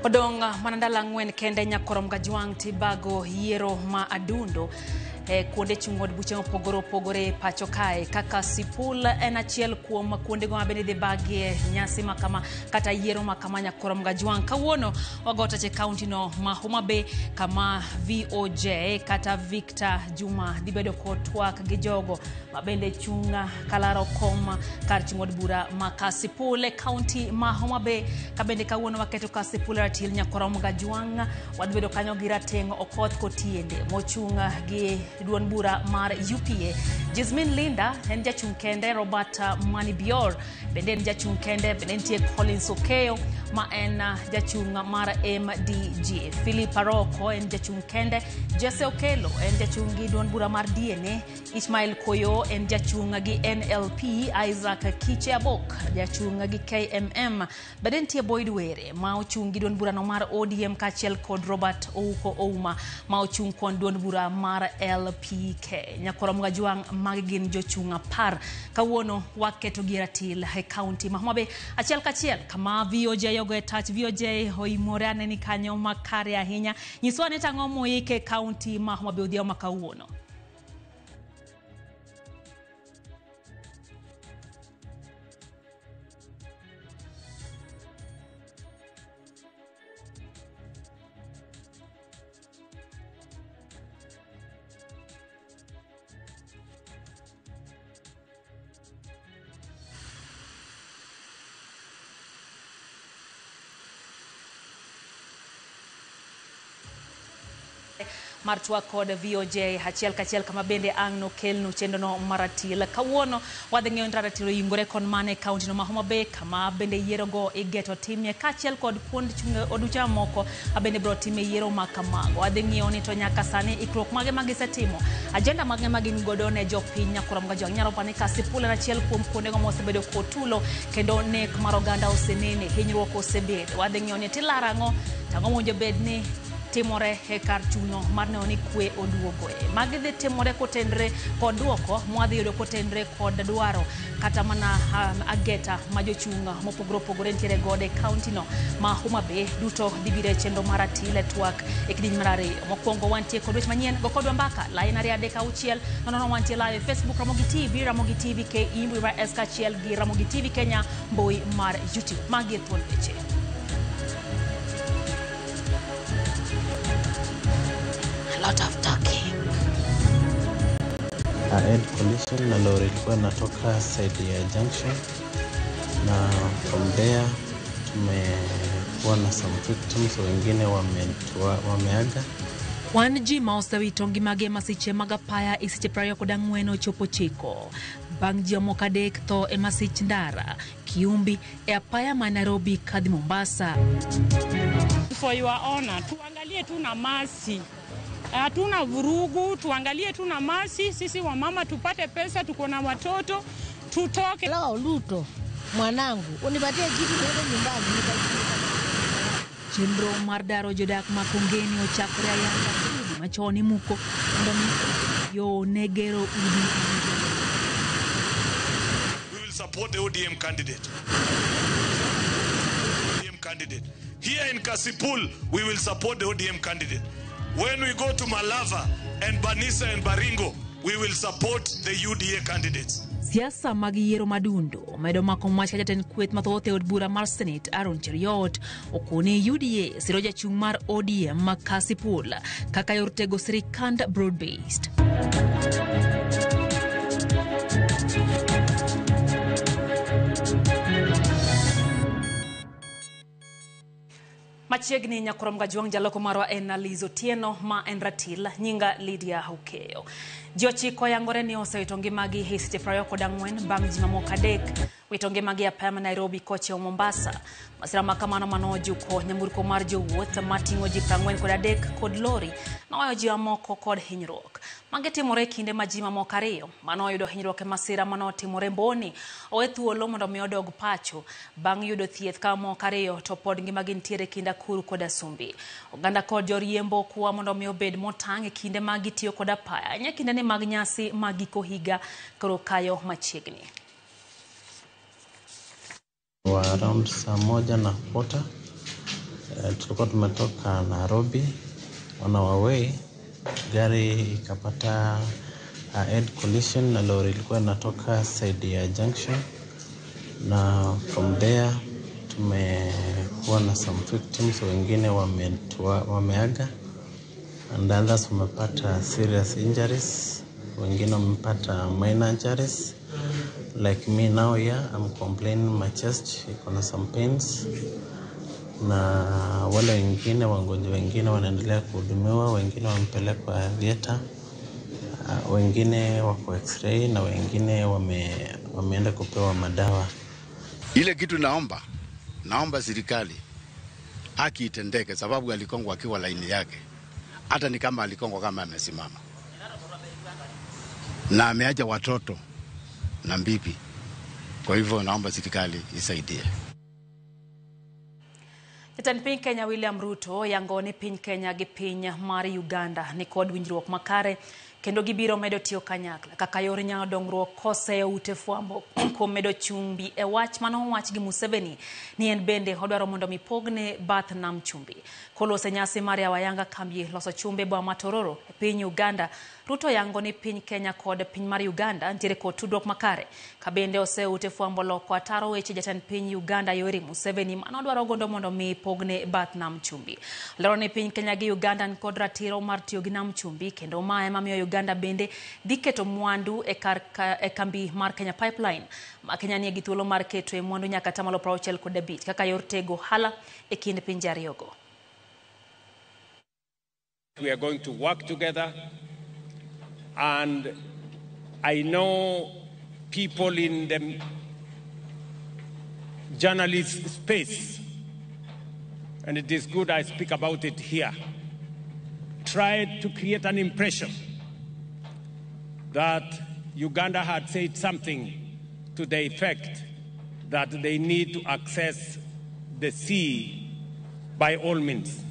Odong' mana ndalo 4 kende nyakorom Kajwang' tibago yiero ma adundo e kuonde chung' od buche mopogore opogore pacho kae kaka Sipul en achiel kuom kuondego ma bende idhi bagie nyasi ma kama kata yiero ma kama nyakorom Kajwang'. Kawuono wago tach e kaunti no ma Homa Bay kama VOJ kata Victor Juma dhi bedo kod twak gi jogo ma bende chung' kalaro kom kar chung' od bura ma Kasipul e kaunti ma Homa Bay. Ka bende kawuono waketo Kasipul ratil nyakorom Kajwang' wadhi bedo kanyo gi Rateng' Okoth Kotiende mochung' gi duond bura mar UPA. Jasmine Linda en jachung' kende, Robert Manibior bende en jachung' kende, bende nitie Collins Okeyo ma en jachung' mar MDG, Philip Aroko en jachung' kende, Jesse Okelo en jachung' gi duond bura mar DNA, Ismail Koyo en jachung' gi NLP, Isaac Kiche Abok jachung' gi KMM, bende nitie Boyd Were ma ochung' gi duond burano mar ODM kaachiel kod Robert Ouko Ouma ma ochung' kod duond bura mar LPK. Nyakorom Kajwang' magi gin jochung' 10. Kawuono waketo gi ratil e kaunti ma Homa Bay achiel kachiel kama VOJ ogo e tach. VOJ oimore aneni kanyo makare ahinya. Nyiswa ni tang'o moike kaunti ma Homa Bay odhiambo ma kawuono. Mar twak kod VOJ achiel kachiel kama bende ang' nokelnu chenrono maratil. Kawuono wadhi ng'eyo ni ratil oyingore kon mane e kaunti no ma Homa Bay kama bende yierogo igeto timie kaachiel kod kuond chung' od buche mamoko bende biro timie yiero ma kamago. Wadhi ng'iyo ni to nyaka sani ikruok mage ma gisetimo, agenda mage ma gin godo ne jopiny nyakorom Kajwang'. Inyalo paro ni Kasipul en achiel kuom kuondego mosebedo kotulo kendo nek mar oganda osenene, hinyruok osebedo. Wadhi ng'iyo ni tilaro ang'o, tang'o mowinjo bed ni timore e kar chuno mar neno ni kwe oduogoe. Magi dhi timore kotenre kod duoko mwadhi yudo kotenre kod dwaro kata mana ageta ma jochung' mopogore opogore nitiere godo e kaunti no ma Homa Bay duto dhi biro e chenro mar ratil e twak e kidieny mar 2. Mokwongo wantie kod weche manyien, go kodwa mbaka line 2 3 6 0 0 wantie live e Facebook Ramogi TV, Ramogi TV KE, mbui mar S kaachiel gi Ramogi TV Kenya, mbui mar YouTube. Magi e thuond weche. A lot of talking. Head collision na lori ilikuwa inatoka side ya junction, na from there tumekuwa na some victims, wengine wameaga. Wan ji ma osewito ngimagi e masiche mag apaya e seche 24 ochopo 9. Bang' ji moko 3 tho e masich ndara Kiumbi e apaya ma Nairobi kadhi Mombasa. For your honor, tuangalie tu na masi. Hatuna vurugu, tuangalie tu na masi, sisi wamama tupate pesa, tuko na watoto, tutoke. Lao Luto, mwanangu, unipatie kitu niende nyumbani nikaipike. Chenro mar daro jodak ma Kongeni ochakore ayanga udi machon imuko mondo mi yo ne gero udi. We will support the ODM candidate. ODM candidate. Here in Kasipul, we will support the ODM candidate. When we go to Malava and Banisa and Baringo, we will support the UDA candidates. Siasa mag yiero madundo omedo mako mach ka jatend kweth mathoth e od bura mar Senate Aaron Cheruiyot okone UDA siro jachung' mar ODM ma Kasipul kaka yor tego sirikand broad based. Machiegni nyakorom Kajwang' jaloko marwa en Liz Otieno ma en ratil nyinga Lydia Okeyo. Ji 9 yangore ni osewito ngimagi e seche 24 bang' ji mamoko 3 wito ngimagi e apaya ma Nairobi kochiewo Mombasa. Masira ma kamano manojuko nyamburko mar jowuoth mating'o ji 43 kod lori noweyo ji mamoko kod hinyruok. Magi timore e kinde ma ji mamoko 2 manoyudo hinyruok e masira manotimore Mboni owe thuolo mondo mi odog pacho bang' yudo thieth ka moko 2 to pod ngimagi nitiere kind Akuru kod Asumbi. Oganda kod joriembo kwa mondo mi obed motang' e kinde ma gitiyo kod apaya ahinya kinde ni mag nyasi mag giko higa koro kayo machiegni. Wa around saa 1:15 Tulikuwa tumetoka Nairobi on our way, gari ikapata head collision na lori ilikuwa inatoka side ya junction, na from there tumekuwa na some victims, wengine wameaga and others wamepata serious injuries, wengine wamepata minor injuries. Like me now here, I'm complaining my chest iko na some pains, na wale wengine wagonjwa wengine wanaendelea kuhudumiwa, wengine wamepelekwa theater, wengine wako x-ray na wengine wameenda kupewa madawa. Ile kitu naomba serikali haki itendeke, sababu alikongwa akiwa laini yake, hata ni kama alikongwa kama amesimama na ameacha watoto na bibi. Kwa hivyo naomba serikali isaidie. Jatend piny Kenya William Ruto yango ni piny Kenya gi piny mar Uganda ni kod winjruok makare kendo gibiro medo tiyo kanyakla kaka yor nyawo dongruok koseyo ute fwambo kuom medo chumbi e wach manowach gi Museveni ni en bende odwaro mondo mi pogne bath nam chumbi. Kolose nyasi mar yawo ayanga kambi loso chumbe boma ma Tororo e piny Uganda, Ruto yango ni piny Kenya kod piny mar Uganda nitiere kod tudruok makare ka bende oseyo ute fwambo loko ataro weche jatend piny Uganda Yoweri Museveni manodwaro gondo mondo mi pogne bath nam chumbi. Lero ni piny Kenya gi Uganda ni kod ratiro mar tiyo gi nam chumbi kendo mae ema miyo Uganda bende dhi keto mwandu e kambi mar Kenya Pipeline ma Kenya nie gi thuolo mar keto e mwandu nyaka 65% kaka yor tego ohala e kind pinje ariyogo. We are going to work together, and I know people in the journalist space, and it is good I speak about it here, tried to create an impression that Uganda had said something to the effect that they need to access the sea by all means.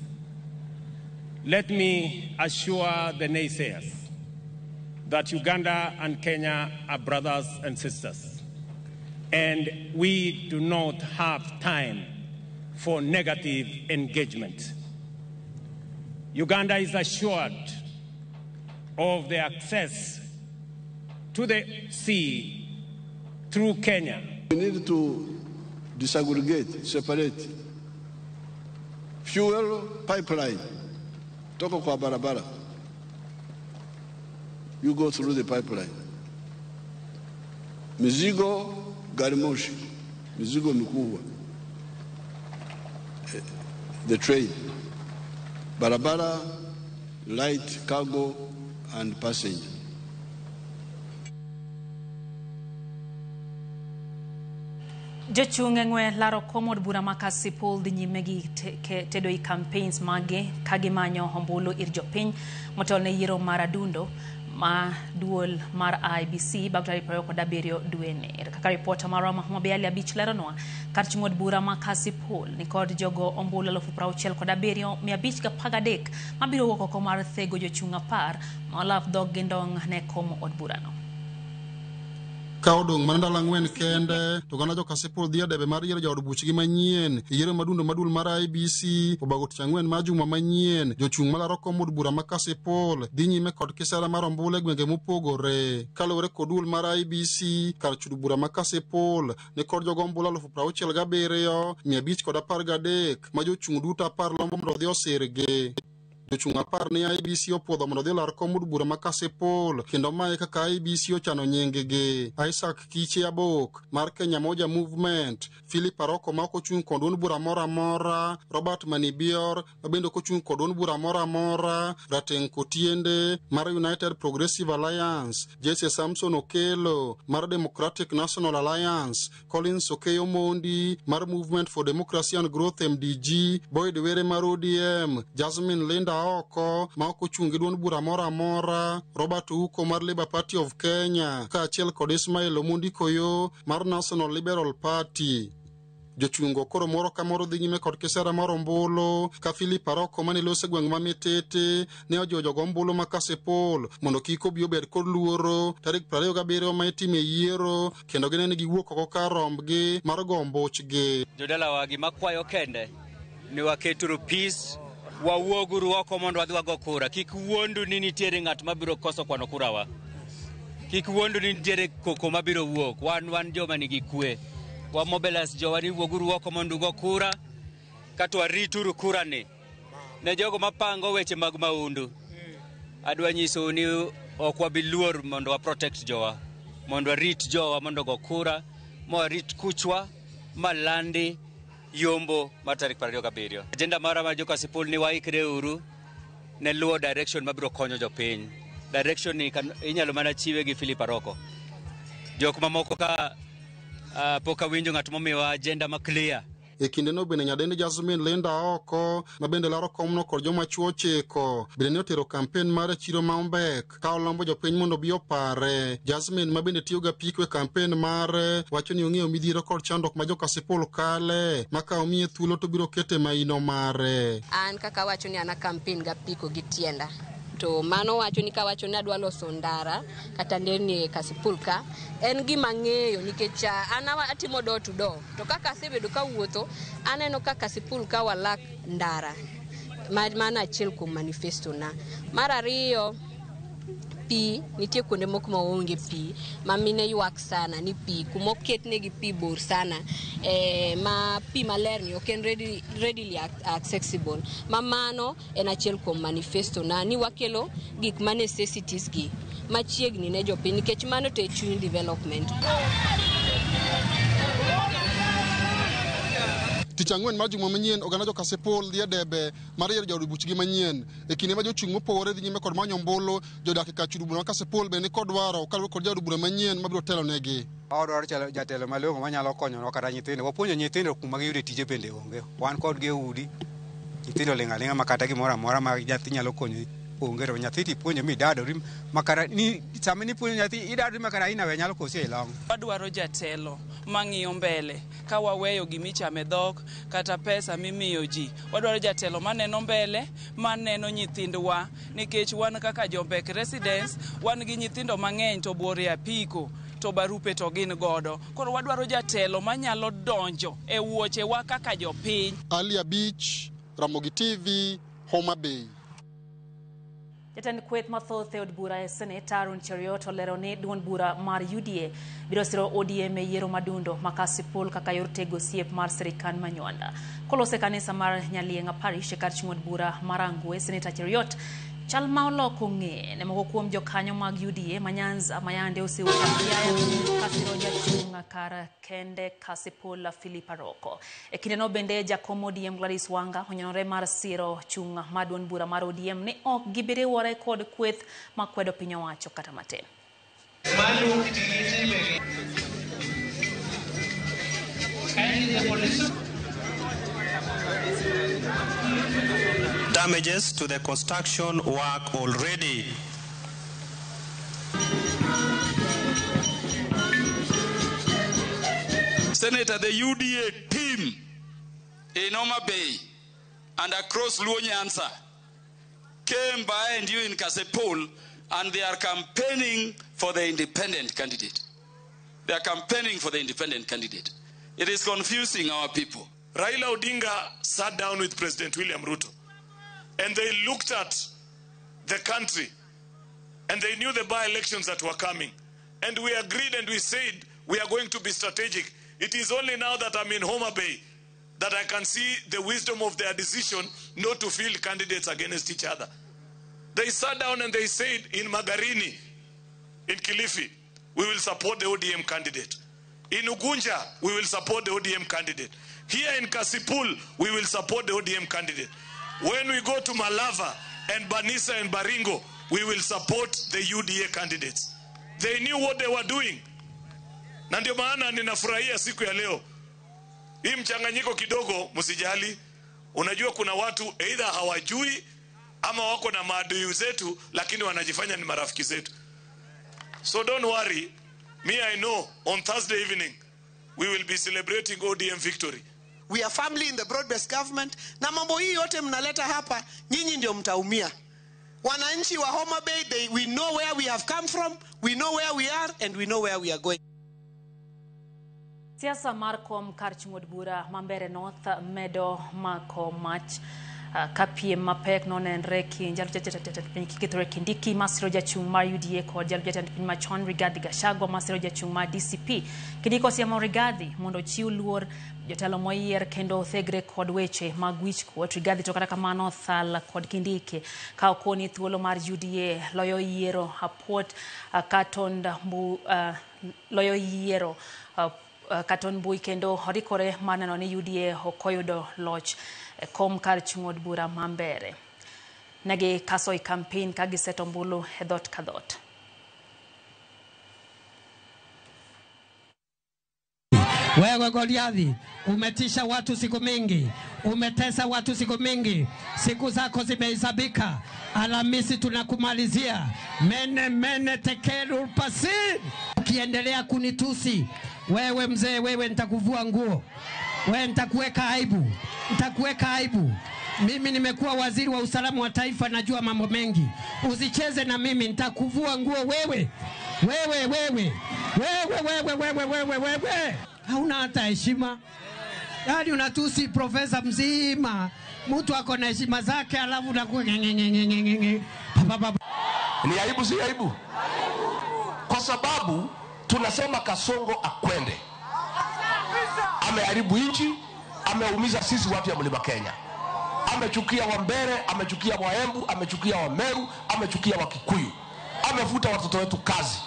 Let me assure the naysayers that Uganda and Kenya are brothers and sisters, and we do not have time for negative engagement. Uganda is assured of the access to the sea through Kenya. We need to disaggregate, separate fuel pipeline. Toka kwa barabara. You go through the pipeline. Mizigo gari moshi, mizigo mikubwa. The train. Barabara, light cargo and passenger. Jochung' e ng'we laro kom od bura ma Kasipul dhi nyime gi tedo i campaigns mage ka gimanyo ombulu ir jopiny motelo ne yiero mar adundo ma duol mar IEBC bang' tarik 27 dweni. Kaka ripota marwa ma Homa Bay Ali Abich leronwa, kar chung' od bura ma Kasipul ni kod jogo ombulu 67,513 mabiro wuok oko mar thego jochung' 10 ma olaf dhog gi ndong' ne kom od burano. Ka odong' mana ndalo 4 kende to oganda jo Kasipul dhi e debe mar yiero jaod buchgi manyien. Yiero madundo maduol mar IEBC obago tich ang'wen mar juma manyien. Jochung' malaro kom od bura ma Kasipul dhi nyime kod kisera mar ombulu e gwenge mopogore. Kaluwore kod duol mar IEBC, kar chudo bura ma Kasipul ni kod jogo ombulu 67,513 ma jochung' duto 10 lombo mondo odhi osirgi. Jochung' 10 ne IEBC opuodho mondo odhi olar kom od bura ma Kasipul kendo mae kaka IEBC ochano nying-gi: Isaac Kiche Abok mar Kenya Moja Movement, Philip Aroko ma ok ochung' kod duond bura moro amora, Robert Manibior ma bende ok ochung' kod duond bura moro amora, Rateng' Kotiende mar United Progressive Alliance, Jesse Samson Okelo mar Democratic National Alliance, Collins Okeyo Mondi mar Movement for Democracy and Growth MDG, Boyd Were mar ODM, Jasmine Linda Oko ma ok ochung' gi duond bura moro amora, Robert Ouko mar Labour Party of Kenya, kaachiel kod Ismail Omondi Koyo mar National Liberal Party. Jochungo koro moro ka moro dhi nyime kod kisera mar ombulu ka Philip Aroko mane loso e gweng' ma Mitete ne ojiwo jogo ombulu ma Kasipul mondo kik obi obed kod luoro tarik 27 ma itime yiero kendo gine ni giwuok oko kar rombgi mar go ombuchgi. Jodalawa gima kwayo kende Ni waketuru peace, wawuoguru oko mondo wadhi wago kura. Kik wuondu ni nitiere ng'at mabiro koso kwano kurawa. Kik wuondu ni nitiere koko mabiro wuok. Wan joma nigi kwe. Wa mobilize jowa ni wuoguru oko mondo ugo kura, kato warituru kura ni. Ne jogo mapango weche mag maundu, adwa nyisou ni ok wabi luor mondo wa protect jowa, mondo warit jowa mondo go kura, ma warit kuchwa, ma landi yombo mar tarik 27. Agenda mara mar joka Kasipul ni waikre uru ne luwo direction mabiro konyo jopiny. Direction ni inyalo mana chiwe gi Philip Aroko. Jok mamoko ka pok awinjo ng'at momiwa agenda ma clear. E kindeno bende nyadendi Jasmine Linda oko ma bende laro komno kod joma chuo 9 bende ne otero kampen mar chiro ma Ombek ka olombo jopiny mondo obi opare. Jasmine ma bende tiyo ga apiko e kampen mare wacho ni ong'eyo midhiero kod chandruok ma jo Kasipul kale ma ka omiye thuolo to biro kete maino mare. An kaka wacho ni an a kampen ga apiko gi tienda. To mano wacho ni kawacho ni adwa loso ndara kata nderni e Kasipul ka en gima ng'eyo nikech an atimo door to door to kaka asebedo kawuotho aneno ka Kasipul ka walak ndara mano achiel kuom manifesto na. Mar ariyo, pi nitie kuonde moko ma onge pi ma mine ywak sana ni pi kuma oketnegi pi bor sana, ma pi maler ni ok en readily accessible ma mano en achiel kuom manifesto na ni wakelo gik ma necessities gi machiegni ne jopiny nikech mano to e chuny development. Tich ang'wen mar juma manyien oganda jo Kasipul dhi e debe mar yiero jaod buchgi manyien. E kinde ma jochung' mopogore dhi nyime kod manyo ombulu, jodak e kar chudo bura ma Kasipul bende nikod dwaro kaluwore kod jaod bura manyien mabiro telo negi. Wadwaro chalo jatelo malong'o manyalo konyowa kata nyithindo. Wapuonjo nyithindo kuma giyude tije bende onge. Wan kodgi e udi, nyithindo ling' aling'a ma kata gimoro amora ma nyathi nyalo konyi onge. To nyathi tipuonjo midadori makata ni sama nipuonjo nyathi idadori makata inawe nyalo kosi e long'. Wadwaro jatelo mang'iyo mbele ka waweyo gimichame dhok kata pesa mimiyo ji. Wadwaro jatelo maneno mbele, maneno nyithindwa nikech wan kaka Jombek residents wan gi nyithindo mang'eny to buore e apiko to barupe to gin godo. Koro wadwaro jatelo manyalo donjo e wuochewa kaka jopiny. Ali Abich, Ramogi TV, Homa Bay. Jatend kweth mathoth e od bura e Senate Aaron Cheruiyot olero ni duond bura mar UDA biro siro ODM e yiero madundo ma Kasipul kaka yor tego osiep mar sirikal ma Nywanda. Kolose kanisa mar Nyalieng'a Parish e kar chung' od bura mar Rangwe, Seneta Cheruiyot chal ma oloko ng'eye ne moko kuom jokanyo mag UDA ma Nyanza ma yande osewuok apiaya kasiro jachung' kar kende Kasipul Philip Aroko. E kindeno bende jakom ODM Gladys Wanga onyenore mar siro chung' mar duond bura mar ODM ni ok gibiriwore kod kweth makwedo piny owacho kata matin. Damages to the construction work already. Senator, the UDA team in Homa Bay and across Luo Nyanza came by and you in Kasipul, and they are campaigning for the independent candidate. They are campaigning for the independent candidate. It is confusing our people. Raila Odinga sat down with President William Ruto and they looked at the country and they knew the by-elections that were coming. And we agreed and we said we are going to be strategic. It is only now that I'm in Homa Bay that I can see the wisdom of their decision not to field candidates against each other. They sat down and they said in Magarini, in Kilifi, we will support the ODM candidate. In Ugunja, we will support the ODM candidate. Here in Kasipul, we will support the ODM candidate. When we go to Malava and Banisa and Baringo, we will support the UDA candidates. They knew what they were doing. Na ndio maana ninafurahia siku ya leo. Hii mchanganyiko kidogo msijali. Unajua kuna watu either hawajui ama wako na maadui zetu lakini wanajifanya ni marafiki zetu. So don't worry. Me, I know on Thursday evening we will be celebrating ODM victory. We are family in the broad-based government. Na mambo hii yote mnaleta hapa, nyinyi ndio mtaumia. Wananchi wa Homa Bay, we know where we have come from, we know where we are, and we know where we are going. Siasa mar kom kar chung' od bura ma Mbeere North medo mako mach ka piem mapek nonenre kind jalup jatend piny Kithure Kindiki masiro jachung' mar UDA kod jalup jatend piny machon Rigathi Gachagua masiro jachung' mar DCP. Kindiki osiemo Rigathi mondo ochiw luor jotelo moyier kendo othegre kod weche mag wichkuot. Rigathi to kata kamano thal kod Kindiki ka okoni thuolo mar UDA loyo yiero apuot katond mbu loyo yiero katon mbui kendo orikore mar neno ni UDA ok oyudo loch e kom kar chung' od bura ma Mbeere. Negi kaso e campaign ka giseto ombulu e dhoot ka dhoot. Wewe Goliathi, umetisha watu siku mingi, umetesa watu siku mingi, siku zako zimehesabika. Alhamisi tunakumalizia. Mene mene tekeru pasin. Ukiendelea kunitusi wewe mzee, wewe nitakuvua nguo, wewe nitakuweka aibu, nitakuweka aibu. Mimi nimekuwa waziri wa usalama wa taifa, najua mambo mengi. Usicheze na mimi, nitakuvua nguo wewe. Wewe, wewe, wewe, wewe, wewe, wewe, wewe. Hauna hata heshima. Yaani unatusi profesa mzima. Mtu ako na heshima zake alafu unakuwa ngengengengenge. Ni aibu, si aibu? Kwa sababu tunasema Kasongo akwende. Ameharibu nchi, ameumiza sisi watu ya Mlima Kenya. Amechukia Wambere, amechukia Waembu, amechukia Wameru, amechukia Wakikuyu. Amefuta watoto wetu kazi.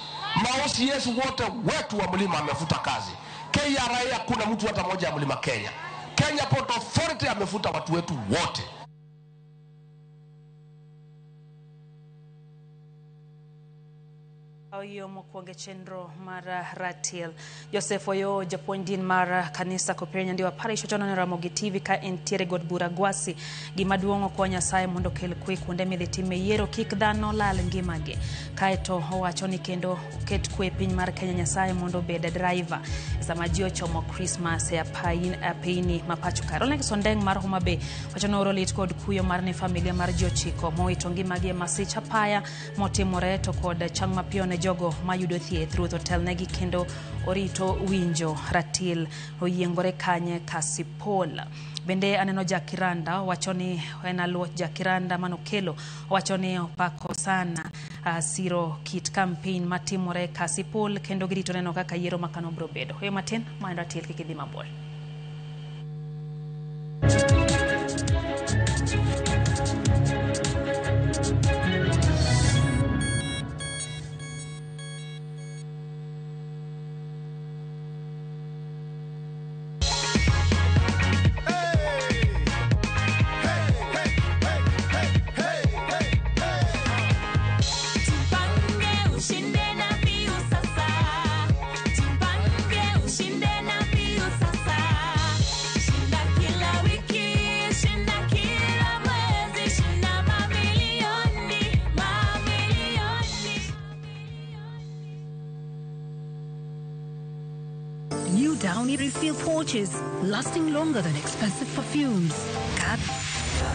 Maosi Yesu wote wetu wa mlima amefuta kazi. KRA hakuna mtu hata mmoja ya Mlima Kenya. Kenya Port Authority amefuta watu wetu wote. Yo mokwongo e chenro mar Ratil. Joseph Oyo, japuonj din mar kanisa Kopere Nyandiwa Parish, wacho ne Ramogi TV ka entiere god bura Gwasi. Gima duong' okwa Nyasaye mondo okel kwe kuonde midhi time yiero kik dhano lal ngimagi. Kaeto owacho ni kendo oket kwe e piny mar Kenya, Nyasaye mondo obed driver sama ji ochomo Christmas e apeyni ma pacho ka. Rolex Ondeng mar Homa Bay wacho ni oro lit kod kuyo mar ne familia mar ji 9 mowito ngimagi e masich apaya motimore to kod chang mapiyo ne jogo mayudo thieth. Ruoth otelnegi kendo orito winjo ratil oyiengore kanye Kasipul. Bende aneno Jakiranda wacho ni en aluoch Jakiranda manokelo wacho ni opako sana siro kit campaign matimore Kasipul kendo girito neno kaka yiero makano biro bedo. Hoyo matin ma en ratil kik idhi mabor. New Downy refill pouches, lasting longer than expensive perfumes. Cut,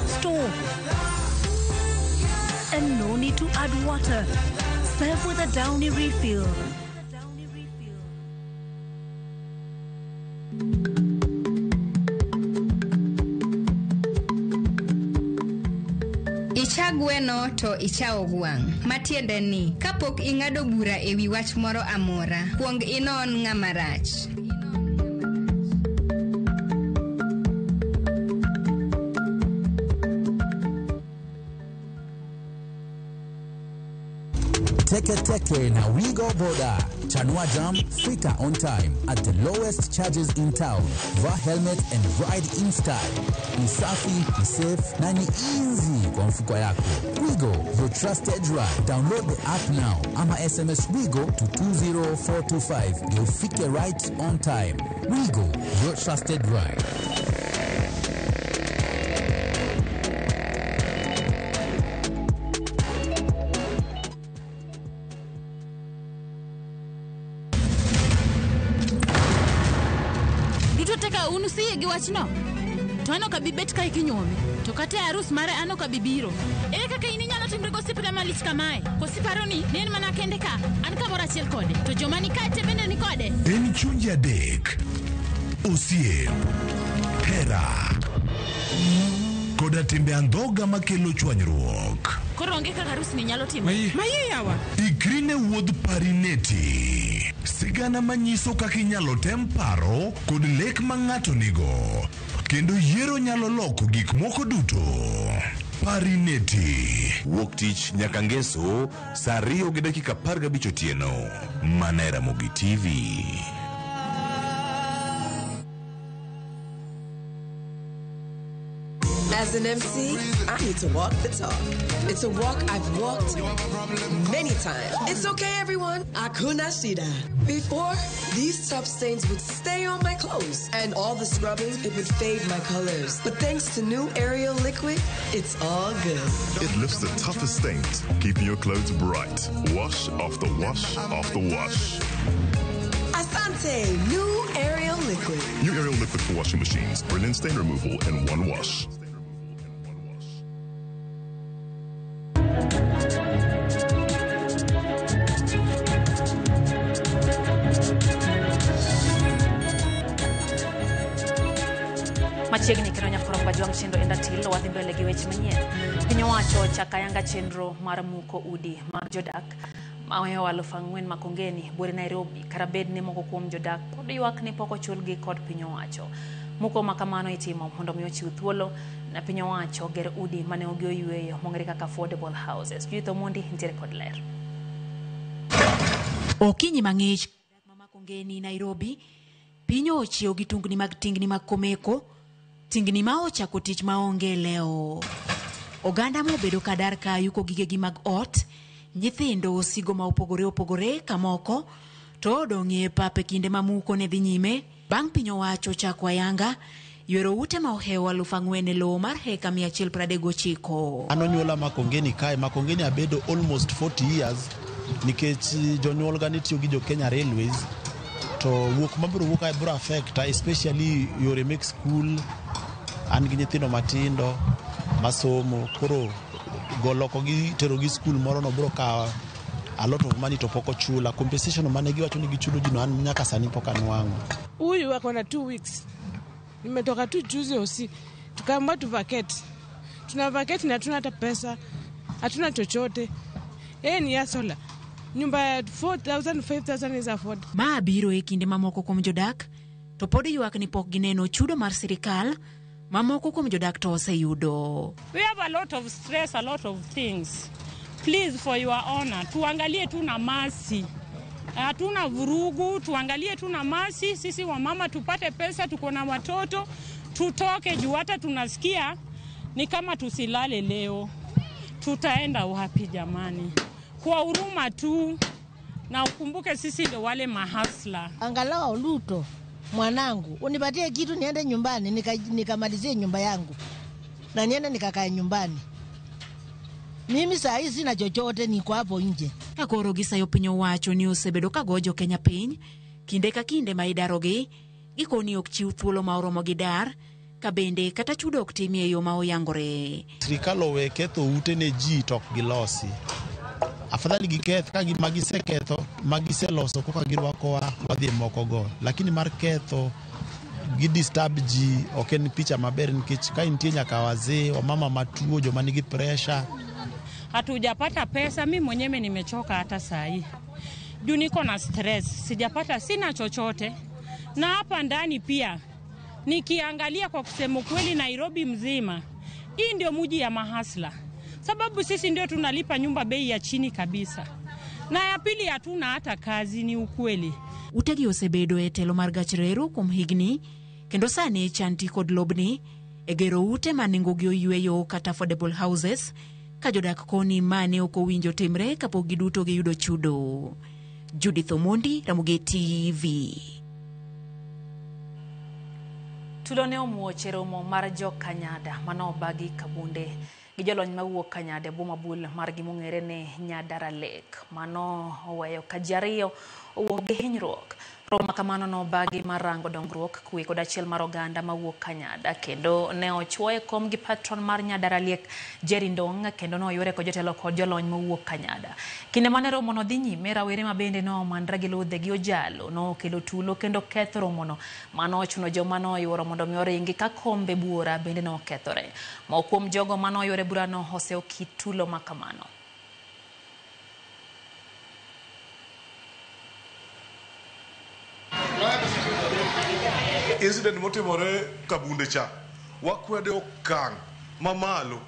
store, and no need to add water. Serve with a Downy refill. Icha gweno to ichawo gwang'. Matiende ni, kapok ing'ado bura e wi wach moro amora, kuong inon ng'ama rach. Teke Teke na Wigo Boda. Chanua Jam, fika on time at the lowest charges in town. Vaa helmet and ride in style. Ni safi, ni safe na ni easy kwa mfuko yako. Wigo, your trusted ride. Download the app now ama SMS Wigo to 20425. Ndio ufike right on time. Wigo, your trusted ride. Gi wachno to an ok abi bet kae kinyuome to kata e arus mare an ok abi biro. Ere kaka in inyalo timri gosiepna malich kamae? Koso iparo ni en mana kende ka an kamoro achiel kode to joma ni kae te bende ni kode? En chunje adek. Osiep, hera, koda timbe andhoga makelo chwanyruok. Koro onge kaka arus ni nyalo timore. Maye yawa. Ikri ne wuodh Parineti. Sigana manyiso kaka inyalo tem paro kod lek ma ng'ato nigo. Kendo yiero nyalo loko gik moko duto. Parineti. Wuok tich nyaka ngeso saa 2:15 otieno. Mana e Ramogi TV. As an MC, I need to walk the talk. It's a walk I've walked many times. It's okay, everyone. Akuna Shida. Before, these tough stains would stay on my clothes, and all the scrubbing, it would fade my colors. But thanks to new Ariel liquid, it's all good. It lifts the toughest stains, keeping your clothes bright. Wash after wash after wash. Asante, new Ariel liquid. New Ariel liquid for washing machines. Brilliant stain removal in one wash. Machiegni kendo nyakoro Kajwang' chenro en ratil wadhi mbele gi weche manyien. Piny owacho ochako ayanga chenro mar muko udi mag jodak maohewo 4,000 Makongeni buore Nairobi karabed ni moko kuom jodak pod ywak ni pok ochulgi kod piny owacho. Muko ma kamano itimo mondo mi ochiw thuolo ne piny owacho ger udi mane ogi oyweyo mong'ere kaka affordable houses. Judith Omondi nitiere kod ler. Okinyi mang'ich Makongeni Nairobi, piny ochiew gi tungni mag tingni mag komeko, tingni ma ochako tich maonge leo. Oganda mobedo kadar ka yuko gigegi mag ot, nyithindo osigo ma opogore opogore kamoko, to odong'ie pap e kinde ma muko ne dhi nyime, bang' piny owacho chako ayanga, ywero ute ma ohewo 4,000 e lowo mar heka 139. An onyuola Makongeni kae, Makongeni abedo almost 40 years nikech jonyuol ga nitiyo gi jo Kenya Railways to wuok mabiro wuok kae biro affect especially yore mek school. An gi nyithindo matindo masomo, koro goloko gi tero gi school moro no biro kawa a lot of money to pok ochula. Compensation mane giwacho ni gichulo ji no an nyaka sani pok anwang'o. Huyu ako na 2 weeks. Nimetoka tu juzi usi tukaambiwa tu vacate. Tuna vacate na hatuna hata pesa, hatuna chochote. Yeye ni asola. Nyumba ya 4,000, 5,000 is afford. Ma biro e kinde mamoko kuom jodak to pod ywak ni pok gineno chudo mar sirikal mamoko kuom jodak to oseyudo. We have a lot of stress, a lot of things. Please, for your honor, tuangalie tu na mercy. Hatuna vurugu, tuangalie tu na mercy. Sisi wamama tupate pesa, tuko na watoto, tutoke juu hata tunasikia ni kama tusilale leo. Tutaenda wapi jamani? Kwa huruma tu, na ukumbuke sisi ndio wale mahasla. Angalau Ruto mwanangu, unipatie kitu niende nyumbani nikamalizie nyumba yangu na niende nikakae nyumbani. Mimi saa hizi sina chochote, niko hapo nje. Ka koro gisayo piny owacho ni osebedo ka gojo Kenya piny kinde ka kinde ma idarogi gikoni ok chiw thuolo ma oromo gi dar ka bende kata chudo ok timie e yo ma oyangore. Sirikal owe ketho ute ne ji to ok gilosi. Afadhali giketh ka magiseketho magiseloso koka girwakowa wadhi e moko go, lakini mar ketho gi disturb ji ok en picha maber nikech ka nitie nyaka wazee, wamama matuo, joma nigi pressure. Hatujapata pesa, mi mwenyewe nimechoka hata saa hii. Juu niko na stress, sijapata, sina chochote. Na hapa ndani pia nikiangalia kwa kusema kweli Nairobi mzima, hii ndio mji ya mahasla. Sababu sisi ndio tunalipa nyumba bei ya chini kabisa. Na ya pili hatuna hata kazi, ni ukweli. Utegi osebedo e telo mar gach reru kuom higni kendo sani chanti kod lobni e gero ute ma nengogi oyweyo kata affordable houses ka jodak koni mane ok owinjo timre kapok giduto giyudo chudo. Judith Omondi, Ramogi TV. Tulo ne omuoch e romo mar jo Kanyada manobagi Kabunde gi jolony mawuok Kanyada e boma bul margi mong'ere ni Nyadara Lake. Mano oweyo ka ji ariyo owuok gi hinyruok. Romo kamano nobagi mar rango dongruok, kwe kod achiel mar oganda mawuok Kanyada kendo ne ochuoye kom gi patron mar Nyadaraliek Jerry Ndong kendo noyuore kod jotelo kod jolony mowuok Kanyada. Kinde mane romono dhi nyime, rawere ma bende noomanre gi ludhe gi ojalo nokelo tulo kendo ketho romono mano ochuno joma noyuoro mondo mi oringi ka kombe buora bende nokethore. Moko kuom jogo manoyuoro e burano oseokit tulo makamano. Incident motimore Kabunde cha wakwede okang' mamalo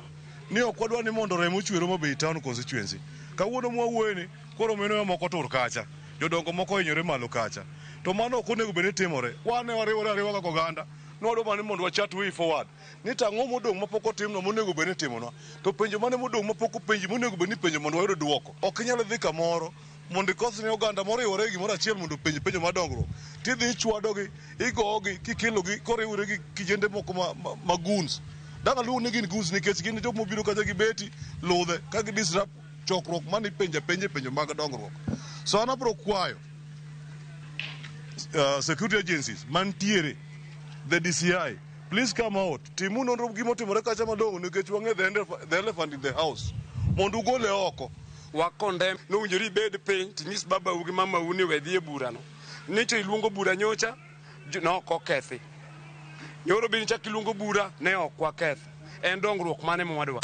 ni ok wadwa ni mondo remo ochwer Homa Bay Town constituency. Kawuono mwawuoyeni koro mine moko tur kacha, jodongo moko ohinyore malo kacha. To mano ok onego bed ni timore. Wan ne wariwore ariwa kaka oganda, nwadwa mana ni mondo wachat way forward. Ni to ang'o modong' mapok otimnwa monego bed ni itimonwa. To penjo mane modong' mapok openji monego bed ni ipenjo mondo wayud duoko. Ok inyal dhi kamoro mondo ikos ne oganda moriwore e gimoro achiel mondo openj penjo mar dongruok. Tidhi ichwadogi, igogi, kikelogi, koriwore gi kijende moko ma goons. Dang' aluong ni gin goons nikech gin jok mobiro kacha gi beti, ludhe, ka gi disrupt chokruok mane ipenjo apenja penjo mag dongruok. So an abiro kwayo security agencies mantiere, the DCI, please come out. Timu nonro gimotimore kacha malong'o nikech wang'e the elephant in the house. Mondo ugole oko. Wakondem nowinjore ibed piny tinyis babau gi mamau ni we dhi e burano. Nicho iluongo bura nyocha ne ok okethi. Nyoro be nichak iluongo bura ne ok waketh. En dongruok mane mwadwa?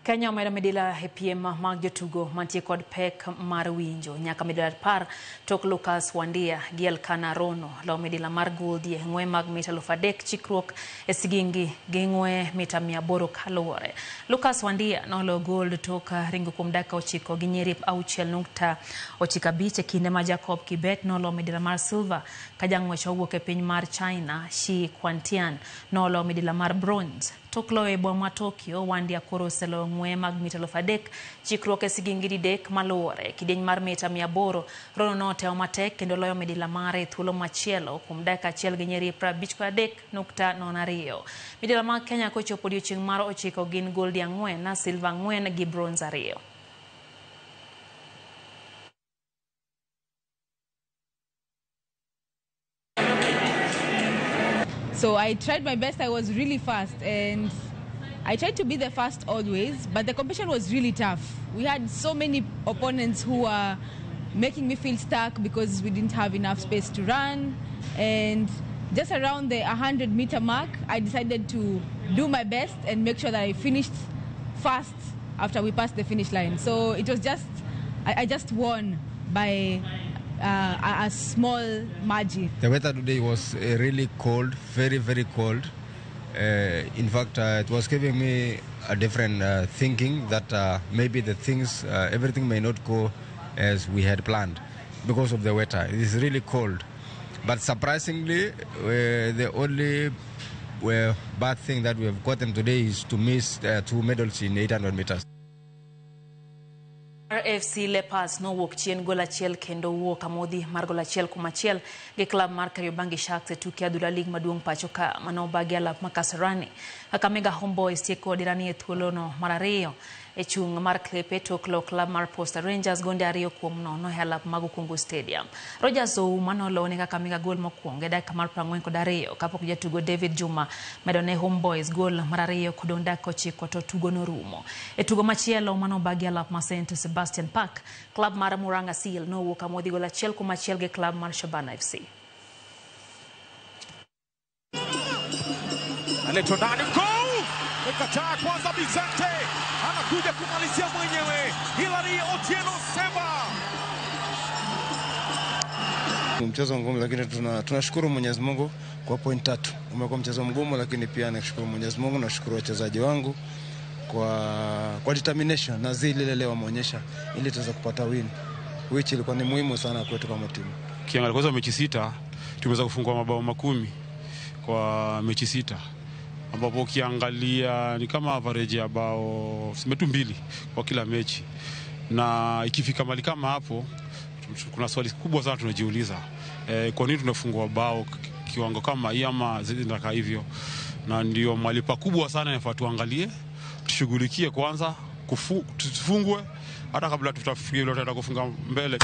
Kenya omedo midila e piem mag jotugo mantie kod pek mar winjo nyaka midila 10 tok Lucas Wandia gi Elkana Rono lo midila mar gold e ng'we mag mita 3,000 chikruok e sigingi gi ng'we mita 800 kaluwore. Lucas Wandia nolo gold tok ringo kuom dakika 9 gi nyiri 6.95 e kinde ma Jacob Kibet nolo midila mar silver ka jang'wech owuok e piny mar China Shi Quantian nolo midila mar bronze. Tok loyo e boma ma Tokyo, Wandia koro oseloyo ng'we mag mita 3,000 chikruok e sigingi didek maluwore. Kidieny mar mita 800 Rono notemo matek kendo loyo midila mare e thuolo machielo kuom dakika 1 gi nyiri 53.02. Midila mag Kenya kochopo odiochieng' mar 9 gin gold 4, silver 4 gi bronze 2. So I tried my best. I was really fast, and I tried to be the first always, but the competition was really tough. We had so many opponents who were making me feel stuck because we didn't have enough space to run. And just around the 100-meter mark, I decided to do my best and make sure that I finished fast after we passed the finish line. So it was just, I just won by a small margin. The weather today was really cold, very, very cold. In fact, it was giving me a different thinking that maybe the things, everything may not go as we had planned because of the weather. It is really cold. But surprisingly, the only bad thing that we have gotten today is to miss 2 medals in 800 meters. RFC Leopards nowuok chien gol achiel kendo wuok amodhi mar gol 1-1 gi klab mar Kariobangi Sharks e tuke adhula lig maduong' pacho ka mano obagi alap ma Kasarani. Kakamega Homeboys tieko dirani e thuolono mar 2 e chung' mar klepe tok lo klab mar Posta Rangers gonde 2-0 e alap mag Ukungu Stadium. Rogers Ouma nolone Kakamega gol mokwongo e dakika mar 42 kapok jatugo David Juma medo ne Homeboys gol mar 2 kodong' dakika 9 to tugo norumo. E tugo machielo mano obagi alap ma St Sebastian Park, klab mar Murang'a Seal nowuok amodhi gol 1-1 gi klab mar Shabana FC. Aletwa ndani, goal! Mekataa kwanza Bizante, anakuja kumalizia mwenyewe Hilary Otieno Seba. Mchezo mgumu, lakini tunashukuru Mwenyezi Mungu kwa point 3. Umekuwa mchezo mgumu, lakini pia nashukuru Mwenyezi Mungu, nashukuru wachezaji wangu kwa determination na zile leo wameonyesha ili tuweze kupata win, which ilikuwa ni muhimu sana kwetu kama timu. Kiangalia kwanza mechi 6 tumeweza kufungua mabao 10 kwa mechi 6, ambapo ukiangalia ni kama average ya bao 2 kwa kila mechi. Na ikifika mali kama hapo kuna swali kubwa sana tunajiuliza, kwa nini tunafungua bao kiwango kama hii ama zinakaa hivyo, na ndio mahali pakubwa sana inafaa tuangalie, tushughulikie kwanza, tufungwe hata kabla tutafikiria tutaenda kufunga mbele.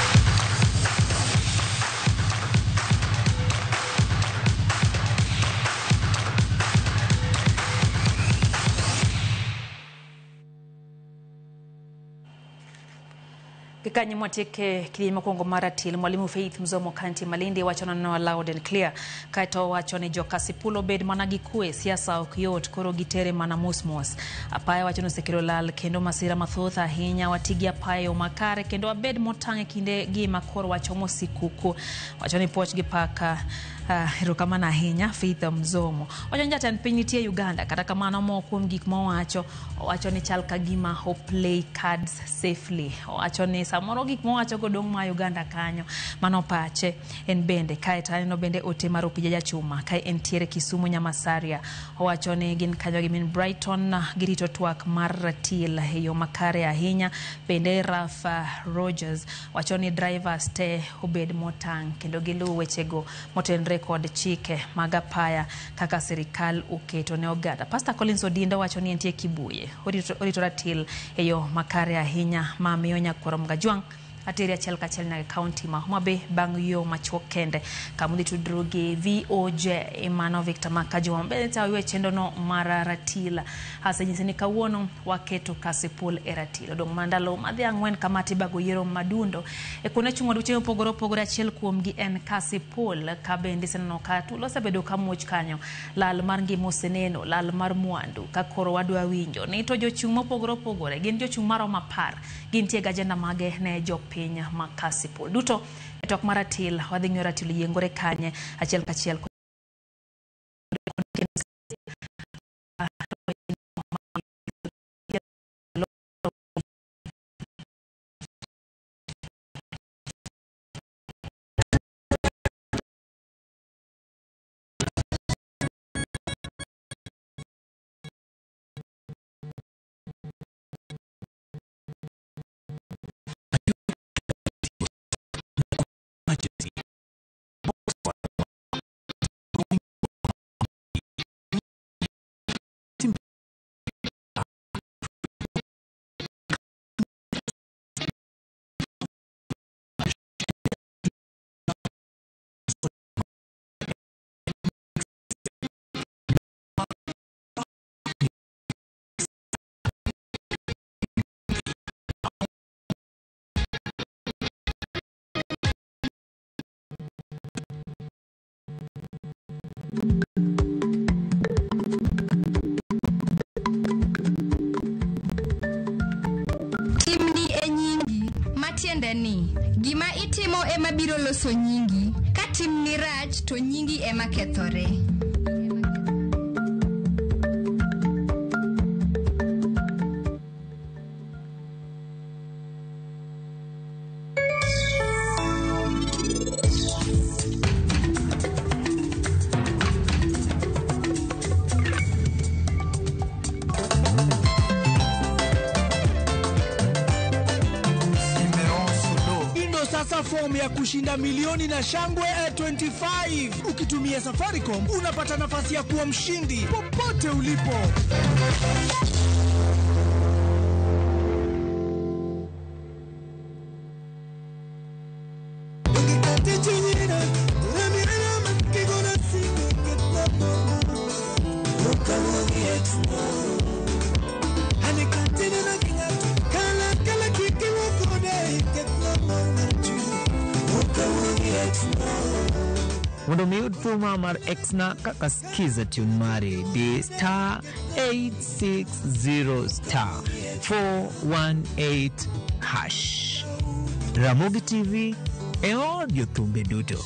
Gikanyo mwatieke kidieny mokwongo mar ratil, Mwalimu Faith Mzomo Kanti Malindi wacho neno loud and clear, kaeto owacho ni jo-Kasipul obed mana gi kwe, siasa ok yot, koro gitere mana mos mos. Apaya wacho ni osekelo lal kendo masira mathoth ahinya, wati gi apaya e yo makare kendo wabed motang' e kinde gi ma koro wachomo sikuku. Wacho ni puoch gi paka. Erokamano ahinya Faith Mzomo. Wacho ni jatend piny nitie Uganda, kata kamano moko kuom gik mowacho, owacho ni chal ka gima o play cards safely. Owacho ni samoro gik mowacho go dong' ma Uganda kanyo, mano pache en bende. Kaeto aneno bende ote mar Opija Jachuma ka entiere Kisumu Nyamasaria. Owacho ni gin kanyo gi min Brighton girito twak mar ratil e yo makare ahinya. Bende Rafa Rogers wacho ni drivers te obed motang' kendo giluw wechego motenre kod chike mag apaya kaka sirikal oketo ne oganda. Pastor Collins Odindo wacho ni entie Kibuye, orito ratil e yo makare ahinya ma miyo nyakwar Mgajwang' ateri achiel kachiel nyaka e kaunti ma Homa Bay bang' yo machuok kende kamudhi tudruok gi VOJ mano Victor Makajwa bende tayo e chenro no mar ratil. Asenyisi ni kawuono waketo Kasipul e ratil. Odong' mana ndalo madhi ang'wen kama tibago yiero madundo e kuonde chung' od buche mopogore opogore, achiel kuomgi en Kasipul ka bende iseneno ka tulo osebedo ka muoch kanyo, lal mar ngima oseneno, lal mar mwandu ka koro wadwa winjo ni to jochung' mopogore opogore gin jochung' maromo 10 gintie gi agenda mage ne jopiny ma Kasipul. Duto e twak mar ratil, wadhi ng'iyo ratil yiengore kanye achiel kachiel. Timni e nyingi, matiende ni gima itimo ema biro loso nyingi. Ka timni rach to nyingi ema kethore. Sasa fomu ya kushinda milioni na shangwe 25. Ukitumia Safaricom unapata nafasi ya kuwa mshindi popote ulipo. Mondo mi yud thuma mar Exna kaka skiza tune mari di star 860 star 418 hash. Ramogi TV e od jothumbe duto.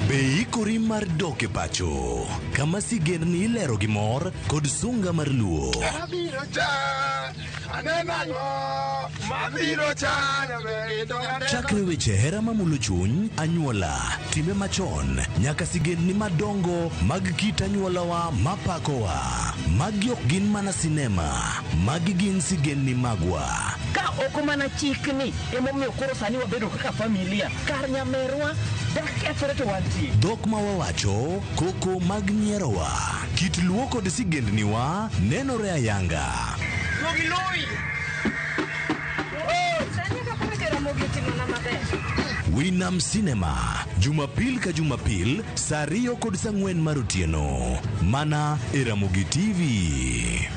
Be ikori mar dok e pacho kama sigendni ilero gi mor kod sunga mar luo. Chakre weche hera mamulo chuny, anyuola, time machon, nyaka sigendni madongo mag kit anyuolawa mapakowa. Magi ok gin mana sinema, magi gin sigendni magwa. Ka ok mana chikni emomiyo koro sani wabedo kaka familia kar nyamerwa dak kethore to wantie. Dhok ma wawacho, koko mag nyierowa, kit luo kod sigendniwa nenore ayanga. Winam Cinema, Jumapil ka Jumapil, saa 2 kod saa 4 mar otieno. Mana e Ramogi TV.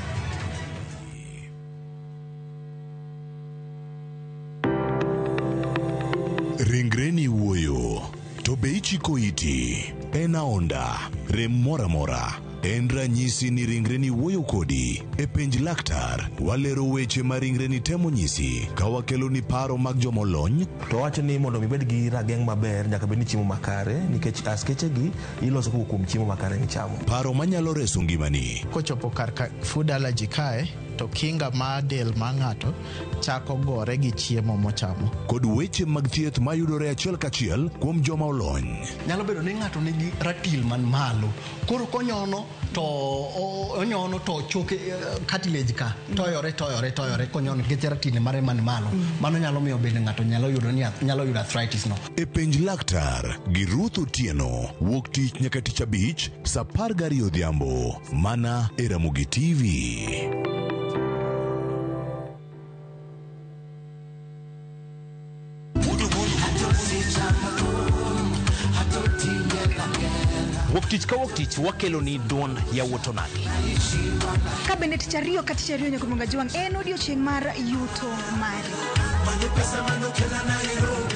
Ringreni wuoyo, to be ichiko iti? En aonda, rem moro amora. En ranyisi ni ringreni wuoyo kodi. E penj laktar, walero weche ma ringreni temo nyisi ka wakeloni paro mag jomolony. To wacho ni mondo mi ibed gi rageng' maber nyaka bed ni chiemo makare nikech askeche gi iloso kowuok kuom chiemo makare michamo. Paro manyalo reso ngimani. Kochopo kar ka food allergy kae to kinga mar del mar ng'ato chako gore gi chiemo mochamo. Kod weche mag thieth mayudore achiel kachiel kuom joma olony. Nyalo bedo ni ng'ato nigi ratil man malo, koro konyono to onyono to choke cartilage ka toyore toyore toyore konyono nikech ratil mare man malo. Mano nyalo miyo bende ng'ato nyalo yudo ni nyalo yudo arthritis no. E penj laktar gi Ruth Otieno wuok tich nyaka tich abich saa 12 odhiambo mana e Ramogi TV. Wuok tich ka wuok tich wakelo ni duond yawuot onagi. Ka bende tich ariyo ka tich ariyo nyaka Juang en odiochieng' mar yuto mari.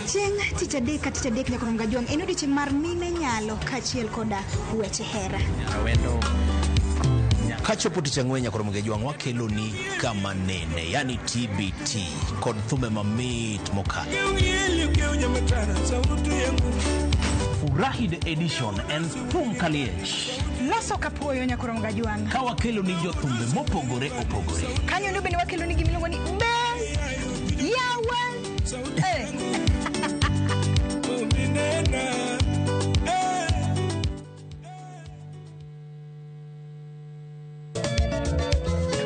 Chieng' tich adek ka tich adek nyaka Juang en odiochieng' mar mine nyalo kaachiel koda weche hera. Kachopo tich ang'wen nyaka Juang wakelo ni kama nene, yani TBT kod thumbe mamit mokalo. Furahi the edition en thum kaliech. Loso kapuoyo nyaka Juang. Ka wakelo ni jothumbe mopogore opogore. Kanyo ndo bende wakelo ni gimiluongo ni be yawa.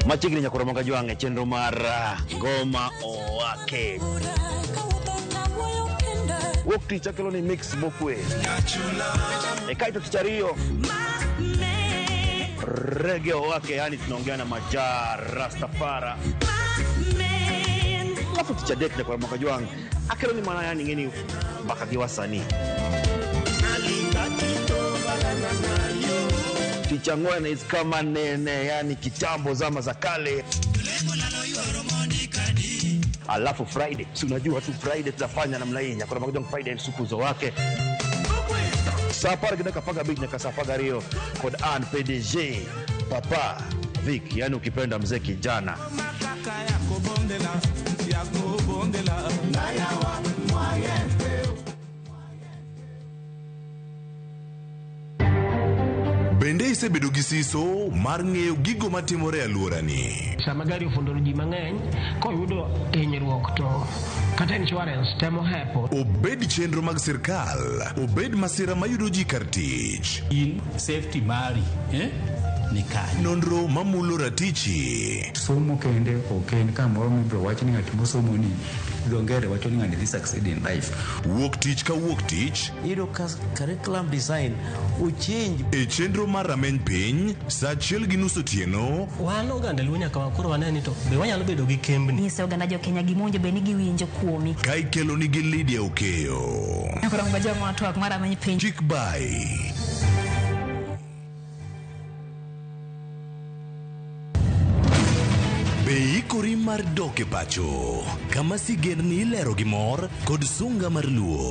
Machiegni nyaka Juang e chenro mar Ngoma Owake. Wuok tich akelo ni mix mokwe. E kaito tich ariyo Reggae Owake, yani tunaongea na Majar Rastafara. Alafu tich adek nyaka Juang akelo ni mana yani ngeni mbaka gi wasanii. Tich ang'wen is kama nene, yani kitambo zama za kale. Alafu Friday, si unajua tu Friday tutafanya namna hii. Nyakora Juang Friday suku zo wake. Saa par gidaka paga big nyaka saa paga rio kod an PDG Papa Vic, yani ukipenda mzee kijana. Bende isebedo gi siso mar ng'eyo gigo matimore e alworani? Sama gari ofundo ji mang'eny, koyudo hinyruok to kata insurance temo hepo. Obed chenro mag sirkal, obed masira mayudo ji kar tich. In safety mari, ni kanyo. Nonro mamulo ratichi. Somo kende ok en kamoro mibiro wach ni ng'at mosomo ni dho ngere wacho ni ng'ani dhi succeed in life. Wuok tich ka wuok tich. Iyudo ka curriculum design ochange. E chenro mar rameny piny, saa 1:30 otieno. Wan oganda Luo nyaka wakoro wane ni to be wanyalo bedo gi kembni. Nyiso oganda jo Kenya gimonjo be ni giwinjo kuomi. Ka ikelo nigi Lydia Okeyo. Nyaka joma twak mar rameny piny. Chik bai. Be ikori mar dok e pacho, kama sigendni ilero gi mor kod sunga mar Luo.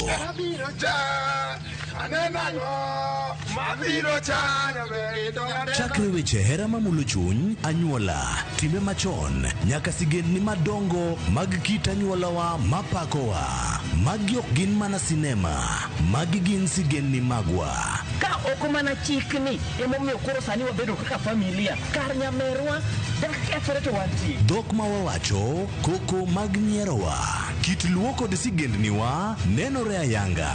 Chakre weche hera mamulo chuny, anyuola, time machon, nyaka sigendni madongo mag kit anyuolawa mapakowa. Magi ok gin mana sinema, magi gin sigendni magwa. Ka ok mana chikni emomiyo koro sani wabedo kaka familia kar nyamerwa dak kethore to wantie. Dhok ma wawacho, koko mag nyierowa, kit luo kod sigendniwa nenore ayanga.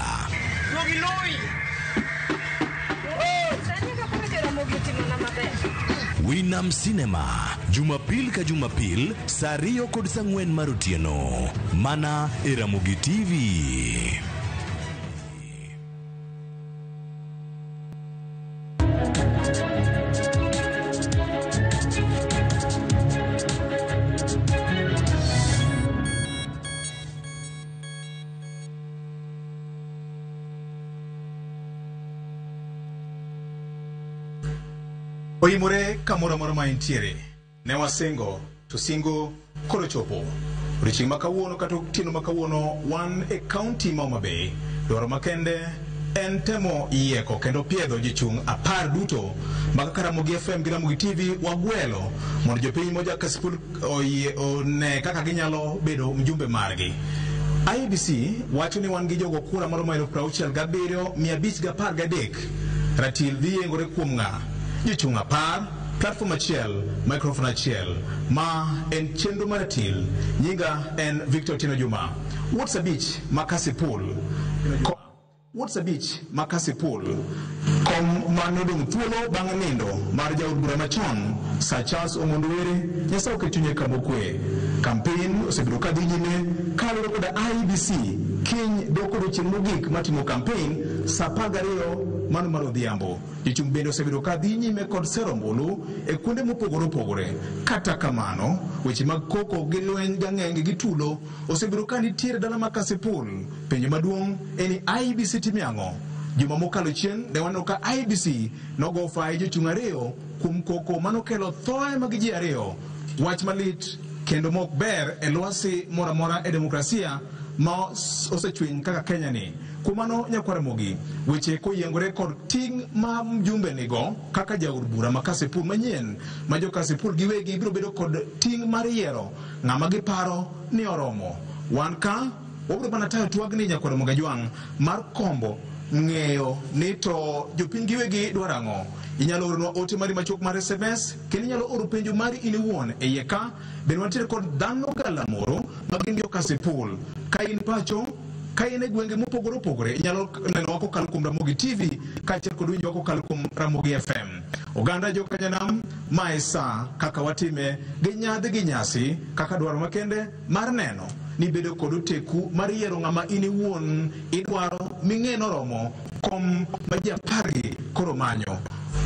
Winam Cinema, Jumapil ka Jumapil, saa 2 kod saa 4 mar otieno. Mana e Ramogi TV. Oimore kamoro amora ma entiere. Ne wasingo to singo koro chopo. Odiochieng' ma kawuono kata otieno ma kawuono wan e kaunti ma Homa Bay. Dwaro makende en temo yieko kendo piedho jochung' 10 duto ma kaka Ramogi FM gi Ramogi TV wagwelo mondo jopiny moja Kasipul oyie one kaka ginyalo bedo mjumbe margi. IEBC wacho ni wan gi jogo kura maromo 67,513. Ratil dhi yengore kuom ng'a? Jochung' 10, platform achiel, microphone achiel. Ma en chenro mar ratil. Nyinga en Victor Otieno Juma. Wuod Sabich ma Kasipul. Wuod Sabich ma Kasipul. Kom manodong' thuolo bang' nindo mar jaod bura machon Sir Charles Ong'ondo Were, Nyasaye oket chunye kama okwe. Campaign osebedo ka dhi nyime kaluwore koda IEBC kiny dok odiochieng' mogik matimo campaign saa 12 mano mar odhiambo. Jochung' bende osebedo ka dhi nyime kod sero ombulu e kuonde mopogore opogore. Kata kamano, weche mag koko gi lweny gang'enge gi tulo osebedo ka nitiere dala ma Kasipul. Penjo maduong' en ni IEBC timo ang'o? Juma mokalo chien ne waneno ka IEBC nogo fayi jochung' 2 kuom koko manokelo thoe mag ji 2. Wach malit kendo mok ber e lwasi moro amora e demokrasia ma osechwiny kaka Kenya ni. Kuom mano nyakwar Ramogi, weche koyiengore kod ting' ma mjumbe nigo kaka jaod bura ma Kasipul manyien ma jo Kasipul giwegi biro bedo kod ting' mar yiero ng'ama giparo ni oromo. Wan ka wabiro mana tayo twagni nyakwar Ramogi Ajwang' mar kombo ng'eyo ni to jopiny giwegi dwaro ang'o. Inyalo oronwa ote mari machuok mar SMS kendo inyalo oro penjo mari in iwuon e iye ka. Bende wantiere kod dhano galamoro ma gin jo Kasipul. Ka in pacho, ka in e gwenge mopogore opogore, inyalo nenowa kokalo kuom Ramogi TV kaachiel kod winjowa kokalo kuom Ramogi FM. Oganda jo Kanyanam, ma e saa kaka watime gi nyadhi gi nyasi kaka dwaro makende mar neno ni bedo kod oteku mar yiero ng'ama in iwuon idwaro ming'e noromo kom ma ji 10 gi koro manyo.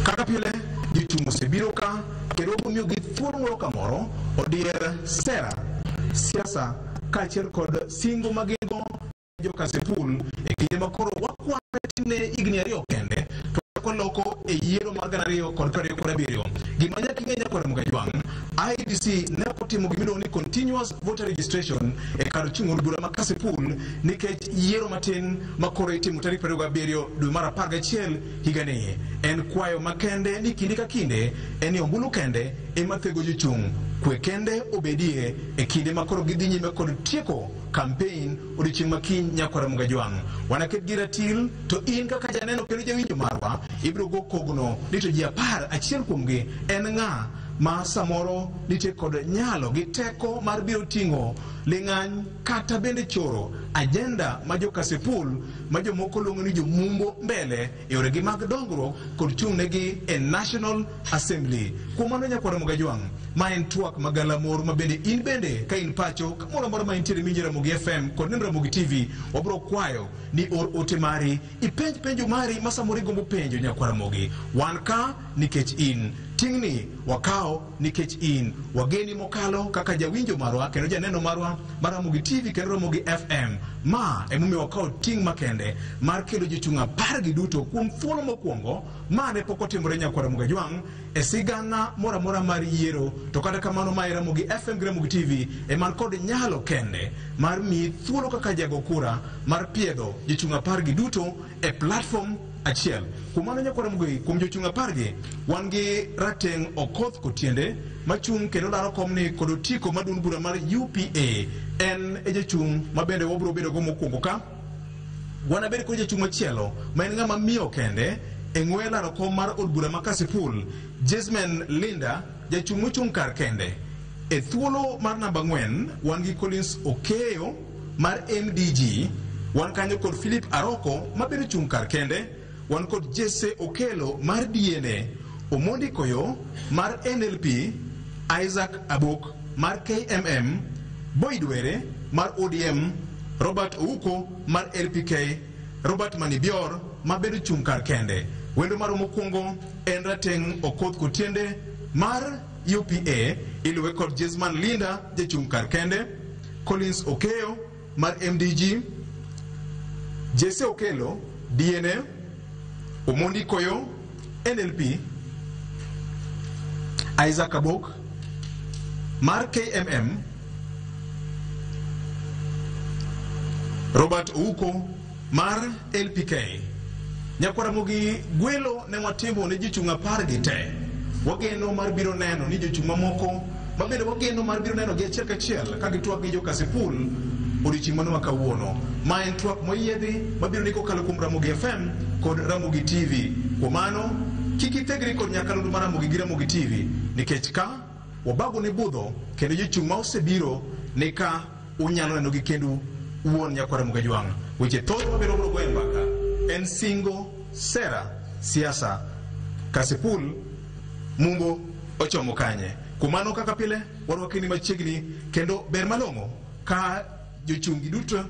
Kaka pile, jochung' osebiro ka kendo wabiro miyogi thuolo moro ka moro odier sera, siasa kaachiel kod singo ma gin go jo Kasipul e kinde ma koro wakwano ne higni 2 kende to waloko e yiero mar 2027. Gima nyaka ing'e nyakwar Ramogi Ajwang', IEBC ne ok otimo gima iluongo ni continuous voter registration e kar chung' od bura ma Kasipul nikech yiero matin ma koro itimo tarik 27 dwe mar 11 higani. En kwayo makende ni kinde ka kinde en ni ombulu kende ema thego jochung', kwe kende obedie e kinde ma koro gidhi nyime kod tieko campaign odiochieng' ma kiny nyakwar Ramogi Ajwang'. Wanaket gi ratil to in kaka janeno kendo jawinjo marwa ibiro go kogno ni to ji 10 achiel kuomgi en ng'a ma samoro nitie kod nyalo gi teko mar biro ting'o ling'any kata bende choro agenda ma jo Kasipul ma jomoko luongo ni jomumbo mbele e yoregi mag dongruok kod chung'negi e National Assembly. Kuom mano nyakwar Ramogi Ajwang', ma en twak magalamoro ma bende in bende ka in pacho kamoro amora ma intiere minjo Ramogi FM kod neno Ramogi TV, wabiro kwayo ni or ote mari, ipenj penjo mari ma samoro igombo penjo nyakwar Ramogi. Wan ka nikech in. Ting'ni wakawo nikech in. Wageni mokalo kaka jawinjo marwa kendo janeno marwa mar Ramogi TV kendo Ramogi FM. Ma emomiyo wakawo ting' makende mar kelo jochung' 10 gi duto kuom thuolo mokwongo ma ne pok otimore nyakwar Ramogi Ajwang' e sigana moro amora mar yiero. To kata kamano ma e Ramogi FM gi Ramogi TV e man kod nyalo kende mar miyi thuolo kaka jago kura mar piedho jochung' 10 gi duto e platform achiel. Kuom mano nyakwar Ramogi, kuom jochung' 10 gi wan gi Rateng' Okoth Kotiende machung' kendo laro komni kod otiko mar duond bura mar UPA. En e jachung' ma bende wabiro bedo go mokwongo ka. Wanabed kod jachung' machielo ma en ng'ama miyo kende e ng'we laro kom mar od bura ma Kasipul, Jesmen Linda, jachung' mochung' kar kende. E thuolo mar namba 4 wan gi Collins Okeyo mar MDG, wan kanyo kod Philip Aroko ma bende ochung' kar kende, wan kod Jesse Okelo mar DNA, Omondi Koyo mar NLP, Isaac Abok mar KMM, Boyd Were mar ODM, Robert Ouko mar LPK, Robert Manibior ma bedo chung' kar kende. Wendo marwa mokwongo en Rateng' Okoth Kotiende mar UPA, iluwe kod Jesman Linda jachung' kar kende, Collins Okeyo mar MDG, Jesse Okelo DNA, Omondi Koyo NLP, Isaac Abok mar KMM, Robert Ouko mar LPK. Nyakwaramogi gwelo ne watimo ne jochung' 10 gi te. Wageno mar biro neno ni jochung' mamoko mabende wageno mar biro neno gi achiel kachiel ka gitwak gi jo Kasipul odiochieng' mano ma kawuono. Ma en twak moyiedhi mabiro ni kokalo kuom Ramogi FM kod Ramogi TV. Kuom mano, kik ithegri kod nyakalondo mar Ramogi gi Ramogi TV nikech ka wabago ne budho kendo jochung' ma osebiro ni ka unyalo neno gi kendu wuon nyakwara Mogajwang'. Weche thoth mabiro biro goyo mbaka en singo, sera, siasa, Kasipul, Mumbo ochomo kanye. Kuom mano kaka pile warwakeni machiegni kendo ber malong'o ka jochung' gi duto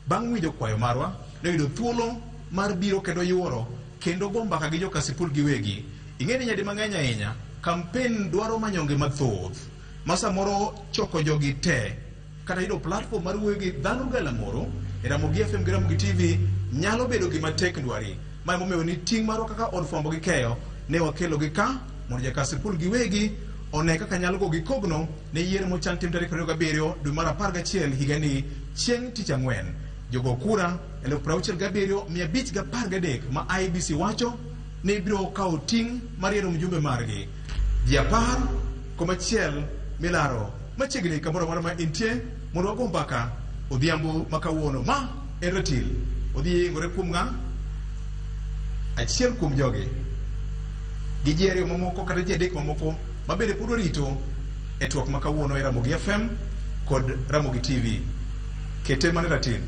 bang' winjo kwayo marwa ne oyudo thuolo mar biro kendo yuoro kendo go mbaka gi jo Kasipul giwegi. Ing'e ni nyadi mang'eny ahinya kampen dwaro manyonge mathoth ma samoro choko jogi te kata yudo platform mar wuoyo gi dhano galamoro e Ramogi FM gi Ramogi TV nyalo bedo gima tek ndwari. Ma emomiyo ni ting' marwa kaka od fwambo gi keyo ne wakelo gi ka mondo jo Kasipul giwegi one kaka nyalo go gi kogno ne yiero mochan tim tarik 27 dwe mar 11 higani chieng' tich ang'wen. Jogo kura 67,513 ma IEBC wacho ni biro kawo ting' mar yiero mjumbe margi. Ji 10,1 milaro machiegni kamoro amora ma intie mondo wago mbaka odhiambo ma kawuono. Ma en ratil odhi yengore kuom ng'a? Achiel kuom jogi gi ji 2 mamoko kata ji 3 mamoko ma bende pod warito e twak ma kawuono e Ramogi FM kod Ramogi TV. Kete mana ratil.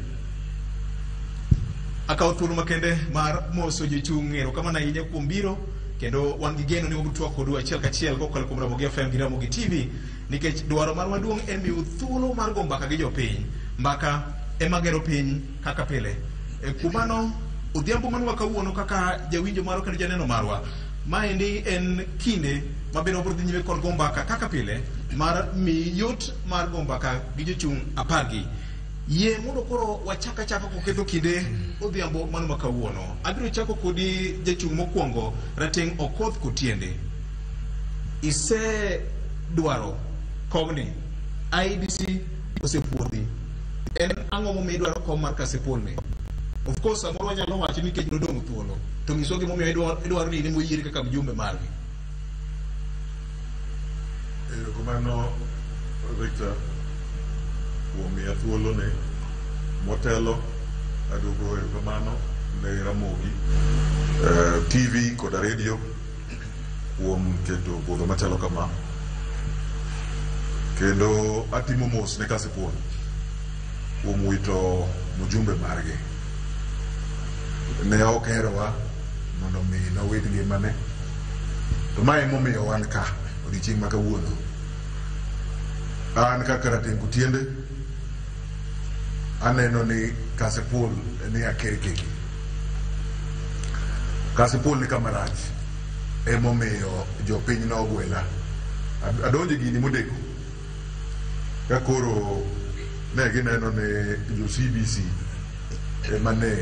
Akawo thuolo makende mar moso jochung' erokamano ahinya kuom biro kendo wan gi geno ni wabiro twak kodu achiel kachiel kokalo kuom Ramogi FM gi Ramogi TV nikech dwaro marwa maduong' en miyo thuolo mar go mbaka gi jopiny. Mbaka ema gero piny kaka pile. Kuom mano odhiambo manwa kawuono kaka jawinjo marwa kendo janeno marwa, maendi en kinde mabende wabiro dhi nyime kod go mbaka kaka pile mar miyi yot mar go mbaka gi jochung' 10 gi. Yie mondo koro wachak achaka koketho kinde odhiambo mano ma kawuono. Abiro chako kodi jachung' mokwongo Rateng' Okoth Kotiende. Isedwaro komni, IEBC osepuodhi. En ang'o momiyo idwaro kom mar Kasipul ni? Of course samoro wanyalo wacho ni nikech nodong' thuolo. To nyiswa gimomiyo idwaro ni in ema oyieri kaka mjumbe margi. Erokamano Victor kuom miya thuolo ni. Motelo aduogo erokamano ne Ramogi TV koda radio kuom keto budho machalo kama. Kendo atimo mos ne Kasipul kuom wito mjumbe margi. Ne ok herowa mondo mi nowit ngimane. To mae emomiyo wan ka odiochieng' ma kawuono. An kaka Rateng' Kotiende aneno ni Kasipul ni akerkegi. Kasipul ni kama rach emomiyo jopiny nogwela. Adonjo e gini modeko ka koro ne gineno ni jo CBC ema ne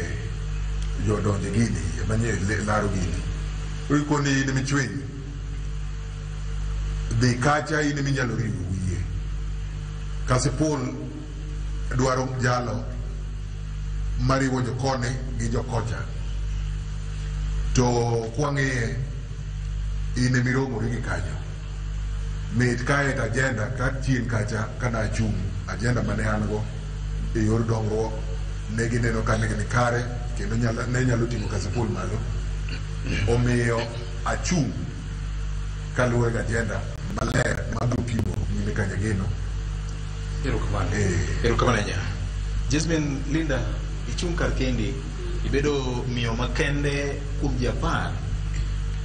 jodonjo e gini ema ne laro gini. Koro in michwiny dhi kacha in eminyalo riwo wiye. Kasipul dwaro jalo mariwo jokone gi jokocha. To kwang'iye in emiromori gi kanyo. Mit kae to agenda ka chien kacha kana achung' agenda mane an go e yor dongruok ne gineno ka ne kare kendo ne nyalo ting'o Kasipul malo. Omiyo achung' kaluwore gi agenda maler mabiro pimo nyime kanyageno. Erokamano. Erokamano ahinya. Jasmine Linda, ichung' kar kendi, ibedo miyo makende kuom ji 10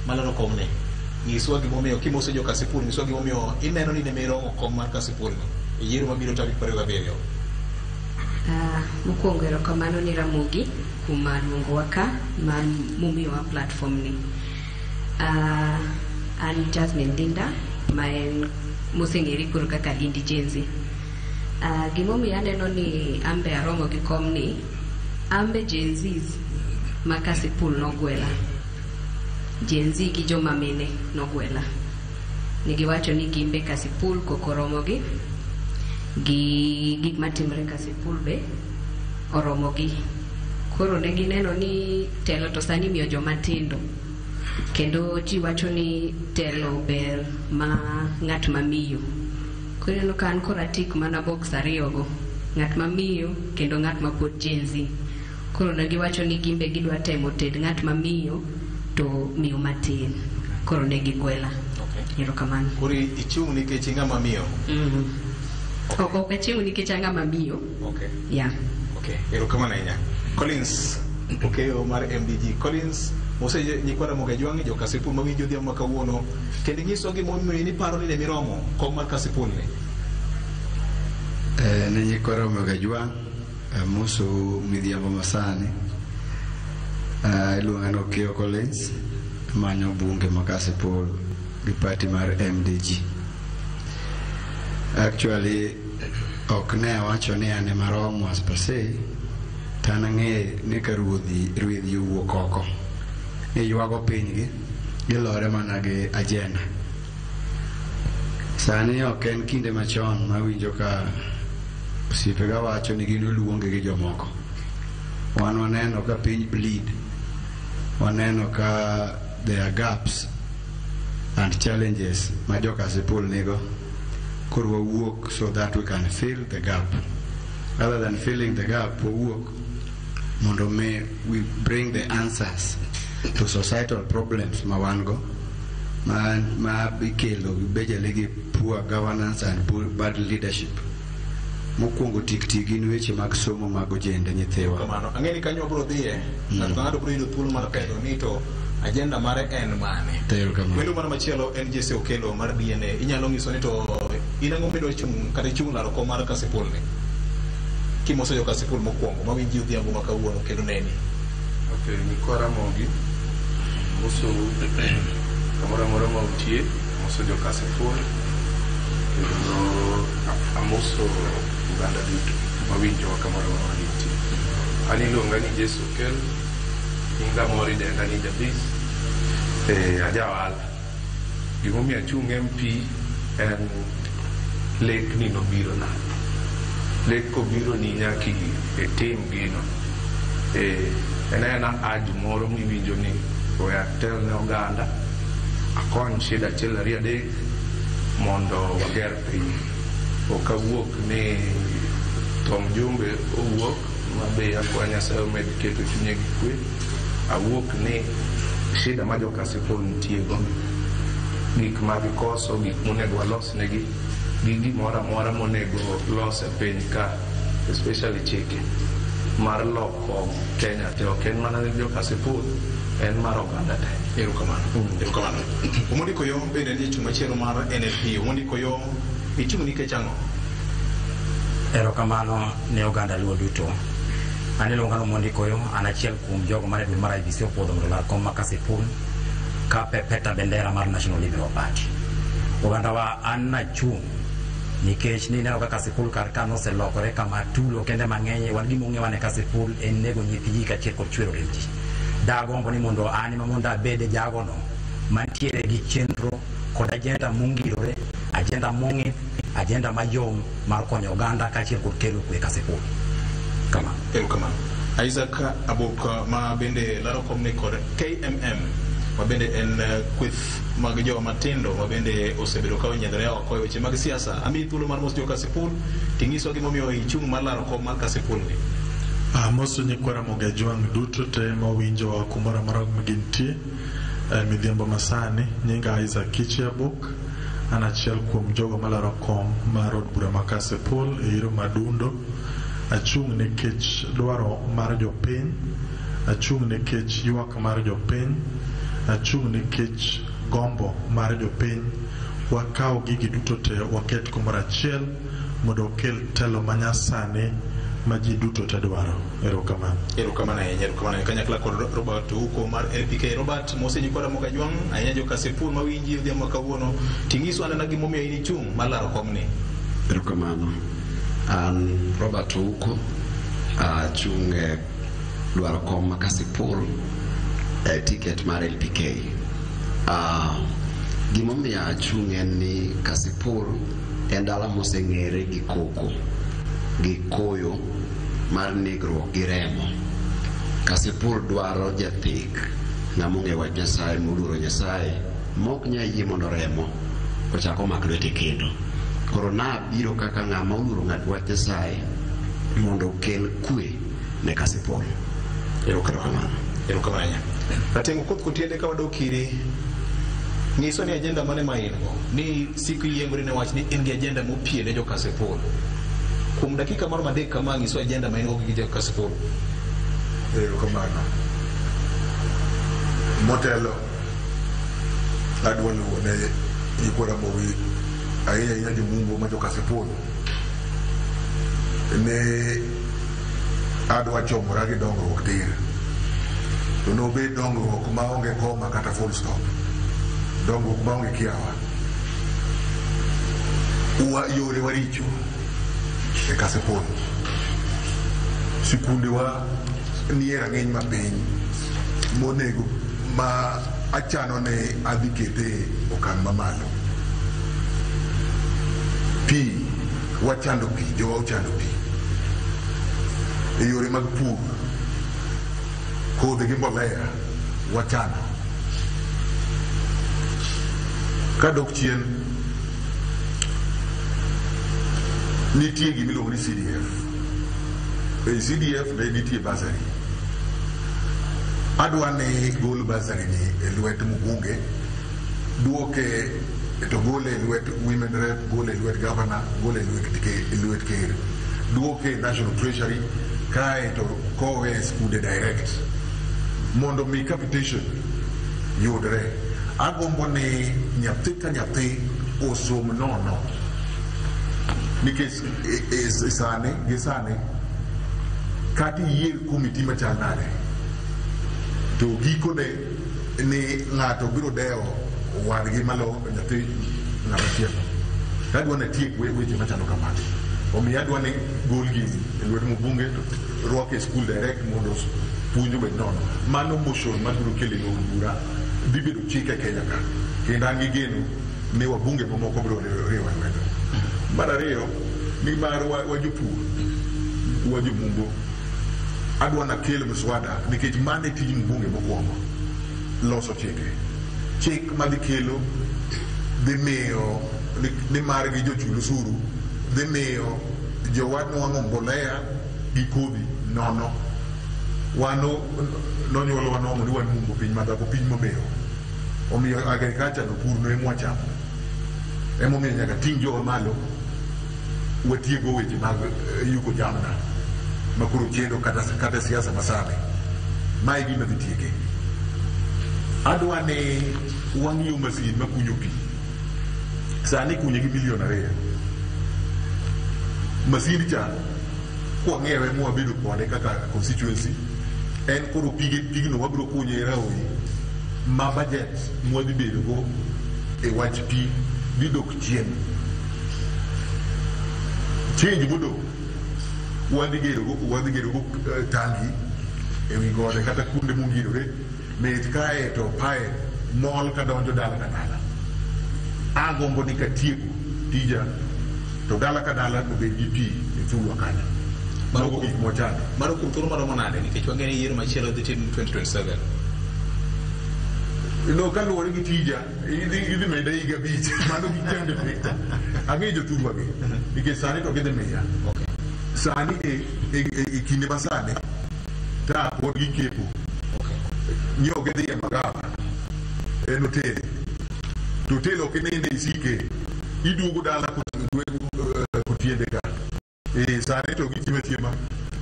malaro komni. Nyiswa gimomiyo kimoso jo Kasipul, nyiswa gimomiyo ineno ni ne miromo kom mar Kasipul ni e yiero mabiro tarik 27. Mokwongo erokamano ni Ramogi kuom luongowa ka mar momiyowa platform ni. An Jasmine Linda ma en moseng'ere koro kaka Lindi Gen Z. Gimomiyo aneno ni ambe aromo gi kom ni, ambe Gen Zs ma Kasipul nogwela. Gen Z gi joma mine nogwela. Negiwacho ni gimbe Kasipul kok oromogi gi gik matimore Kasipul be oromogi. Koro ne gineno ni telo to sani imiyo joma tindo. Kendo ji wacho ni telo ber ma ng'at ma miyo. Koro ineno ka an koro atik mana box ariyogo. Ng'at ma miyo kendo ng'at ma pod Gen Z. Koro ne giwacho ni gimbe gidwa temo ted ng'at ma miyo to miyo matin. Koro ne gigwela. Erokamano. Koro ichung' nikech ing'ama miyo. Ok achung' nikech an ng'ama miyo. Okay. Yeah. Okay, erokamano ahinya. Collins Okeyo mar MDG. Collins, mose nyikwa Ramogi Ajwang' jo Kasipul mawinjo odhiambo ma kawuono kendo inyiswa gimomiyo niparo ni ne miromo kom mar Kasipul ni. Ne nyikwa Ramogi Ajwang' amoso midhiambo masani. Iluonga ni Okeyo Collins, amanyo bunge ma Kasipul gi party mar MDG. Actually, ok ne awacho ni an ema aromo as per se, to an ang'e ni ka ruedhi owuok oko, ni ywago pinygi, gilore mana gi agenda. Sani ok en kinde machon mawinjo ka osiepega wacho ni gin oluonge gi jomoko. Wan waneno ka piny bleed, waneno ka there are gaps and challenges ma jo Kasipul nigo. Koro wawuok so that we can fill the gap. Rather than filling the gap, wawuok mondo mi we bring the answers to societal problems ma wan go ma ikelo bejele gi poor governance and poor bad leadership. Mokwongo tik tik gin weche mag somo mag ojende nyithiwa. Kamano. Ang'e ni kanyo wabiro dhiye. Ng'ato ka ng'ato biro yudo thuolo mar pedho ni to agenda mare en mane. Erokamano. Wendo mano machielo en Jesse Okelo mar DNA. Inyalo nyiso ni to in ang'o midwa chung' kata ichung' laro kom mar Kasipul ni? Kimoso jo Kasipul mokwongo mawinji odhiambo ma kawuono kendo neni. Okay, nyikwa Ramogi, amosou kamoro amora ma utie, amoso jo Kasipul, kendo amoso oganda duto mawinjowa kamoro amora ma gintie. An iluonga ni Jesse Okello, nyinga moro idenda ni Jabis, aja ohala. Gimomiyo achung' MP en lek ni nobirona. Lek kobironi nyaka itim gino. En aena urge moro miwinjo ni we atel ne oganda, akony shida achiel ariyo adek mondo wager piny. Ok awuok ni Tom Jumbe owuok ma be akwa Nyasaye omed keto chunye gi kwe. Awuok ni shida ma jo Kasipul nitie go, gik ma gikoso, gik monego walos negi, gi gimoro amora monego los e piny ka, especially chike mar loko Kenya te. Ok en mana ne jo Kasipul, en mar oganda te. Erokamano. Erokamano. Omondi Koyo bende en jachung' machielo mar NLP. Omondi Koyo, ichung' nikech ang'o? Erokamano ne oganda Luo duto. An iluonga ni Omondi Koyo, an achiel kuom jogo mane duol mar IEBC opuodho mondo olar kom ma Kasipul ka pepeta bendera mar National Liberal Party. Ogandawa an nachung' nikech nineno ka Kasipul kar ka noselokore kama tulo kende mang'eny. Wan gima ong'ewa ne Kasipul en nego nyithi ji kaachiel kod chwero remb ji. Dagombo ni mondo an ema mondo abed jagono mantiere gi chenro kod agenda mongirore, agenda mong'ith, agenda mayom mar konyo oganda kaachiel kod kelo kwe Kasipul. Kamano. Erokamano. Isaac Abok ma bende laro komni kod KMM ma bende en kweth mag joma matindo ma bende osebedo ka onyiedhore oko e weche mag siasa. Amiyi thuolo mar mos jo Kasipul ting'iswa gimomiyo ichung' mar laro kom mar Kasipul ni. Amoso nyikwa Ramogi Ajwang' duto te mawinjowa kumoro amora ma gintie midhiambo masani. Nyinga Isaac Kichi Abok, an achiel kuom jogo malaro kom mar od bura ma Kasipul e yiero madundo. Achung' nikech dwaro mar jopiny, achung' nikech ywak mar jopiny, achung' nikech gombo mar jopiny, wakaw gigi duto te waket kumoro achiel mondo okel telo manyasani ma ji duto te dwaro. Erokamano. Erokamano ahinya, erokamano ahinya. Kanyakla kod Robert Ouko mar LPK. Robert, mose nyikwa Ramogi Ajwang', ahinya jo Kasipul mawinji odhiambo kawuono. Ting'iso anena gimomiyo in ichung' mar laro komni. Erokamano. An Robert Ouko, achung' e dwaro kom ma Kasipul e tiket mar LPK. Gimomiyo achung' en ni Kasipul en dala moseng'ere gi koko, gi koyo mar negruok gi remo. Kasipul dwaro jathek, ng'ama ong'eyo wach Nyasaye, moluoro Nyasaye, mok nyal yie mondo remo ochak omak lwete kendo. Koro nabiro kaka ng'ama oluoro ng'at wach Nyasaye mondo okel kwe ne Kasipul. Erokamano. Erokamano ahinya. Rateng' Okoth Kotiende, ka wadok iri, nyiso ni agenda mane ma in go? Ni siko iyiengori ne wach ni in gi agenda mopie ne jo Kasipul. Kuom dakika moro madek kama, nyiso agenda ma in go gi jo Kasipul. Erokamano. Motelo, adwa luwo ne nyikwa Ramogi, ahinya ahinya jomumbo ma jo Kasipul, ne adwa chomora gi dongruok tir. To nobed dongruok maonge koma kata full stop. Dongruok maonge kiawa. Wa yore waricho e Kasipul. Sikundewa nie rang'iny mapiny monego ma achano ne adhi kete okang' mamalo. Pi, wachando pi, jowa ochando pi. E yore mag pur, kodhi gi mbolea wachando. Kadok chien, nitie gimiluongo ni CDF. E CDF ne nitie bursary. Adwa ni gol bursary ni e lwet mbunge, duoke to gole e lwet women rep, gole e lwet governor, gole e lwet ker, duoke e National Treasury, kae to kowe e skunde direct mondo mi capitation yudre. Agombo ni nyathi ka nyathi osom nono, nikech sani gi sani kata iyier komiti machal nade to gikone ni ng'ato biro dewo wadgi malo nyathi ng'ama chielo. Adwa ni atiek weche machalo kamagi. Omiyo adwa ni gol gini e lwet mbunge to rwake e skul direct mondo puonj obed nono. Mano motion mabiro kelo e od bura dhi bedo chik e Kenya ka. Kendo an gi geno ni wabunge mamoko biro riwo lwedo. Mar ariyo, ni mar wa jopur, wa jomumbo, adwa nakel mswada nikech mano e tij mbunge mokwongo, loso chike. Chik madhi kelo dhi miyo ni margi jochul osuru, dhi miyo jowa nwang'o mbolea gi kodhi nono. Wan nonyuolwa nwang'o ni wan mumbo piny madhako, piny momewo. Omiyo agriculture no pur no emwachamo. Emomiyo nyaka ting' jowa malo watiego weche mag yuko jamna makoro chendo kata siasa masani. Mae e gima dhi tieke. Adwa ni wang'iew masin makunyo pi. Sani ikunye gi milion 2. Masin cha kwang'iewe mwabedo kode kaka constituency, en koro pigno wabiro kunye e raoi ma budget mwadhi bedo go e wach pi dhi dok chien. Change modong' wadhi gero go tangi ewi gode kata kuonde mongirore mit kae to pipe mol kadonjo dala ka dala. Agombo ni katieko tija to dala ka dala obed gi pi e thurwa kanyo. Mago gik mwachando. Mano kuom thuolo maromo nade nikech wang'eyo ni yiero machielo dhi tim 2027. No, kaluwore gi tija idhi meda higa 5. Mano gichande Victor. Ang'eyo jothurwa gi nikech sani to gidhi miya. Sani e kinde masani ta pod gikepo. Nyo gidhi e magawa en hotel. To hotel ok ininde isike. Iduogo dala kotiende ka. Sani to gichiemo achiema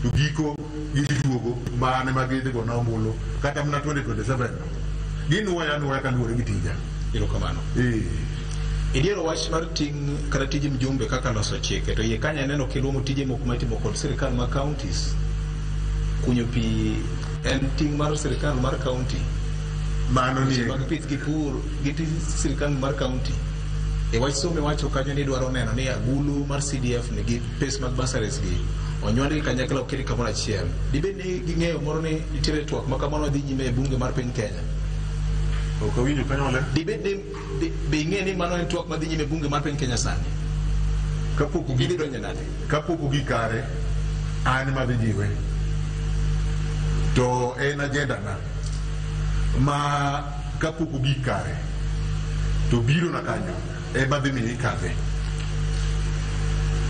to giko gidhi duogo mane ma gidhi gona ombulu kata mana 2027 no. Ginuoya anuoya kaluwore gi tija. Erokamano. Idiero wach mar ting' kata tij mjumbe kaka loso chike to iye kanyo aneno kiluongo tije moko ma itimo kod sirikal mag counties. Kunyo pi en ting' mar sirikal mar county. Mano ni Weche mag pith gi pur gin tij sirikal mar county. E wach somo iwacho kanyo ni idwaro neno ni agulu mar CDF nigi pes mag bursaries gi onywandgi kanyakla oketgi kamoro achiel. Dibed ni ging'eyo moro ni nitiere twak ma kamano dhi nyime e bunge mar piny Kenya? Ok awinjo kanyo maler. Dibed ni be ing'e ni mano en twak madhi nyime e bunge mar piny Kenya sani? Kapok ogik Idhi donjo nade? Kapok ogik kare, an ema adhi jiwe. To en agenda na ma kapok ogik kare to biro na kanyo ema dhi miyo ikadhe.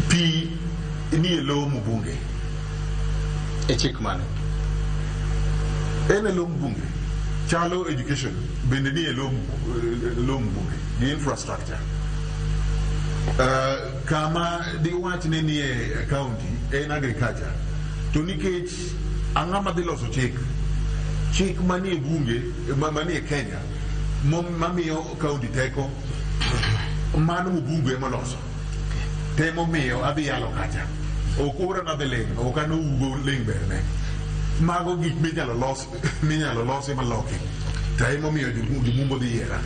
Pi ni e lo mbunge. E chik mane? En e lo mbunge. Chalo education bende ni e lo mbunge gi infrastructure. Kama diwach ni nie county en agriculture. To nikech ang'ama dhi loso chik, chik manie bunge manie Kenya mamiyo county teko mano mbunge ema loso. Temo miyo adhi yalo kacha. Ok ora nadhi ling', ok an owuo ling' berne. Mago gik minyalo los, minyalo losi maloki. To emomiyo jomumbo dhi yiera.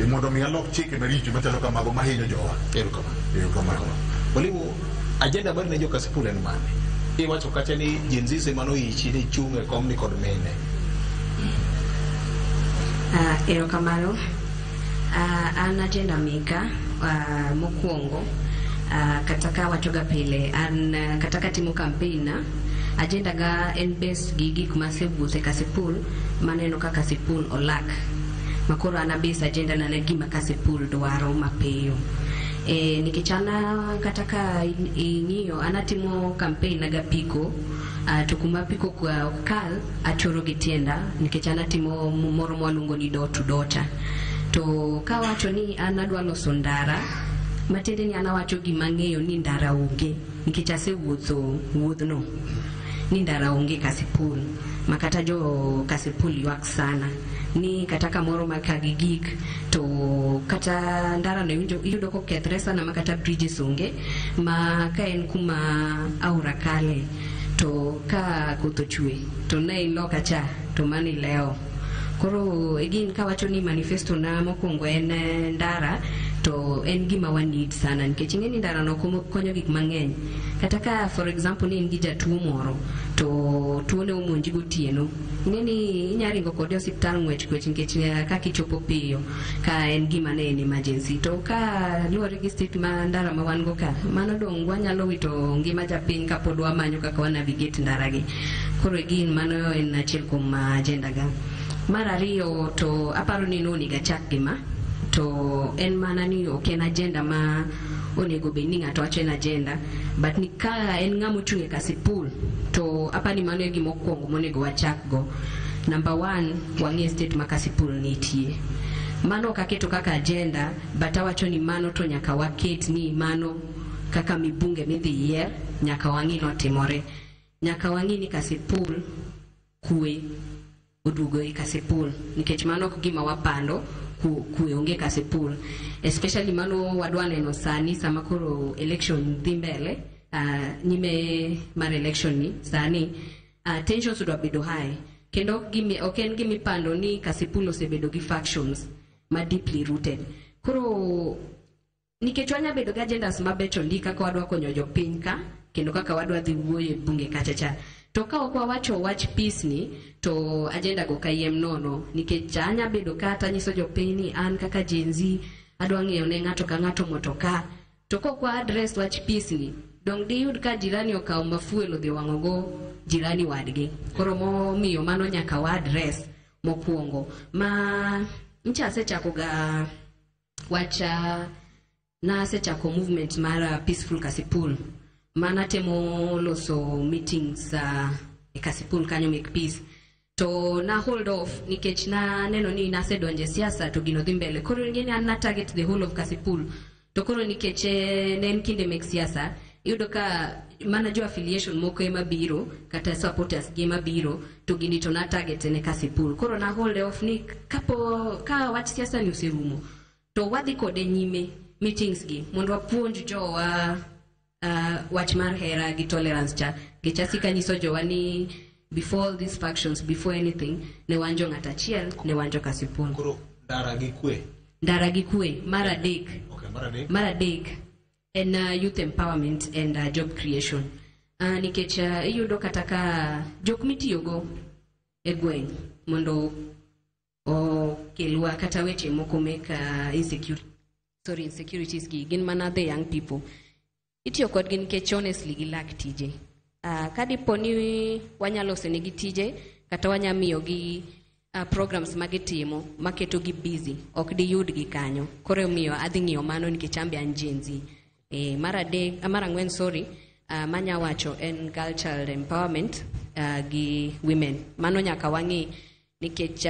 Mondo mi alok chike maricho machalo kamago mahinyo jowa. Erokamano. Erokamano. Mwalimu, agenda mari ne joka Kasipul en mane? Iwacho kacha ni Gen Z ema noichi ni chung' e kom ni kod mine. Erokamano. An agenda meka mokwongo kata ka wachoga pile an kata katimo campaign na agenda ga en base gi gik masewuothe Kasipul maneno ka Kasipul olak makoro an abase agenda na ne gima Kasipul dwaro mapiyo. Nikech an kata ka ing'iyo an atimo campaign na gapiko to kuma piko ok kal achoro gi tienda nikech an atimo moro mwaluongo ni door to door cha. To kawacho ni an adwa loso ndara matiende ni an awacho gima ang'eyo ni ndara onge nikech asewuotho wuodhno ni ndara onge Kasipul ma kata jo Kasipul ywak sana ni kata kamoro ma ka gigik to kata ndara no iyudo kokethre sana ma kata bridges onge ma ka en kuma aora kale to ka koth ochwe to ne iloka cha to mano ilewo. Koro again kawacho ni manifesto na mokwongo en ndara to en gima wa need sana nikech ing'e ni ndara no konyo gik mang'eny. Kata ka for example ni in gi jatuo moro to tuo ne omonji gotieno, ing'e ni inya ringo kode e osiptal ng'wech ng'wech nikech kaka ichopo piyo ka en gima ne en emergency. To ka luwore gi state ma ndara ma wan go ka, mano dong' wanyalo wito ngima japiny kapod wamanyo kaka wa navigate ndara gi. Koro again mano en achiel kuom agenda ga. Mar ariyo to aparo ni nonego achak gi ma to en mana ni ok en agenda ma onego bed ni ng'ato wacho en agenda but ni ka en ng'ama ochung' e Kasipul to apani mano e gima okwongo monego wachak go. Number 1, wang'e state ma Kasipul nitie. Mano ok aketo kaka agenda but awacho ni mano to nyaka waket ni mano kaka mibunge midhi yier nyaka wang'i notimore. Nyaka wang'i ni Kasipul kwe oduogo e Kasipul nikech mano ok gima wapando kwe onge Kasipul especially mano wadwa neno sani sama koro election dhi mbele nyime mar election ni sani tensions odwa bedo high kendo ok en gima ipando ni Kasipul osebedo gi factions ma deeply rooted. Koro nikech wanya bedo gi agendas mabecho ndi kaka wadwa konyo jopiny ka kendo kaka wadwa dhi wuoyo e bunge kacha cha. To ka ok wawacho wach peace ni to agenda go kayiem nono nikech anya bedo kata nyiso jopiny ni an kaka Gen Z adwa ng'iewo ne ng'ato ka ng'ato motoka. To kok wa address wach peace ni dong diyud ka jirani okawo mafuel odhi wang'o go jirani wadgi. Koro momiyo mano nyaka wa address mokwongo. Ma ncha asechako ga wacha na asechako movement mar Peaceful Kasipul. Mana temo loso meetings e Kasipul kanyo make peace. To na hold off nikech na neno ni nasedonje siasa to gino dhi mbele. Koro ing'e ni an na target the whole of Kasipul. To koro nikech ne en kinde mek siasa Iyudo ka mana jo affiliation moko ema biro kata supporters gi ema biro to gini to na target ne Kasipul. Koro na hold off ni kapo ka wach siasa ni oserumo to wadhi kode nyime meetings gi mondo wapuonj jowa wach mar hera gi tolerance cha. Nikech asika nyiso jowa ni before all these factions, before anything, ne wan jo ng'at achiel, ne wan jo Kasipul. Koro ndara gi kwe. Ndara gi kwe, mar adek. Okay, mar adek. Mar adek en youth empowerment and job creation. Nikech iyudo kata ka jok mitiyogo e gweng' mondo okelwa kata weche moko mek insecurities gi gin mana the young people. Itiyo kodgi nikech honestly gilak tije. Ka dipo ni wanyalo loso negi tije kata wanya miyogi programs magitimo maketo gi busy, ok diyudgi kanyo. Koro omiyo adhi ng'iyo mano nikech an be an Gen Z. Mar adek, mar ang'wen, sorry, manya wacho en girl child empowerment gi women. Mano nyaka wang'i nikech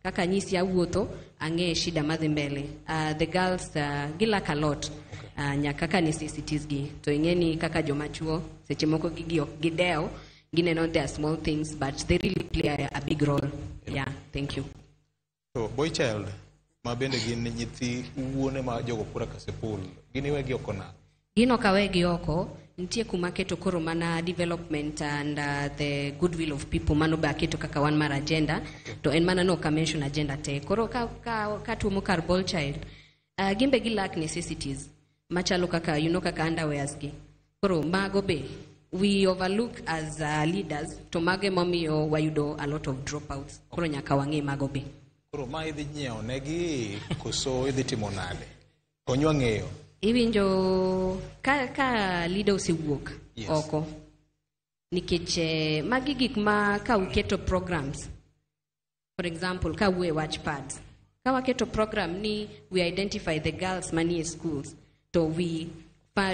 kaka nyisi awuotho ang'e shida madhi mbele. The girls gilak a lot. Nyaka kaka necessities gi to ing'e ni kaka joma chuo seche moko gigi ok gidew, gineno they are small things but they really play a big role. Yeah, thank you. To boy child ma bende gin nyithi wuone ma jogo kura Kasipul, gin iwegi oko nade? Gin ok awegi oko, nitie kuma aketo koro mana development and the goodwill of people, mano be aketo kaka wan mar agenda. To en mana no ok mention agenda te. Koro ka tuomo kar boy child, gin be gilak necessities machalo kaka kaka underwears gi. Koro mago be we overlook as leaders, to mago emomiyo wayudo a lot of dropouts. Koro nyaka wang'e mago be. Koro ma idhi nyiewo negi koso idhi timo nade? Konywa ng'eyo. Iwinjo ka leader osewuok oko, nikech magi gik ma ka uketo programs, for example ka wuoye wach pads, ka waketo program ni we identify the girls manie schools to we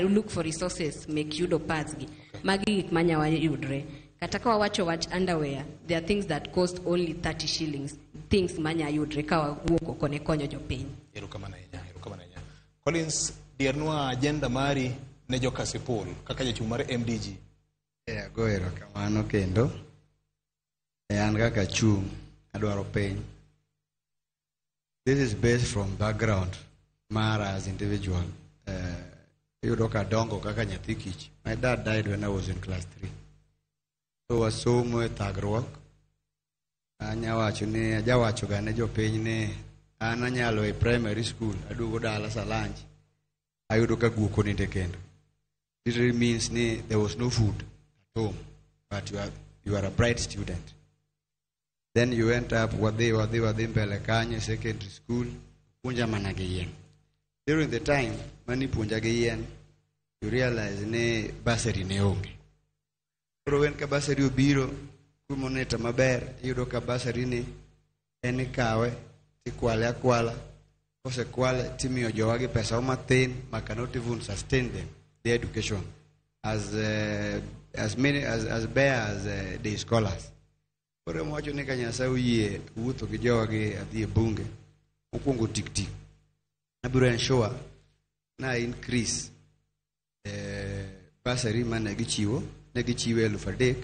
look for resources mek yudo pads gi. Magi gik manya yudre. Kata ka wawacho wach underwear, there are things that cost only 30 shillings, things manya yudre ka wawuok oko ne konyo jopiny. Erokamano ahinya, erokamano ahinya. Collins, diernwa agenda mari ne jo Kasipul kaka jachung' mar MDG. Ago erokamano kendo. An kaka achung' adwaro piny. This is based from background mara as individual. Iyudo ka dongo kaka nyathi kich. My dad died when I was in class 3. So wasomo e thagruok. Anya wacho ni ajawacho ga ne jopiny ni an anyalo e primary school aduogo dala sa lunch ayudo ka guok onindo e kendo. Literally means ni there was no food at home, but you are a bright student. Then you went up, wadhi wadhi wadhi mbele kanyo e secondary school, puonja mana gi yien. During the time mani puonja gi yien, you realize ni bursary ne onge. Koro wen ka bursary obiro, kumoneta maber, iyudo ka bursary ni en ikawe, tikwale akwala, kosekwale timiyo jowagi pesa mathin ma cannot even sustain them, their education, as many as bare as day scholars. Koro ema ni ka Nyasaye oyie wuotho gi jowagi adhi e bunge, mokwongo tik tik, abiro ensure na increase bursary mane gichiwo, ne gichiwo 3,000,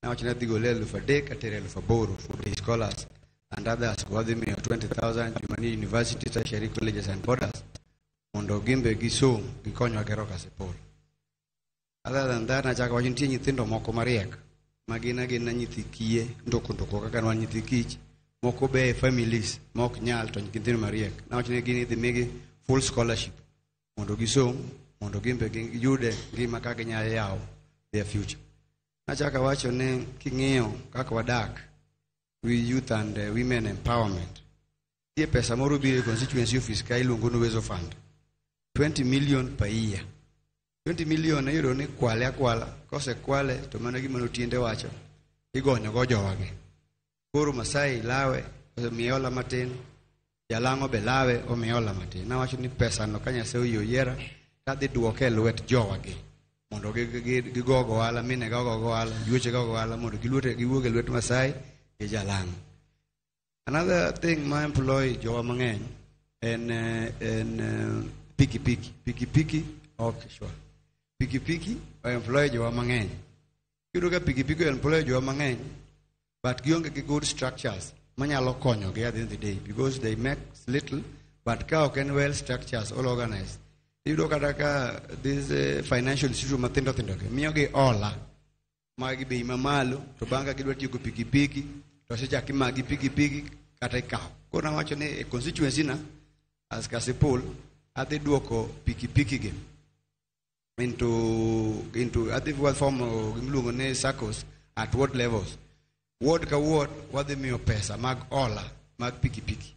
nawacho ni adhi gole 3,000 atere 8,000 for day scholars and others go adhi miyo 20,000 joma nie university, tertiary colleges and boarders mondo gin be gisom gikonywa gero Kasipul. Other than that, nachako wacho nitie nyithindo moko mariek ma gin agina nyithi kiye ndoko ndoko kaka wan nyithi kich moko be e families ma ok nyal to nyithindo mariek. Nawacho ni gin idhi migi full scholarship mondo gisom mondo gin be giyude ngima kaka ginyalo yawo their future. Nachako awacho ni king'iyo kaka wadak we youth and women empowerment. Nitie pesa moro biro e constituency office ka iluongo ni Uwezo Fund. 20 million per year. 20 million iyudo ni kwale akwala, kosekwale to mano gima notiende wacho, igonyo go jowagi. Koro Masai lawe, osemiye hola matin, Jalang'o be lawe, omiye hola matin. Nawacho ni pesa no ka Nyasaye oyie oyiera, tadhi duoke e lwet jowagi mondo gigo ohala, mine go ohala, yuoche go ohala mondo giwuog e lwet Masai gi Jalang'o. Another thing ma employ jowa mang'eny en pikipiki. Pikipiki ok sure. Pikipiki employ jowa mang'eny. Iyudo ka pikipiki employ jowa mang'eny, but gionge gi good structures manyalo konyogi at the end of the day because they make little, but ka ok en well structures, all organized. Iyudo kata ka this financial institution mathindo thindo gi miyogi hola mag bei mamalo to bang' ka gidwa tieko pikipiki to osechak imagi pikipiki kata ikawo. Koro nawacho ni e constituency na as Kasipul adhi duoko pikipiki gi into adhi form gimiluongo ni SACCOs at ward levels. Ward ka ward wadhi miyo pesa mag hola mag pikipiki.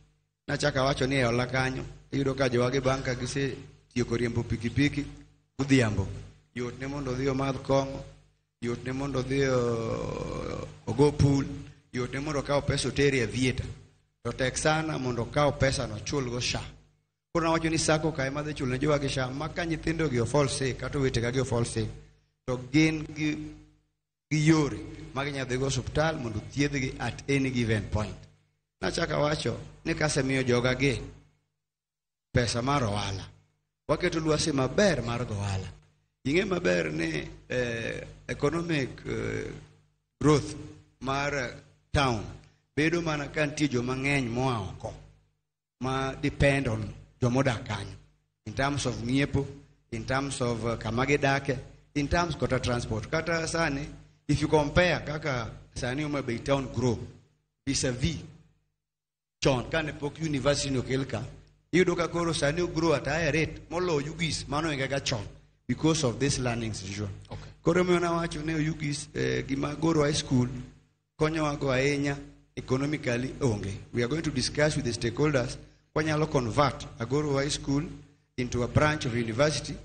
Nachako awacho ni e hola kanyo iyudo ka jowagi bang' ka gisetieko riembo pikipiki godhiambo yot ne mondo odhi omadh kong'o, yot ne mondo odhi ogo pool, yot ne mondo okaw pesa oter e theatre. To tek sana mondo okaw pesa no ochulgo SHA. Koro nawacho ni SACCO ka ema dhi chulo ne jowagi SHA ma ka nyithindo gi o fall sick kata owetega gi o fall sick to gin gi yore ma ginyalo dhigo osuptal mondo thiedhgi at any given point. Nachako awacho ni kasemiyo joga gi pesa mar ohala, waketo lwasi maber mar go ohala. Ing'e maber ni economic growth mar town bedo mana ka nitie joma ng'eny moa oko ma depend on jomodak kanyo in terms of ng'iepo, in terms of kama gidake, in terms kata transport. Kata sani if you compare kaka sani Homa Bay town grow vis-a-vis chon kane pok university okel ka, iyudo ka koro sani o grow at a higher rate moloyo Oyugis mano ga chon because of this learning institution. Okay. Koro omiyo nawacho ni Oyugis gima Goro High School konyowa go ahinya economically onge. We are going to discuss with the stakeholders kwanyalo convert Agoro High School into a branch of university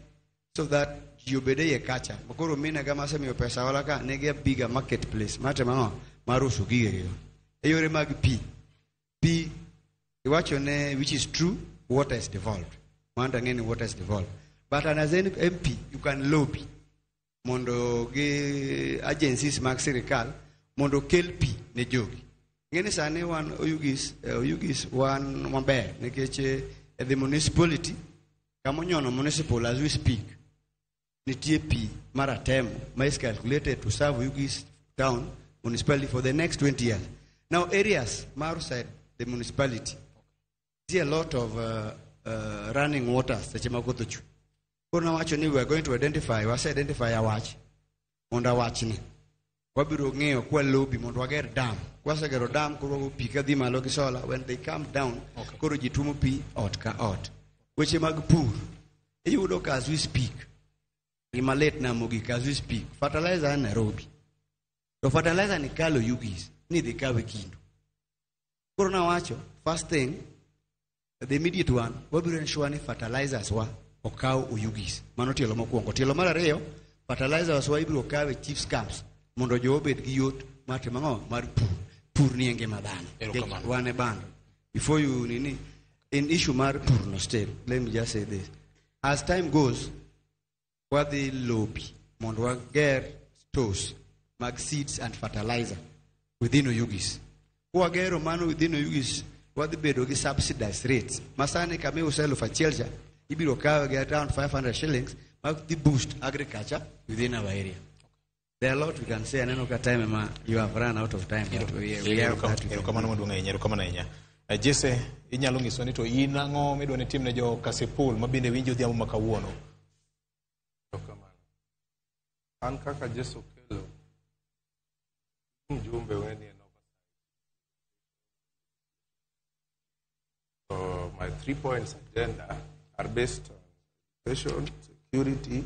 so that ji obed e iye kacha. Koro minega masemiyo pesa hola ka nigi a bigger marketplace matimo ang'o mar uso gigegi. E yore mag pi, pi iwacho ne which is true, water is devolved. Mondo ang'e ni water is devolved. But as an MP, you can lobby mondo gi agencies mag sirikal mondo kel pi ne jogi. Ng'eni sani wan Oyugis, Oyugis wan maber nikech the municipality kamonyono municipal as we speak nitie pi mar Atemo ma is calculated to serve Oyugis town municipality for the next 20 years. Now areas mar outside the municipality see a lot of running water seche ma koth ochwe. Koro nawacho ni we are going to identify, wase identify awach mondo awachni wabiro ng'iyo kwa lobby mondo wager dam. Kwasegero dam koro wago pi kadhi malo gi solar when they come down okay. Koro ji tuomo pi ot ka ot. Weche mag pur iyudo ka as we speak gima lit na mogik as we speak fertilizer en Nairobi to fertilizer ni kalo Oyugis ni dhi kawe Kindu. Koro nawacho first thing the immediate one wabiro ensure ni fertilizers wa okaw Oyugis. Mano tielo mokwongo. Tielo mar ariyo fertilizers wa ibiro kawe chiefs camps mondo jo obed gi yot mar timo ang'o mar pur. Pur ni e ngima dhano. Erokamano. Wan e bando. Before you nini in issue mar pur no still let me just say this. As time goes wadhi lobby mondo wager stores mag seeds and fertilizer within Oyugis. Kwagero mano within Oyugis wadhi bedo gi subsidized rates. Masani kama iuso 1,000 cha ibiro kawe gi around 500 shillings ma dhi boost agriculture within our area. There are a lot we can say. Aneno ka time ma you have run out of time. But we have that. Erokamano maduong' ahinya, erokamano ahinya. Jesse, inyalo nyiso ni to in ang'o midwa ni timne jo Kasipul ma bende winjo odhiambo ma kawuono? Erokamano. An kaka Jesse Okello, mjumbe weni en oversight. So my 3 points agenda are based on education, security,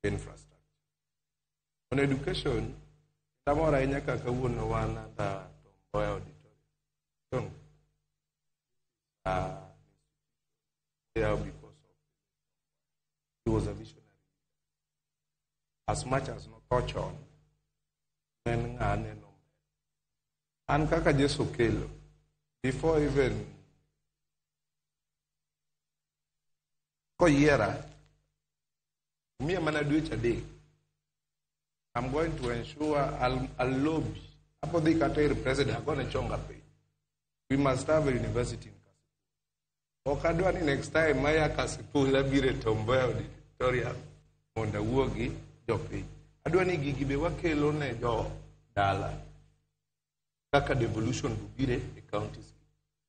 infrastructure. On education, samoro ahinya kaka kawuono wan under Tom Mboya Auditorium. Because of he was a visionary. As much as notho chon, en ng'a neno. An kaka Jesse Okello, before even koyiera, miya mana dweche 3, I'm going to ensure I'll lobby. Apo dhi kata ir president, agone chonga piny. We must have a university in Kasipul. Ok adwa ni next time maya Kasipul abiro e Tom Mboya Auditorium mondo awuo gi jopiny. Adwa ni gigi be wakelo ne jo dala kaka devolution biro e counties.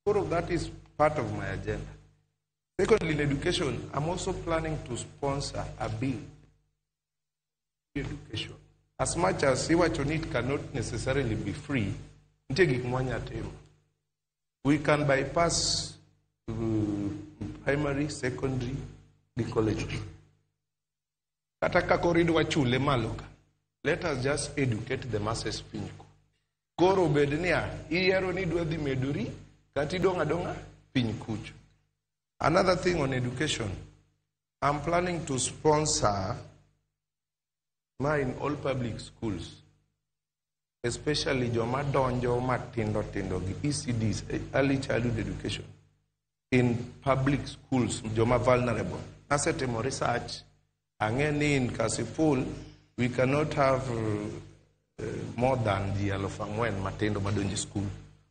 Koro that is part of my agenda. Secondly, in education, I'm also planning to sponsor a bill. Education. As much as iwacho ni it cannot necessarily be free, nitie gik mwanya timo. We can bypass primary, secondary, gi college. Kata ka koro idwa chule malo ka, let us just educate the masses piny ko. Koro bed niya, iyiero ni idwa dhi medori, kata idong' adong'a piny kucho. Another thing on education, I'm planning to sponsor in all public schools, especially joma donjo matindo tindo gi ECDs, early childhood education, in public schools, joma vulnerable. Nasetimo research, ang'e ni in Kasipul, we cannot have more than ji 4,000 matindo madonjo e school.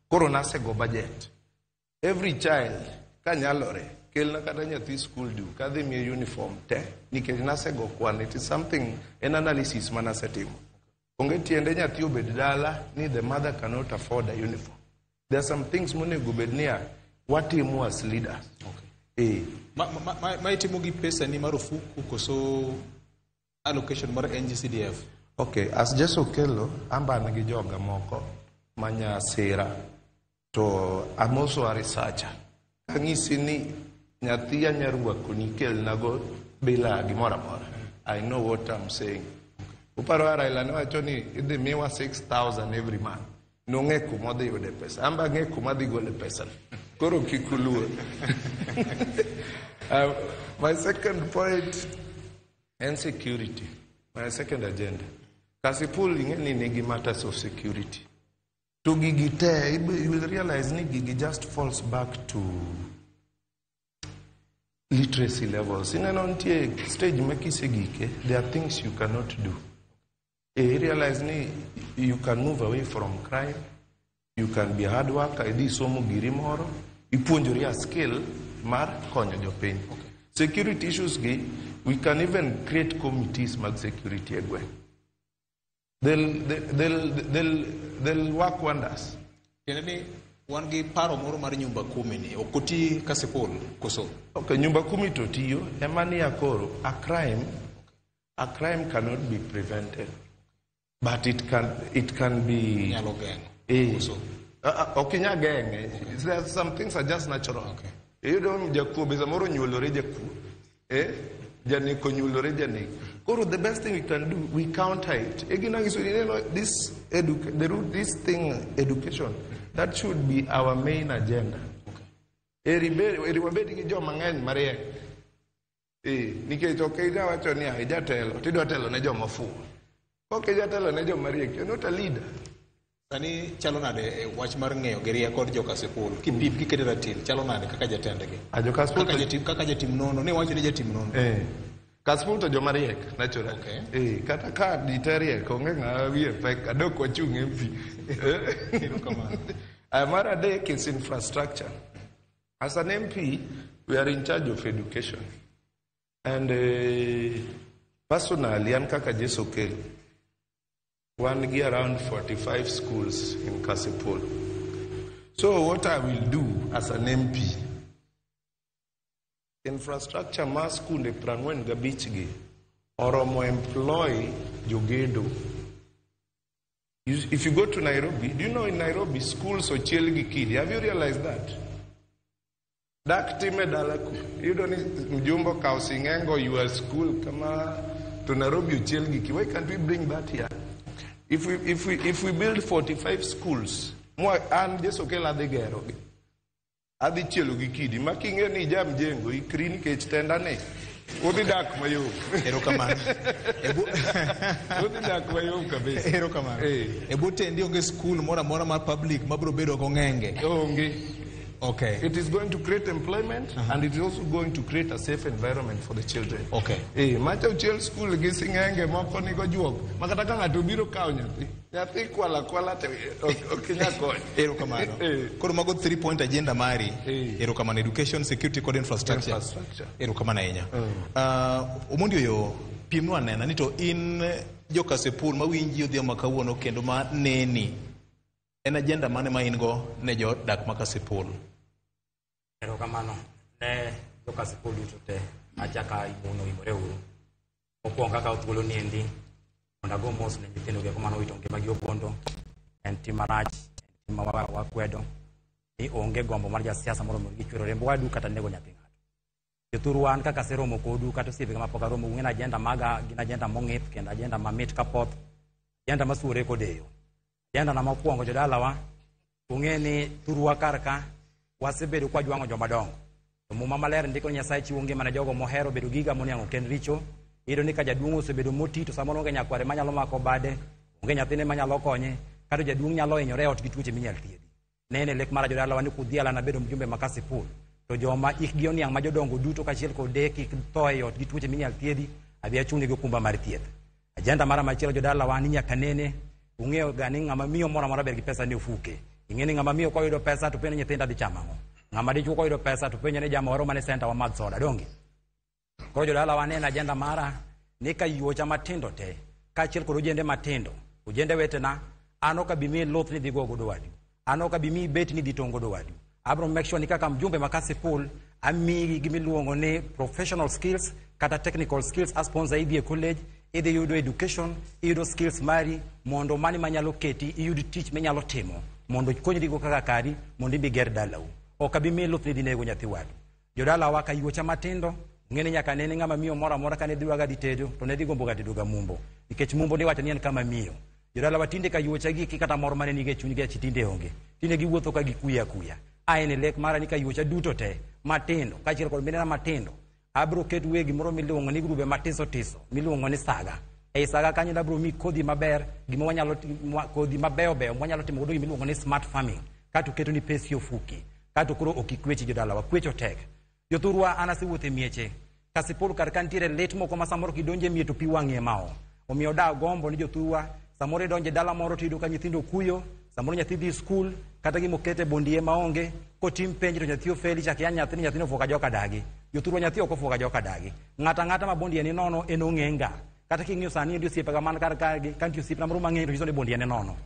Koro nasego budget. Every child, kanyalore, kelna kata nyathi school du, kadhi miye uniform te, nikech nasego kwan, it is something, an analysis manasetimo. Onge tiende nyathi obed dala, ni the mother cannot afford a uniform. There are some things monego bed niya, watimo as leaders. Okay. Ma itimo gi pesa ni mar ofuku koso allocation mar NGCDF? Okay, as Jesu Okello, amba an gi joga moko manya sera, to I'm also a researcher. Kang'isi ni nyathi anya rwako ni kelnago bila gimoro amora. I know what I'm saying. Uparo Raila nowacho ni idhi miwa 6,000 every month. Nong'e kuma odhi yude pesa. An be ang'e kuma adhi gole pesa. Koro kik uluor. My second point en security. My second agenda. Kasipul ing'e ni nigi matters of security. To gigi te, you will realize ni gigi just falls back to literacy levels. Ineno nitie stage ma kisegike, there are things you cannot do. You realize ni you can move away from crime, you can be a hard worker, idhi somo giri moro, ipuonjori a skill mar konyo jopiny. Okay. Security issues gi, we can even create committees mag security e gweng'. They'll work wonders. Tiende ni wan gi paro moro mar nyumba kumi ni, ok oti Kasipul koso? Okay, nyumba kumi to tiyo, ema niya koro, a crime cannot be prevented. But it can be... Nyalo geng'o. Ok inyal geng'e. There are some things are just natural. Okay. Iyudo jakuo be samoro onyuolore jakuo. Janeko onyuolore janeko. Koro the best thing we can do, we counter it. Egina ngiso ni neno this the root, this thing education, that should be our main agenda. Okay. Eri wabed gi joma ng'eny mariek. Nikech ok idwa wacho ni ijatelo, tidwa telo ne joma ofuwo. Ok ijatelo ne joma riek, you're not a leader. Sani chalo nade wach mar ng'eyo gi rieko kod jo-Kasipul? Kipim kiketo ratil, chalo nade kaka jatendgi? Kaka jatim nono, ne wacho ni jatim nono. Kasipul to joma riek, naturally. Okay. Kata ka dite riek, onge ng'ama wiye pek, adok wachung' MP. Mar adek is infrastructure. As an MP, we are in charge of education. And personally, an kaka Jesu Okello, wan gi around 45 schools in Kasipul. So what I will do as an MP, infrastructure mar skunde 45 gi oromo employ jogedo. If you go to Nairobi, do you know in Nairobi schools ochiel gi kidi? Have you realized that? Dak time dala ku. Iyudo ni mjumbo okawo sing'engo your school kama to Nairobi ochiel gi kidi. Why can't we bring that here? If we build 45 schools, an Jesu Okello adhi gero gi. Adhi chielo gi kidi. Ma king'e ni ija mjengo, ikri nikech tenda ni. Udhi dak mayom. Erokamano. Udhi dak mayom kabisa. Erokamano. E bwo tendi onge school moro amora mar public mabiro bedo gong'enge. Onge. Okay. It is going to create employment and it is also going to create a safe environment for the children. Okay. Macha uchiel school gi sing'enge moko nigo juok. Makata ka ng'ato obiro kawo nyathi, nyathi kwala kwala te ok inyal konyo. Erokamano. Koro mago 3 point agenda mari. Erokamano, education, security kod infrastructure. Erokamano ahinya. Omondi Oyo, Pimnwa anena ni to in jo-Kasipul mawinji odhiambo ma kawuono kendo ma neni, en agenda mane ma in go ne jodak ma Kasipul? Erokamano ne jo-Kasipul duto te achaka imono imore uru. Mokwongo akawo thuolo ni endi mondo ago mos ne nyithindo gi mane owito ngimagi Opondo. En tim marach, en tim ma wakwedo ni onge gombo mar jasiasa moro mondo gichwero remb wadu kata nego nyathi ng'ato. Jothuru wan kaka aseromo kodu kata osiepega mapok aromo, ung'e ni agenda maga gin agenda mong'ith kendo agenda mamit kapoth, agenda masuore kodeyo. Agenda na mokwongo jodalawa, ung'e ni thurwa kar ka wasebedo kwa jwang'o joma dongo. To Muma maler ndiko ni Nyasaye chiwo ngima ne jogo mohero bedo gi higa moniang'o ok en richo. Iyudo ni ka jaduong' osebedo moti to samoro onge nyakware manyalo mako bade, onge nyathine manyalo konye, kata jaduong' nyalo hinyore e ot gi tuoche minyal thiedhi. Ne en e lek mara jodalawa ni kudhiala nabedo mjumbe ma Kasipul, to joma ikgi oniang' ma jodongo duto kaachiel kod deye kik tho e ot gi tuoche minyal thiedhi, abi achung' negi okumba mar thieth. Agenda mara machielo jodalawa ni nyaka nene ung'eyo ga ni ng'ama miyo moro amora ber gi pesa ni ofuke. Ing'e ni ng'ama miyo koyudo pesa to penjo nyithinda dhi chamo ang'o. Ng'ama dichuo koyudo pesa to penjo ni jama waro mane center wamadh soda donge. Koro jodalawa ne en agenda mara ni ka yuocha matindo te kaachiel kod ojende matindo, ojende wetena, an ok abi miyi luth ni dhi go godo wadu. An ok abi miyi bet ni dhi tong' godo wadu. Abro make sure ni kaka mjumbe ma Kasipul amiyi gimiluongo ni professional skills kata technical skills, a sponsor idhi e college, idhi yudo education, iyudo skills mari mondo mani manyalo keti iyud tich minyalo timo mondo ikonyrigo kaka kari mondo ibi ger dalau. Ok abi miyi luth ni dhi nego nyathi wadu. Jodalawa ka yuocha matindo, ung'e ni nyaka nene ng'ama miyo moro amora kane dhi waga dhi tedo to ne dhi gombo ga tedo ga mumbo nikech mumbo niwacho ni en kama miyo. Jodalawa tinde ka yuocha gi kata mor mane nigi e chunygi achi tinde onge. Tinde giwuotho ka gikuyo akuya. A en e lek mara ni ka yuocha duto te matindo kaachiel kod minena matindo abro keto e gimoro miluongo ni grube matiso tiso miluongo ni saga. Ei saga kanyo abro mi kodhi maber, gima wanyalo kodhi mabeyo beyo mwanyalo timo godo gima iluongo ni smart farming. Kato keto ni pesi ofuki, kato koro ok ikwechi jodalawa, kwecho tek. Jothurwa an asewuotho e mieche. Kasipul kar ka nitiere lit moko ma samoro kidonjo e mier to pi wang'i ema oo. Omiyo da gombo ni jothurwa samoro idonjo e dala moro tiyudo ka nyithindo kuyo, samoro nyathi dhi skul kata gima okete bondie maonge, kotim penj to nyathi ofeli, chak yany nyathini, nyathini ofuo ka joka dagi. Jothurwa nyathi ok ofuo ka joka dagi. Ng'ato ang'ata ma bondie ni nono en ong'e nga. Kata king'iyo sani endi osiepega man kar kae, ka nitie osiepna moro mang'eyo to nyiso ni bondie ni nono.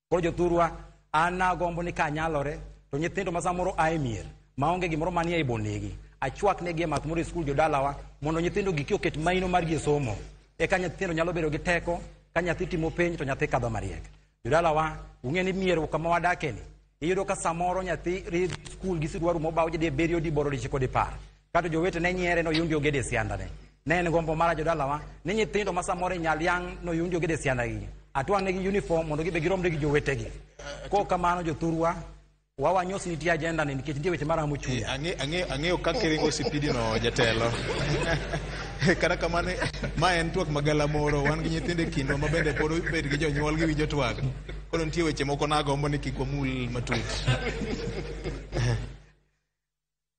Koro jothurwa an nagombo ni kanyalore to nyithindo ma samoro a e mier maonge gimoro manie ei bondigi, achwak negi e math moro e skul jodalawa mondo nyithindo gi oket maino margi e somo. Eka nyithindo nyalo bedo gi teko, ka nyathi timo penj to nyathi kadho mariek. Jodalawa, ung'e ni mier kama wadake ni, iyudo ka samoro nyathi ridhi skul gi siruaru mobaw ji dibiriyo, diboro, dichiko, dipar. Kato jowetene nyiere noyundi ogede e siandane. Ne en gombo mara jodalawa ni nyithindo ma samoro inyal yang' noyundi ogede e siandagi. Atwang' negi uniform mondo gibe giromre gi jowetegi. Kok kamano jothurwa, wawanyos nitie agenda ni nikech nitie weche maramo chunya. Ang'eyo kaka iringo sipidi no jatelo. Kata kamano, ma en twak magalamoro, wan gi nyithindo e kindwa ma bende pod obet gi jonyuol giwinjo twak. Koro nitie weche moko nagombo ni kik wamul matut.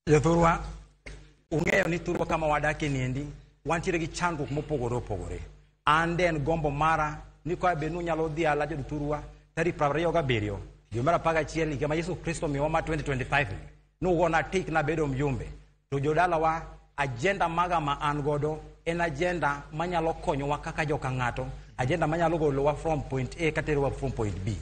Jothurwa, ung'eyo ni thurwa kama wadakie niendi, wantiere gi chandruok mopogore opogore. An de en gombo mara ni ka bed ni unyalo dhiala jothurwa tarik 27 dwe mar 11 higa ma Yesu Kristo omiyowa ma 2025 ni, nugona tik nabedo mjumbe. To jodalawa, agenda maga ma an godo en agenda manyalo konyowa kaka joka ng'ato, agenda manyalo golowa from point A katerowa from point B.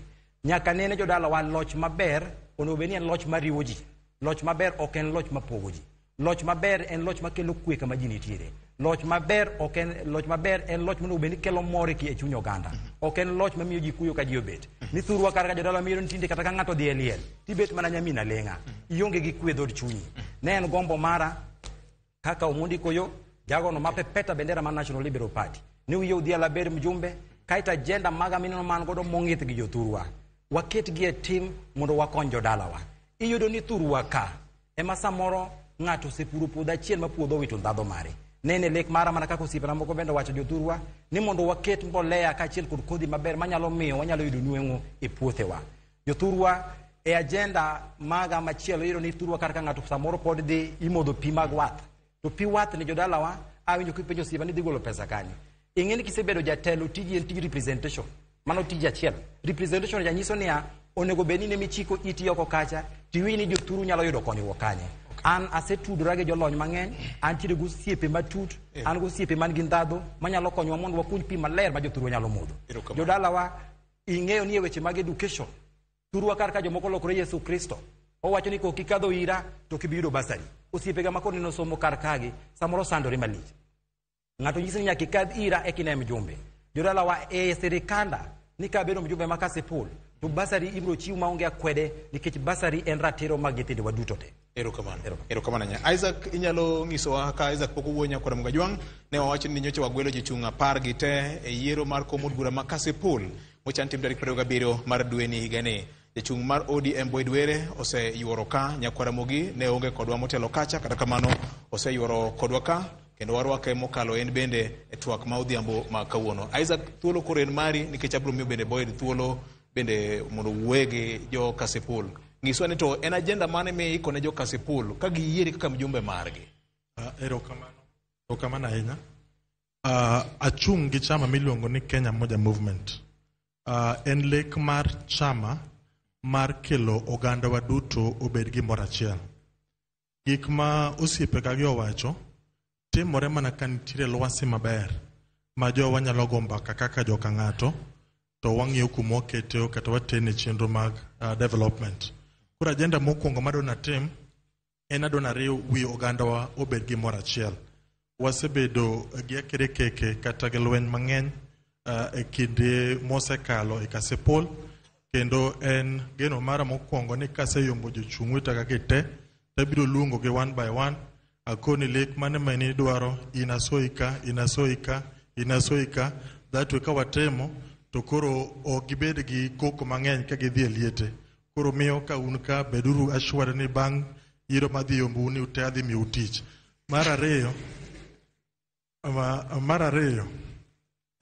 Nyaka nene jodalawa, loch maber onego bed ni en loch mariwo ji. Loch maber ok en loch mapogo ji. Loch maber en loch makelo kwe kama ji nitiere. Loch maber ok en loch maber en loch monego bed ni kelo mor e chuny oganda. Ok en loch mamiyo ji kuyo ka ji obet. Ni thurwa kar ka jodala miyo tinde kata ka ng'ato odhi e liel, tibet mana nyamin aleng'a. Ionge gi kwe e dhood chunyi. Ne en gombo mara kaka Omondi Koyo, jagono mapepeta bendera mar National Liberal Party. Ni wiye odhiala ber mjumbe, kaeto agenda maga mineno man godo mong'ith gi jothurwa. Waket gi e tim mondo wakony jodalawa. Iyudo ni thurwa ka ema samoro ng'ato osepuro puodho achiel ma puodho owito ndhadho mare. Nene lek mara mana kaka osiepena moko bende owacho jothurwa ni mondo waket mbolea kaachiel kod kodhi maber manyalo miyo wanyalo yudo nweng'o e puothewa. Jothurwa, e agenda maga machielo iyudo ni thurwa kar ka ng'ato samoro pod dhi imodho pi mag wath. To pi wath ni jodalawa, awinjo kipenjo osiepa ni dhi golo pesa kanye. Ing'e ni kisebedo jatelo tiji en tij representation. Mano tiji achiel. Representation ja nyiso niya, onego bed ni ne michiko iti oko kacha, tiwinj ni jothuru nyalo yudo konyruok kanye. An asetudora gi jolony mang'eny, antiere gi osiepe matut, an gi osiepe man gi ndhadhu manyalo konyowa mondo wakuny pi maler ma jothurwa nyalo modho. Jodalawa, ing'eyo ni e weche mag education, thurwa kar ka jomoko olokore Yesu Kristo, owacho ni kok ikadho ira to ok ibi yudo basari. Osiepega ma koro neno somo kar kagi, samoro sandore malich. Ng'ato nyisi ni nyaka ikadh ira eka ine mjumbe. Jodalawa e sirikanda ni ka abedo mjumbe ma Kasipul to basari ibiro chiw maonge akwede nikech basari en ratiro mag nyithindowa duto te. Erokamano. Erokamano ahinya. Isaac, inyalo nyisowa ka Isaac pok owuoyo nyakwar Mgajwang', ne wawacho ni nyocha wagwelo jochung' 10 gi te e yiero mar kom od bura ma Kasipul mochan tim tarik 27 mar dweni higani. Jachung' mar ODM Boyd Were oseyuoro ka nyakwar Ramogi ne onge kodwa motelo kacha, kata kamano oseyuoro kodwa ka kendo warwake mokalo en bende e twak ma odhiambo ma kawuono. Isaac, thuolo koro en mari nikech abiro miyo bende Boyd thuolo bende mondo owuoye gi jo Kasipul. Nyiswa ni to en agenda mane miiko ne jo Kasipul ka giyieri kaka mjumbe margi? Erokamano. Erokamano ahinya. Achung' gi chama miluongo ni Kenya Moja Movement. En lek mar chama mar kelo ogandawa duto obed gimoro achiel. Gik ma osiepega gi owacho timore mana ka nitiere lwasi maber ma jowa nyalo go mbaka kaka joka ng'ato to wang'iyo kuma wakete kata watene chenro mag development. Koro agenda mokwongo madwa natim en adwa nariw wi ogandawa obed gimoro achiel. Wasebedo gi akerekeke kata gi lweny mang'eny e kinde mosekalo e Kasipul, kendo en geno mara mokwongo ni kaseyombo jochung' wetega gi te, tabiro luongo gi one by one, akoni lek mane ma in idwaro, in asoyi ka, in asoyi ka, in asoyi ka, that way ka watimo to koro ok gibed gi koko mang'eny ka gidhi e liete. Koro miyo ka un ka beduru assured ni bang' yiero madhi yombou ni ute adhi miyou tich. Mar ariyo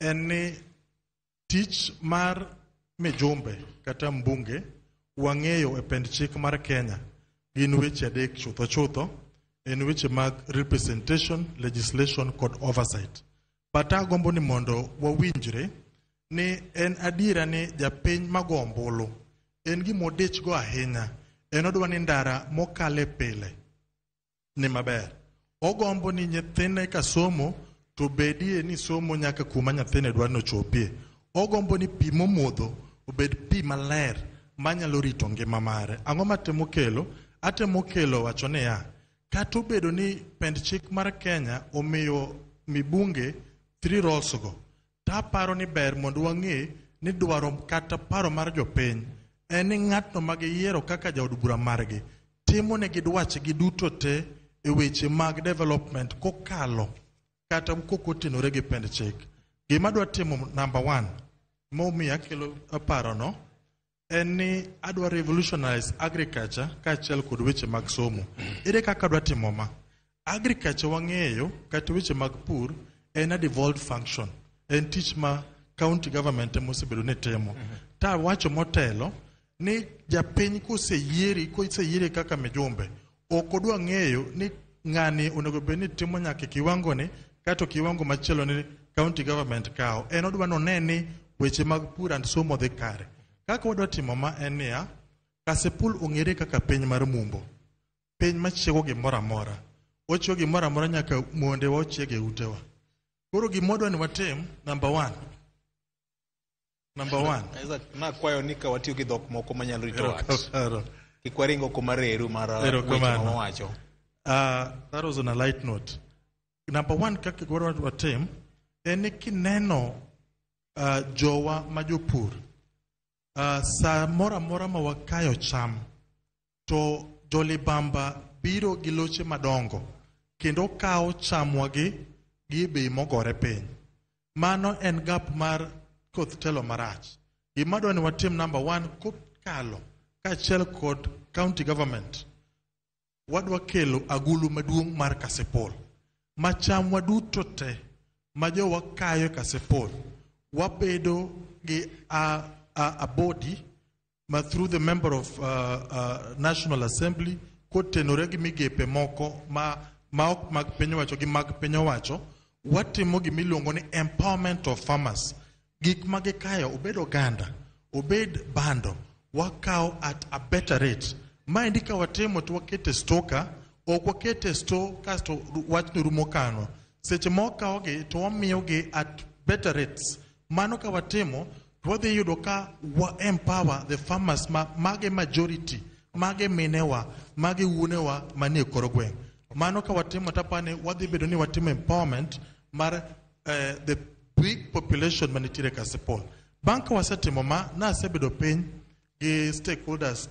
en ni tich mar mijumbe kata mbunge wang'eyo e pend chik mar Kenya gin weche adek chutho chutho, en weche mag representation, legislation kod oversight. But agombo ni mondo wawinjre ni en adiera ni japiny mago ombulu en gima odich go ahinya, en odwa ni ndara mokale pile ni maber. Ogombo ni nyithinde ka somo to bedie ni somo nyaka kuma nyathine dwa ni ochopie. Ogombo ni pi momodho obed pi maler manyalo rito ngima mare. Ang'o matemo kelo? Atemo kelo wacho niya, kata obedo ni pend chik mar Kenya omiyo mibunge 3 roles go, taparo ni ber mondo wang'e ni dwaro kata paro mar jopiny en ni ng'atno ma giyiero kaka jaod bura margi timo negi dwachgi duto te e weche mag development kokalo kata kokotenore gi pend chik. Gima adwa timo number 1 momiyo akelo parono en ni adwa revolutionize agriculture kaachiel kod weche mag somo. Ere kaka adwa timo ma? Agriculture wang'eyo kata weche mag pur en a devolved function. En tich ma county government ema osebedo ni timo. Ta wacho motelo ni japiny koseyieri kaka mijumbe, ok odwa ng'eyo ni ng'ani onego bed ni timo nyaka e kiwango ni kato kiwango machielo ni county government kawo. En odwa ni one ni weche mag pur and somo dhi kare. Kaka wadwa timo ma en niya, Kasipul ong'ere kaka piny mar mumbo. Piny machiego gimoro amora. Ochiwo gimoro amora nyaka mondewa ochieg e utewa. Koro gima wadwa ni watim, number 1. Number 1. Isaac, nakwayo ni ka watiyo gi dhok moko manyalo rito wach. Kik waring oko mar reru mar weche ma wawacho. That was on a light note. Number 1, kaka wadwa watim, en ni kineno jowa ma jopur, sa moro amora ma wakayo cham, to jolibamba biro gi loche madongo kendo kawo chamwa gi bei mogore piny. Mano en gap mar koth telo marach. Gima adwa ni watim number 1 kokalo kaachiel kod county government, wadwa kelo agulu maduong' mar Kasipul ma chamwa duto te ma jowa kayo e Kasipul wabedo gi a body ma through the member of National Assembly kotenore gi migepe moko ma ok mag piny owacho gi mag piny owacho, watimo gima iluongo ni empowerment of farmers. Gik ma gikayo obed oganda, obed bando, wakawo at a better rate. Maendi ka watimo to wakete stoka, Ok wakete e store kasto wachno rumo kano. Seche ma wakawogi to wamiyogi at better rates. Mano ka watimo to wadhi yudo ka wa empower the farmers ma mage majority, mage minewa, mage wuonewa manie kor gweng'. Mano ka watimo tapani wadhi bedo ni watimo empowerment mar the big population manitiere Kasipul. Bang' ka wasetimo ma, nasebedo piny gi stakeholders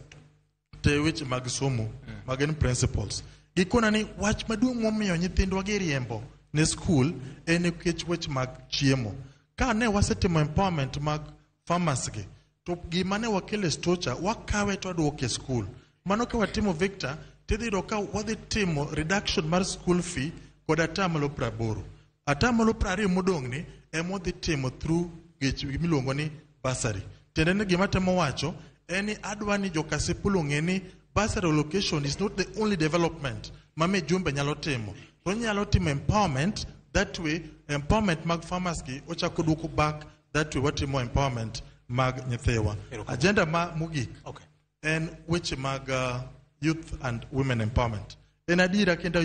te weche mag somo ma gin principals. Gikona ni wach maduong' momiyo nyithindwa giriembo ne skul en nikech weche mag chiemo. Ka ne wasetimo empowerment mag farmers gi, to gima ne wakelo e store cha, wakawe to waduoke e skul. Mano ka watimo Victor, tidhi yudo ka wadhi timo reduction mar school fee kod 80%. 20% modong' ni ema wadhi timo through gich miluongo ni bursary. Tiende ni gima temo wacho en ni adwa ni jo-Kasipul ong'e ni bursary allocation is not the only development ma Mijumbe nyalo timo. To onyalo timo empowerment, that way empowerment mag farmers gi ochako duoko back, that way watimo empowerment mag nyithiwa. Agenda ma mogik en weche mag youth and women empowerment. En adiera kendo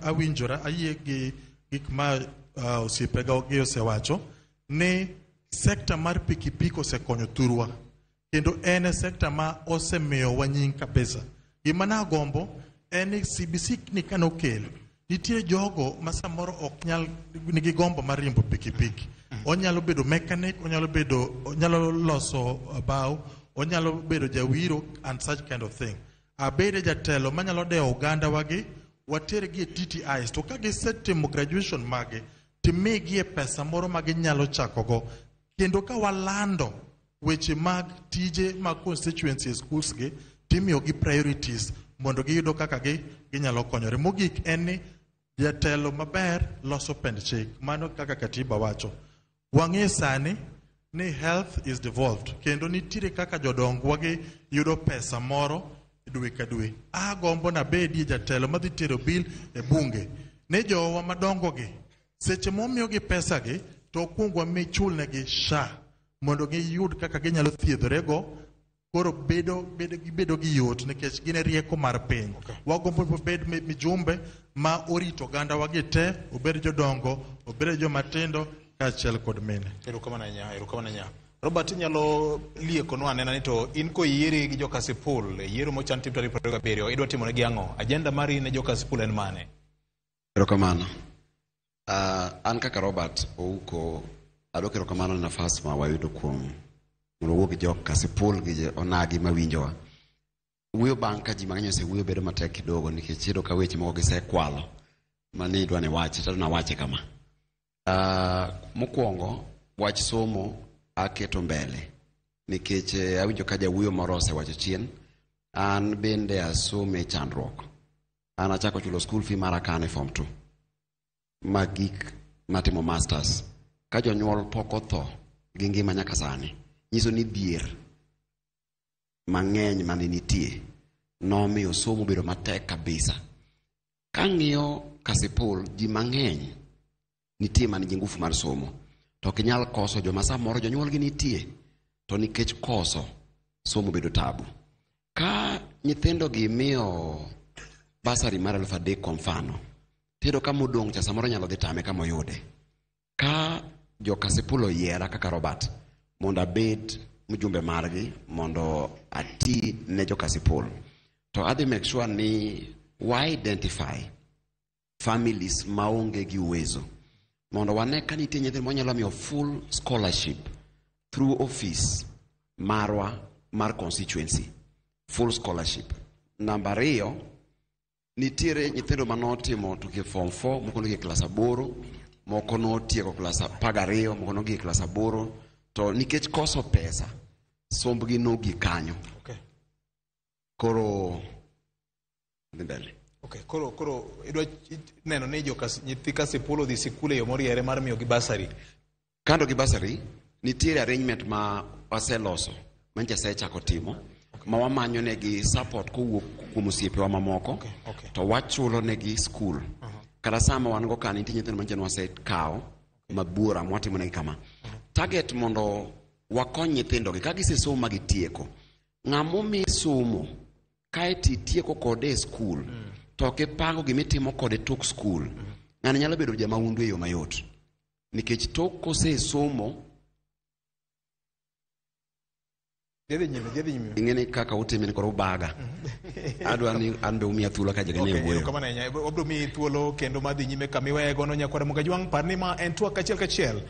awinjora ayie gi gik ma osiepega gi osewacho ni sekta mar pikipiki osekonyo thurwa kendo en e sekta ma osemiyowa nying kabisa. Gima nagombo en ni CBC ni kanokel, nitie jogo ma samoro ok nyal nigi gombo mar riembo pikipiki. Onyalo bedo mechanic, onyalo loso bao, onyalo bedo jawiro and such kind of thing. Abede jatelo manyalo dewo oganda wagi, watergi e TTIs to ka gisetimo graduation magi, timigie pesa moro ma ginyalo chakogo. Kendo ka walando weche mag tije mag constituency schools gi, timiyogi priorities mondo giyudo kaka ginyalo konyore. Mogik en ni jatelo maber loso pend chik. Mano kaka katiba wacho. Wang'e sani ni health is devolved kendo nitiere kaka jodongwa gi yudo pesa moro dwe ka dwe. Agombo nabedie jatelo madhi tero bill e bunge ne jowa madongo gi seche momiyogi pesa gi to okuong wami chulnegi SHA mondo giyud kaka ginyalo thiedhorego. Koro gibedo gi yot nikech gin e rieko mar piny. Wagombo obed mijumbe ma orito ogandawa gi te, obed jodongo, obed joma tindo kaachiel kod mine. Erokamano ahinya, erokamano ahinya. Robert, inyalo liekonwa anena ni to in koyieri gi jo-Kasipul e yiero mochan tim tarik 27, idwa timo negi ang'o? Agenda mari ne jo-Kasipul en mane? Erokamano. An kaka Robert Ouko, adwoko erokamano ne nafas ma wayudo kuom mondo wawuo gi jo Kasipul gi onagi mawinjowa. Wuoyo bang' ka ji mang'eny osewuoyo bedo matek kidogo nikech iyudo ka weche moko gisekwalo mani idwa ni wachi to nawache kama. Mokwongo wach somo aketo mbele nikech awinjo ka jawuoyo moro osewacho chien. An bende asome chandruok. An achako chulo school fee mara ka an e form 2 magik matimo masters. Ka jonyuol pok otho gi ngima nyaka sani, nyiso ni dhier mang'eny mane nitie nomiyo somo bedo matek kabisa. Kang'iyo Kasipul, ji mang'eny nitie man gi ngufu mar somo, to ok inyal koso joma samoro jonyuolgi nitie, to nikech koso somo bedo tabu. Ka nyithindo gi miyo basari mar 3,000 kwa mfano, tiyudo ka modong' cha samoro nyalo dhi tame kama oyude. Ka jo Kasipul oyiera kaka Robert mondo abed mjumbe margi mondo ati ne jo Kasipul, to adhi make sure ni wa identify families maonge gi uwezo mondo wane ka nitie nyithindo mwanyalo miyo full scholarship through office marwa mar constituency, full scholarship. Namba 2, nitiere nyithindo manotimo tuke form 4, moko nogik klas 8, moko notieko klas 12, moko nogik klas 8, to nikech koso pesa, sombgi nogik kanyo. Koro dhi mbele. Okay, koro idwa neno ni nyithi Kasipul odhi sikul e yo moriere mar miyogi basari. Kando gi basari, nitiere arrangement ma waseloso manyicha asechako timo, ma wamanyo negi support kowuok kuom osiepewa mamoko, to wachulo negi school. Kata sama wan go ka nitie nyithindo manyicha nwasekawo mabuora mwatimo negi kama. Target mondo wakony nyithindogi ka gisesomo ma gitieko. Ng'ama omi somo kaeto itieko kode e school, To ok ipango gimitimo kode tok skul. Ng'ani nyalo bedo jamaundu e yo mayot. Nikech tok kosesomo ing'e ni kaka utime ni koro ubaga. Adwa ni an be umiya thuolo ka jogene Okay, wuoyo. erokamano ahinya. Wabiro miyi thuolo kendo madhi nyime kamiweye gono nyakwara Mogajwang'. Par ni ma en twak achiel kachiel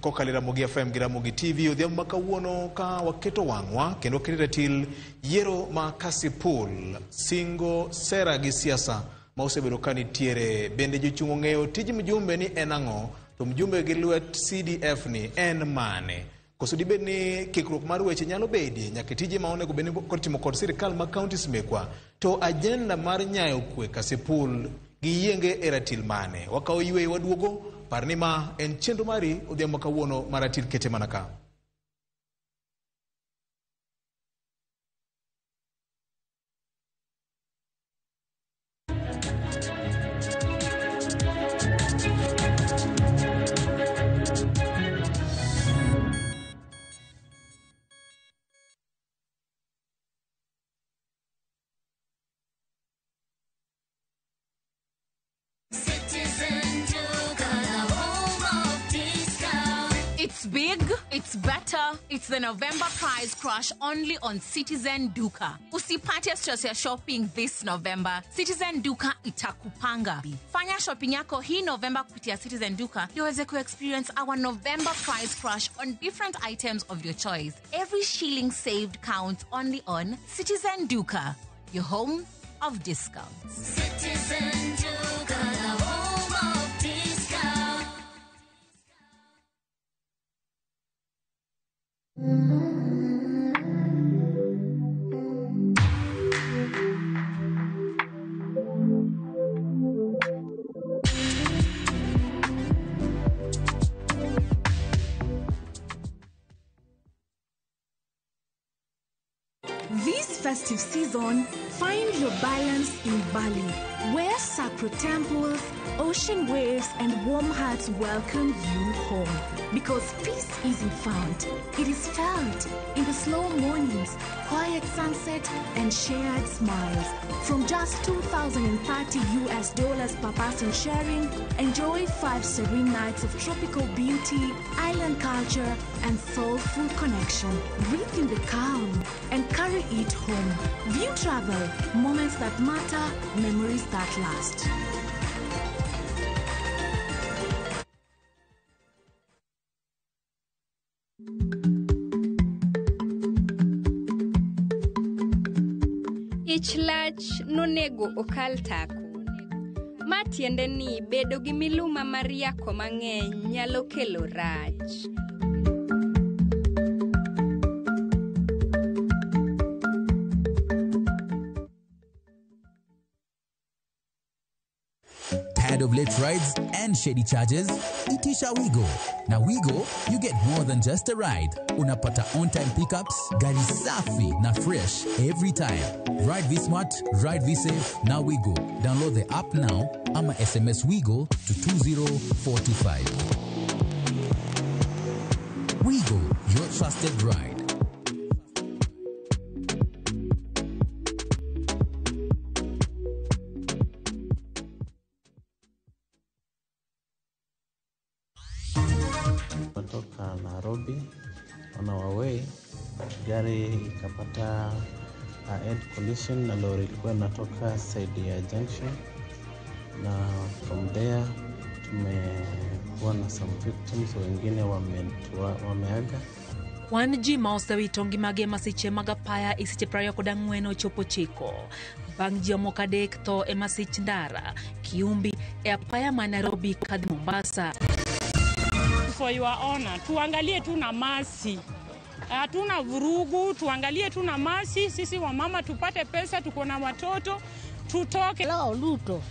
kokalo e Ramogi FM gi Ramogi TV odhiambo ma kawuono ka waketo wang'wa kendo waketo ratil yiero ma Kasipul, singo sera gi siasa ma osebedo ka nitiere. Bende jochung' ong'eyo tij mjumbe ni en ang'o, to mjumbe gi lwet CDF ni en mane? Koso dibed ni kikruok mar weche nyalo bedie nyaka tije ma onego bed ni kod timo kod sirikal ma counties mekwa, to agenda mar nyayo kwe Kasipul gi yienge e ratil mane? Wakawo yweyo waduogo, par ni ma en chenro mari odhiambo kawuono mar ratil kete mana ka. It's big, it's better, it's the November price crash only on Citizen Duka. Usipate stress ya shopping this November. Citizen Duka itakupanga. Fanya shopping yako hii November kupitia Citizen Duka ndio uweze ku-experience our November price crash on different items of your choice. Every shilling saved counts only on Citizen Duka, your home of discounts. Citizen Duka, the home of discount. This festive season, find your balance in Bali, where sacred temples, ocean waves, and warm hearts welcome you home. Because peace isn't found, it is felt in the slow mornings, quiet sunset, and shared smiles. From just $2,030 per person sharing, enjoy 5 serene nights of tropical beauty, island culture, and soulful connection. Breathe in the calm and carry it home. View Travel, moments that matter, memories that last. Ich lach nonego okal tako. Ma tiende ni bedo gi miluma mar yako mang'eny nyalo kelo rach. Tired of late rides and shady charges? Itisha Wigo. Na Wigo, you get more than just a ride. Unapata on-time pickups, gari safi na fresh every time. Ride V-Smart, ride V-Safe, na Wigo. Download the app now ama SMS Wigo to 20425. Wigo, your trusted ride. Kutoka Nairobi on our way, gari ikapata head collision na lori ilikuwa inatoka side ya junction, na from there tumekuwa na some victims, wengine wameaga. Wan ji ma osewito ngimagi e masiche mag apaya e seche 24 ochopo 9. Bang' ji moko 3 tho e masich ndara Kiumbi e apaya ma Nairobi kadhi Mombasa. For your honor, tuangalie tu na masi, hatuna vurugu, tuangalie tu na masi, sisi wamama tupate pesa, tuko na watoto, tutoke. Lao Luto,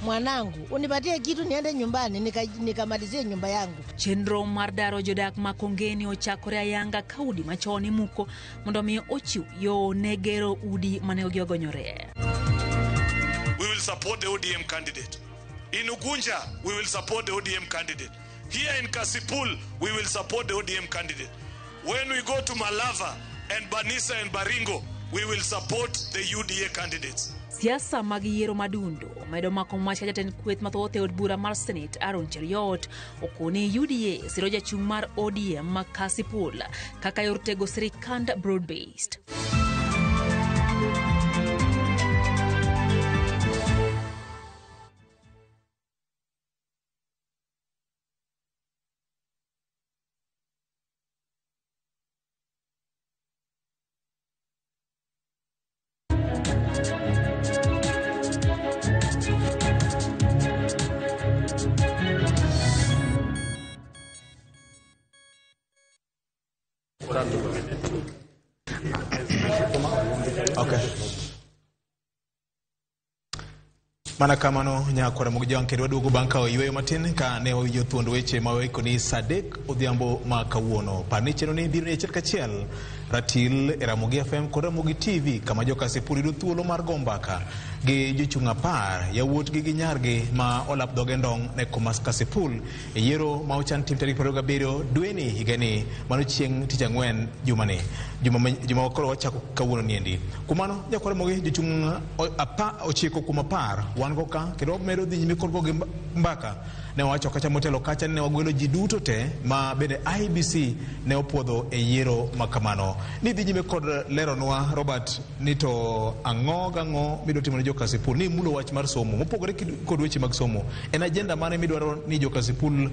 mwanangu, unipatie kitu niende nyumbani nikamalizie nyumba yangu. Chenro mar daro jodak ma Kongeni ochakore ayanga ka udi machon imuko mondo mi ochiw yo ne gero udi mane ogonyore. We will support the ODM candidate. In Ugunja, we will support the ODM candidate. Here in Kasipul, we will support the ODM candidate. When we go to Malava and Banisa and Baringo, we will support the UDA candidates. Siasa mag yiero madundo omedo mako mach ka jatend kweth mathoth e od bura mar Senate Aaron Cheruiyot okoni UDA siro jachung' mar ODM Kasipul kaka yor tego sirikand broad based. Okay. Mana kamano nyakwara mag jowang' kendo waduogo bang' kawo yueyo matin ka ne wawinjo thuond weche ma waiko ni saa 3 odhiambo ma kawuono. Par ni chenro ni biro ni achiel kachiel ratil e Ramogi FM kod Ramogi TV kama jo Kasipul yudo thuolo mar go mbaka gi jochung' 10 yawuotgi gi nyargi ma olap dhoge ndong' ne kom ma Kasipul e yiero ma ochan tim tarik 27 dweni higani mano chieng' tich ang'wen jumani juma koro wachako kawuono niendi. Kuom mano nyakwara Ramogi jochung' 9 kuom 10 wan go ka kendo wamedo dhi nyime kod go gi mbaka. Ne wawacho kacha motelo kacha ni ne wagwelo ji duto te ma bende IEBC ne opuodho e yiero ma kamano. Ni dhi nyime kod leronwa Robert ni to ang'o gang'o midwa timo ne jo Kasipul ni imulo wach mar somo mopogore kod weche mag somo en agenda mane midwaro ni jo Kasipul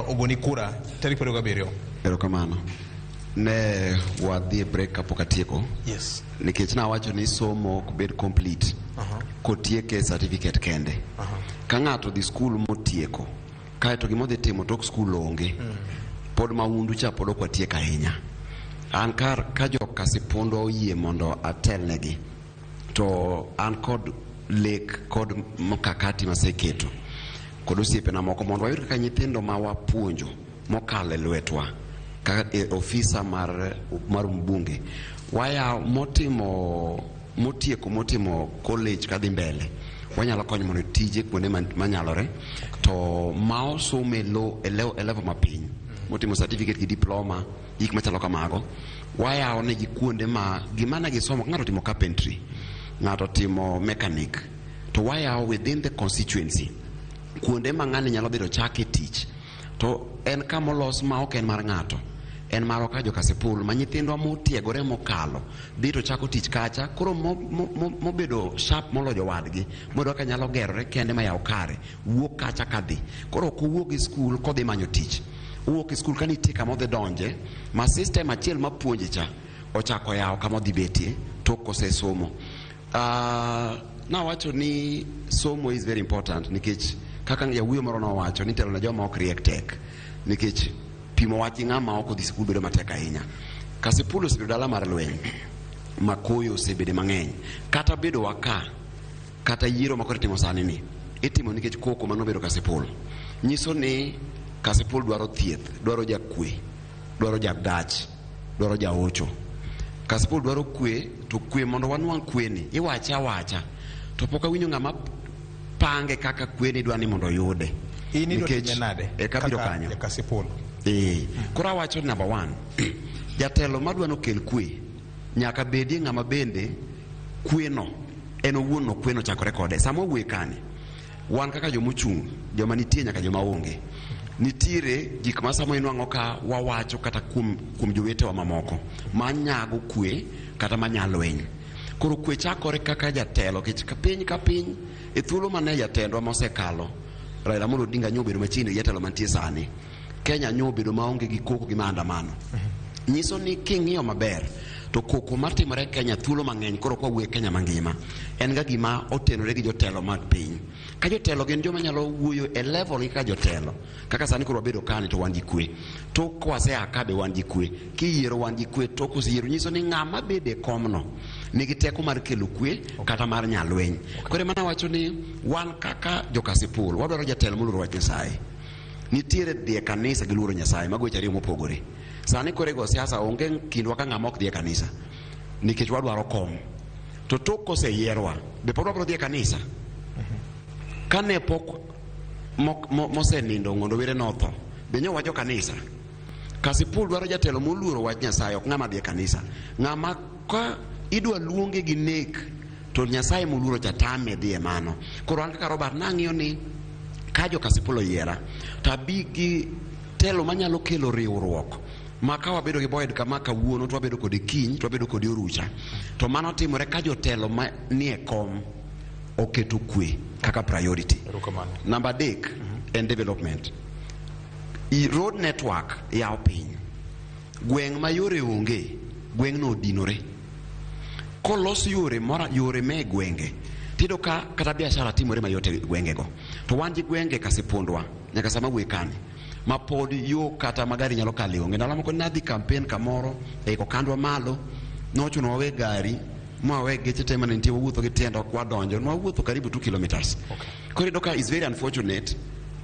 ogoni kura tarik 27? Erokamano. Ne wadhi e break kapok atieko. Yes. Nikech nawacho ni somo ok bed complete kotieke certificate kende. Ka ng'ato dhi skul motieko, kaeto gima odhi timo tok skul onge. Pod maundu cha pod ok watiek ahinya. An kar ka jo Kasipundwa oyie mondo atelnegi, to an kod lek kod mkakati maseketo kod osiepena moko mondo wayud kaka nyithindo ma wapuonjo mokalo e lwetwa kaka e ofisa mar mbunge wayawo motimo motieko motimo college kadhi mbele wanyalo konyo mondo tije kuonde manyalore to ma osomo e e level mapiny motimo certificate gi diploma gik machalo kamago wayawo negi kuonde ma gima ne gisomo ka ng'ato otimo carpentry, ng'ato otimo mechanic, to wayawo within the constituency kuonde ma ng'ani nyalo bedo chake tich to en kamolos ma ok en mar ng'ato, en marwa ka jo Kasipul ma nyithindwa motiegore mokalo dhi to chako tich kacha koro mobedo sharp moloyo jowadgi moyudo kaka nyalo gerore kende mayaw kare wuok kacha kadhi koro ok owuog e skul kodhi manyo tich, owuok e skul ka nitie kama odhi donje ma system achiel mapuonje cha ochako yawo kama odhi betie tok kosesomo. Nawacho ni somo is very important nikech kaka jawuoyo moro nowacho ni telo ne joma ok riek tek nikech pimo wach gi ng'ama ok odhi sikul bedo matek ahinya. Kasipul osebedo dala mar lweny ma koyo osebede mang'eny kata bedo wa ka kata yiero ma koro itimo sani ni itimo nikech koko manobedo Kasipul nyiso ni Kasipul dwaro thieth, dwaro jakwe, dwaro jagach, dwaro jaocho. Kasipul dwaro kwe to kwe mondo wanwang' kwe ni iwache awacha to pok awinjo ng'ama pange kaka kwe ni dwa ni mondo oyude. In idwa time nade? Eka biro Kaka kanyo. ja Kasipul. Koro awacho ni number one, jatelo madwa nokel kwe nyaka bedie ng'ama bende kweno en owuon no kweno chakore kode. Sama wawuoye kani, wan kaka jomochung', joma nitie nyaka joma onge, nitiere gik ma samo inwang'o ka wawacho kata kuom jowetewa mamoko manyago kwe kata manya lweny. Koro kwe chakore kaka jatelo nikech ka piny e thuolo mane jatendwa mosekalo Raila Amolo Odinga nyo obedo machiegni gi jatelo mantie sani, Kenya nyo obedo maonge gi koko gi maandamano. Nyiso ni king'iyo maber to koko matimore Kenya thuolo mang'eny koro kwa wuoyo Kenya mangima en ga gima otenore gi jotelo mag piny. Ka jotelo gin joma nyalo wuoyo e level gi kaka jotelo kaka sani koro wabedo kani to wan gi kwe, tok kwasea ka be wan gi kwe, kiyiero wan gi kwe, tok oseyiero nyiso ni ng'ama bedo e komno nigi teko mar kelo kwe kata mar nyalweny. Koro ema nawacho ni wan kaka jo Kasipul wadwaro jatelo moluoro wach Nyasaye. Nitiere dhi e kanisa gi luoro Nyasaye, mago weche ariyo mopogore. Sani koro igo siasa onge kindwa ka ng'ama ok dhi e kanisa nikech wadwaro kom. To tok koseyierwa be pod wabiro dhi e kanisa? Kane pok mosenindo Ong'ondo Were notho, be nyo wacho kanisa? Kasipul dwaro jatelo moluoro wach Nyasaye, ok ng'ama dhi e kanisa. Ng'ama ka idwa luonge gi nek To Nyasaye moluoro cha tame dhi e mano. Koro an kaka Robert nang'iyo ni ka jo Kasipul oyiera to abi gi telo manyalo kelo riwruok ma ka wabedo gi Boyd kama kawuono to wabedo kode kiny to wabedo kode orucha. To mano timore ka jotelo ma nie kom oketo kwe kaka priority. Namba 3 en development. Road network yawo piny. Gweng' ma yore onge, gweng'no odinore. Kolos yore mora yore me gwenge, tiyudo ka kata biashara timore mayot e gwengego. To wan gi gwenge Kasipundwa nyaka sama wuoye kani ma pod yo kata ma gari nyalo kale onge. Ndalo moko nadhi campaign kamoro e Kokandwa malo, nochuno wawe gari ma wawe geche te mane nitie, wawuotho gi tiendwa kwadonjo, nwawuotho karibu 2 kilometers. Koro iyudo ka is very unfortunate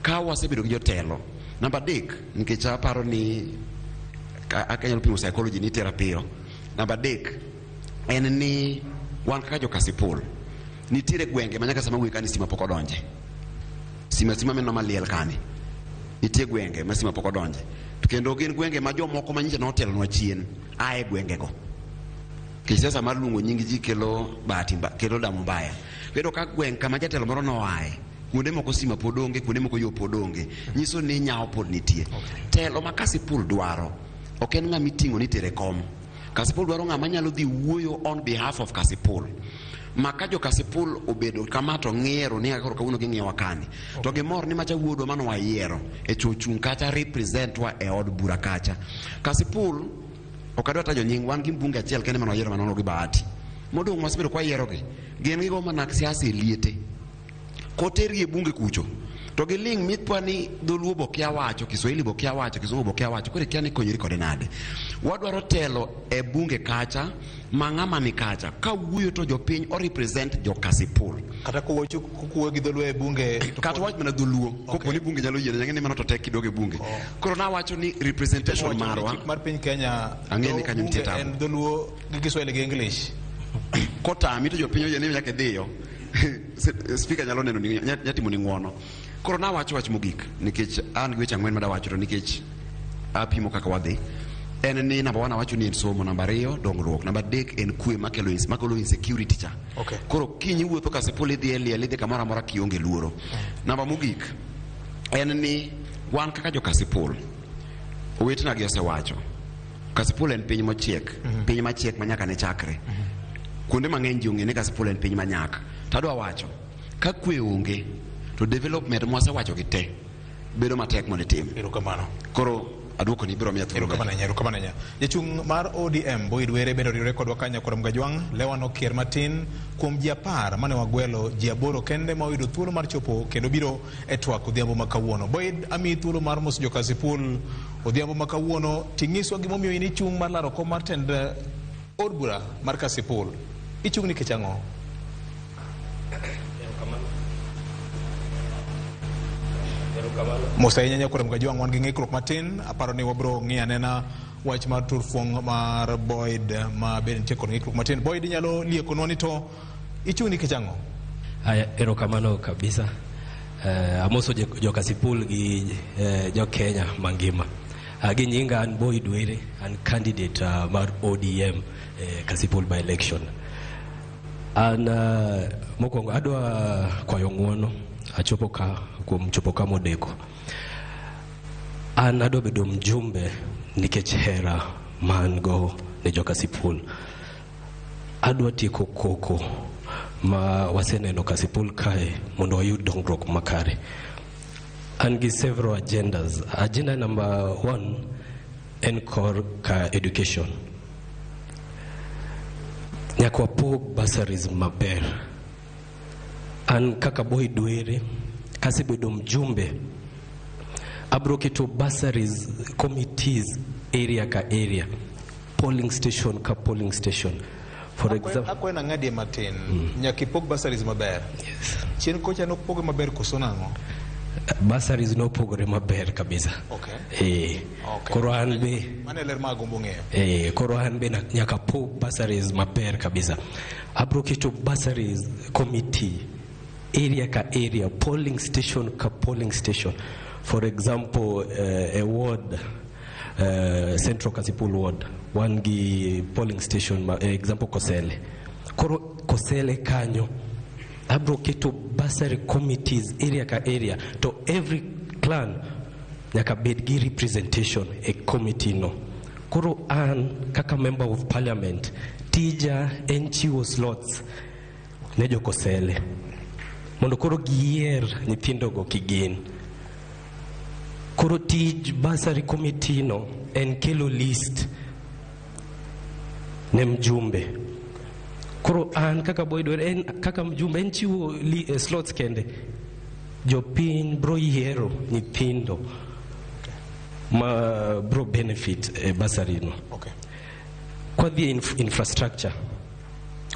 ka wasebedo gi jotelo. Namba 3, nikech aparo ni akanyalo pimo psychology ni tera piyo. Namba 3 en ni wan kaka jo Kasipul nitiere gwenge ma nyaka sama wuoyi kani stima pok odonje. Stima mineno maliel kani. Nitie gwenge ma stima pok odonje. To kendo gin gwenge ma jomoko ma nyicha notelonwa chien ae gwengego. Nikech siasa mar luongo nying ji kelo bahati kelo damu mbaya. Iyudo ka gweng' kama jatelo moro noae, kuonde moko stima pod onge, kuonde moko yo pod onge. Nyiso ni nyawo pod nitie. Telo ma Kasipul dwaro ok en ng'ama iting'o ni itere kom. Kasipul dwaro ng'ama nyalo dhi wuoyo on behalf of Kasipul. Ma ka jo Kasipul obedo kama to ng'iero ni koro kawuono ging'iyowa kani. To gimor ni macha wuodwa mane wayiero e chung' kacha represent wa e od bura kacha. Kasipul ok adwa tajo nying, wan gi mbunge achiel kende mane wayiero mane gi bahati. Modong' wasebedo kwa yierogi, gin gigo mana siasa e liete. Kotergi e bunge kucho, to giling' mithwa ni dholuo bo kia wacho, Kiswahili bo kia wacho, Kizungu bo kia wacho, koro ikia ni konyri kode nade. Wadwaro telo e bunge kacha, ma ng'ama ni kacha, ka wuoyo to jopiny o represent jo Kasipul. Kata kowuoyo gi dholuo e bunge to Kata wach mana dholuo, kopo ni bunge nyalo yiene, nyang'e ni mano to tek kidogo e bunge. Koro nawacho ni representation marwa, chik mar piny Kenya, Ang'e ni kanyo nitie bunge tabu. en dholuo gi Kiswahili gi English. Kotami to jopiny oyie ni nyaka idhiyo. Speaker nyalo neno ni nya timo ni ng'uono. Koro nawacho wach mogik nikech an gi weche 4 madawacho to nikech apimo kaka wadhi. En ni namba 1 awacho ni en somo, namba 2 dongruok, namba 3 en kwe makelo insecurity cha. Koro kiny iwuotho Kasipul idhi e liel idhi kamoro amora kionge luoro. Namba mogik en ni wan kaka jo Kasipul, owetena gi osewacho, Kasipul en piny mochiek, piny machiek ma nyaka ne chakre. Kuonde mang'eny ji ong'e ni Kasipul en piny manyak. To adwa wacho, ka kwe onge, to development mwasewacho gi te bedo matek mondo itim. Erokamano. Koro aduoko ni biro miya thuolo. Erokamano ahinya, erokamano ahinya. Jachung' mar ODM Boyd Were bende oriwore kodwa ka Nyakwar Mgajwang', lewa nokier matin kuom ji 10 mane wagwelo, ji 8 kende ma oyudo thuolo mar chopo kendo biro e twak odhiambo ma kawuono. Boyd, amiyi thuolo mar moso jo Kasipul odhiambo ma kawuono, ting'iswa gimomiyo in ichung' mar laro kom mar tend od bura mar Kasipul. Ichung' nikech ang'o? Mos ahinya Nyakwar Mgajwang', wan gi ng'ikruok matin. Aparo ni wabro ng'iyo anena wach mar turfuong' mar Boyd ma bende nitie kod ng'ikruok matin. Boyd, inyalo liekonwa ni to ichung' nikech ang'o? Aya, erokamano kabisa. Amoso jo Kasipul gi jo Kenya mangima. Gi nyinga an Boyd Were, an candidate mar ODM Kasipul by election. An mokwongo adwa kwayo ng'uono, achopo ka kuom chopo ka modeko. An adwa bedo mjumbe nikech hera ma an go ne jo Kasipul. Adwa tieko koko ma waseneno Kasipul kae mondo wayud dongruok makare. An gi several agendas. Agenda number 1 en kor ka education. Nyaka wapog bursaries maber. An kaka Boyd Were, kasebedo mjumbe, abro keto bursaries committees area ka area, polling station ka polling station. For example, akwena ng'adie matin, nyaka ipog bursaries maber. Chien kocha nopoge maber koso nang'o? Bursaries nopogore maber kabisa. Koro an be Mano e ler ma agombo ng'eyo. Koro an be nyaka pog bursaries maber kabisa. Abro keto bursaries committee area ka area, polling station ka polling station. For example, a ward, Central Kasipul ward, wan gi polling station, example Kosele. Koro Kosele kanyo abro keto bursary committees area ka area, to every clan nyaka bed gi representation e committee no. Koro an kaka member of parliament, tija en chiwo slots ne jokosele mondo koro giyier nyithindogo kigin. Koro tij bursary committee no en kelo list ne mjumbe. Koro an kaka Boyd Were, en kaka mjumbe en chiwo slots kende. Jopiny bro yiero nyithindo ma bro benefit e bursary no. Okay. Kwadhi e infrastructure,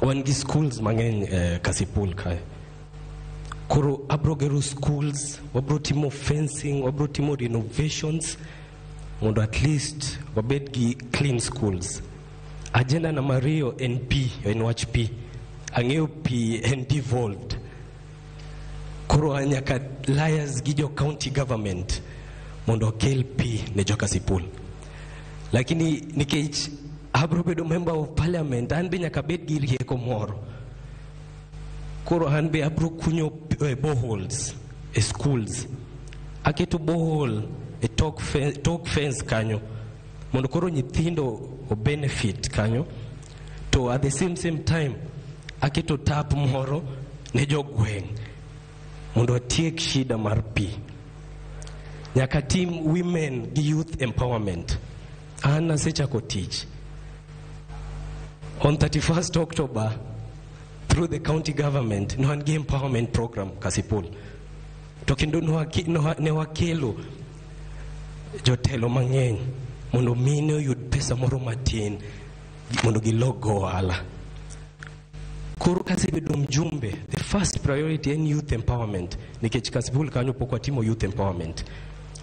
wan gi schools mang'eny Kasipul kae. Koro abro gero schools, wabro timo fencing, wabro timo renovations mondo at least wabed gi clean schools. Agenda namba ariyo en pi, en wach pi. Ang'eyo pi en devolved. Koro nyaka liaise gi jo county government mondo okel pi ne jo Kasipul. Lakini nikech abro bedo member of parliament, an be nyaka bed gi rieko moro. Koro an be abro kunyo boreholes e schools. Aketo borehole e tok fence kanyo mondo koro nyithindo o benefit kanyo. To at the same time aketo tap moro ne jogweng' mondo atiek shida mar pi. Nyaka tim women gi youth empowerment. An asechako tich. On 31st October, through the county government, ne wan gi empowerment program Kasipul. To kendo ne wakelo jotelo mang'eny mondo mine oyud pesa moro matin mondo gilok go ohala. Koro kasebedo mjumbe, the first priority en youth empowerment, nikech Kasipul kanyo pok watimo youth empowerment.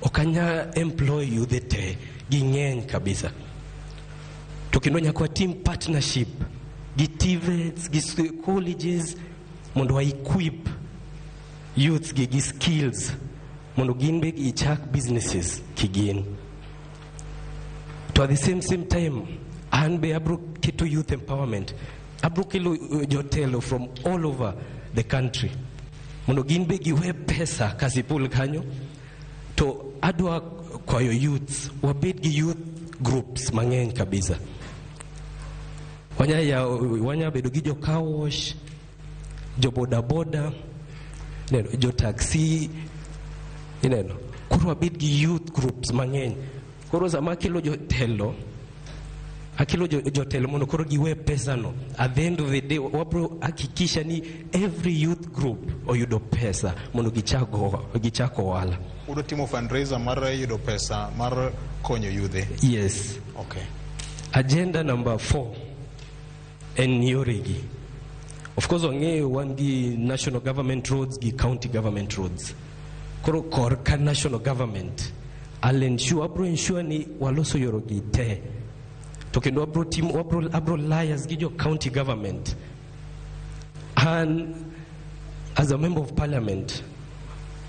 Ok anya employ youth te, ging'eny kabisa. To kendo nyaka watim partnership gi TVETs, gi colleges mondo wa equip youths gi skills mondo gin be gichak businesses kigin. To at the same time, an be abro keto youth empowerment. Abro kelo jotelo from all over the country mondo gin be giwe pesa Kasipul kanyo. To adwa kwayo youths, wabed gi youth groups mang'eny kabisa. Wanya bedo gi jo car wash, jo boda boda, ineno, jo taxi, ineno. Koro wabed gi youth groups mang'eny. Koro sama akelo jotelo, akelo jotelo mondo koro giwe pesa no. At the end of the day, wabro hakikisha ni every youth group oyudo pesa mondo gichak ohala. Udo timo fundraiser mar yudo pesa mar konyo yudhe. Yes. Okay. Agenda number 4 en yoregi. Of course wang'eyo wan gi national government roads gi county government roads. Koro korka national government, I'll ensure, abro ensure ni waloso yorogi te. To kendo abro timo, abro liaise gi jo county government. And as a member of parliament,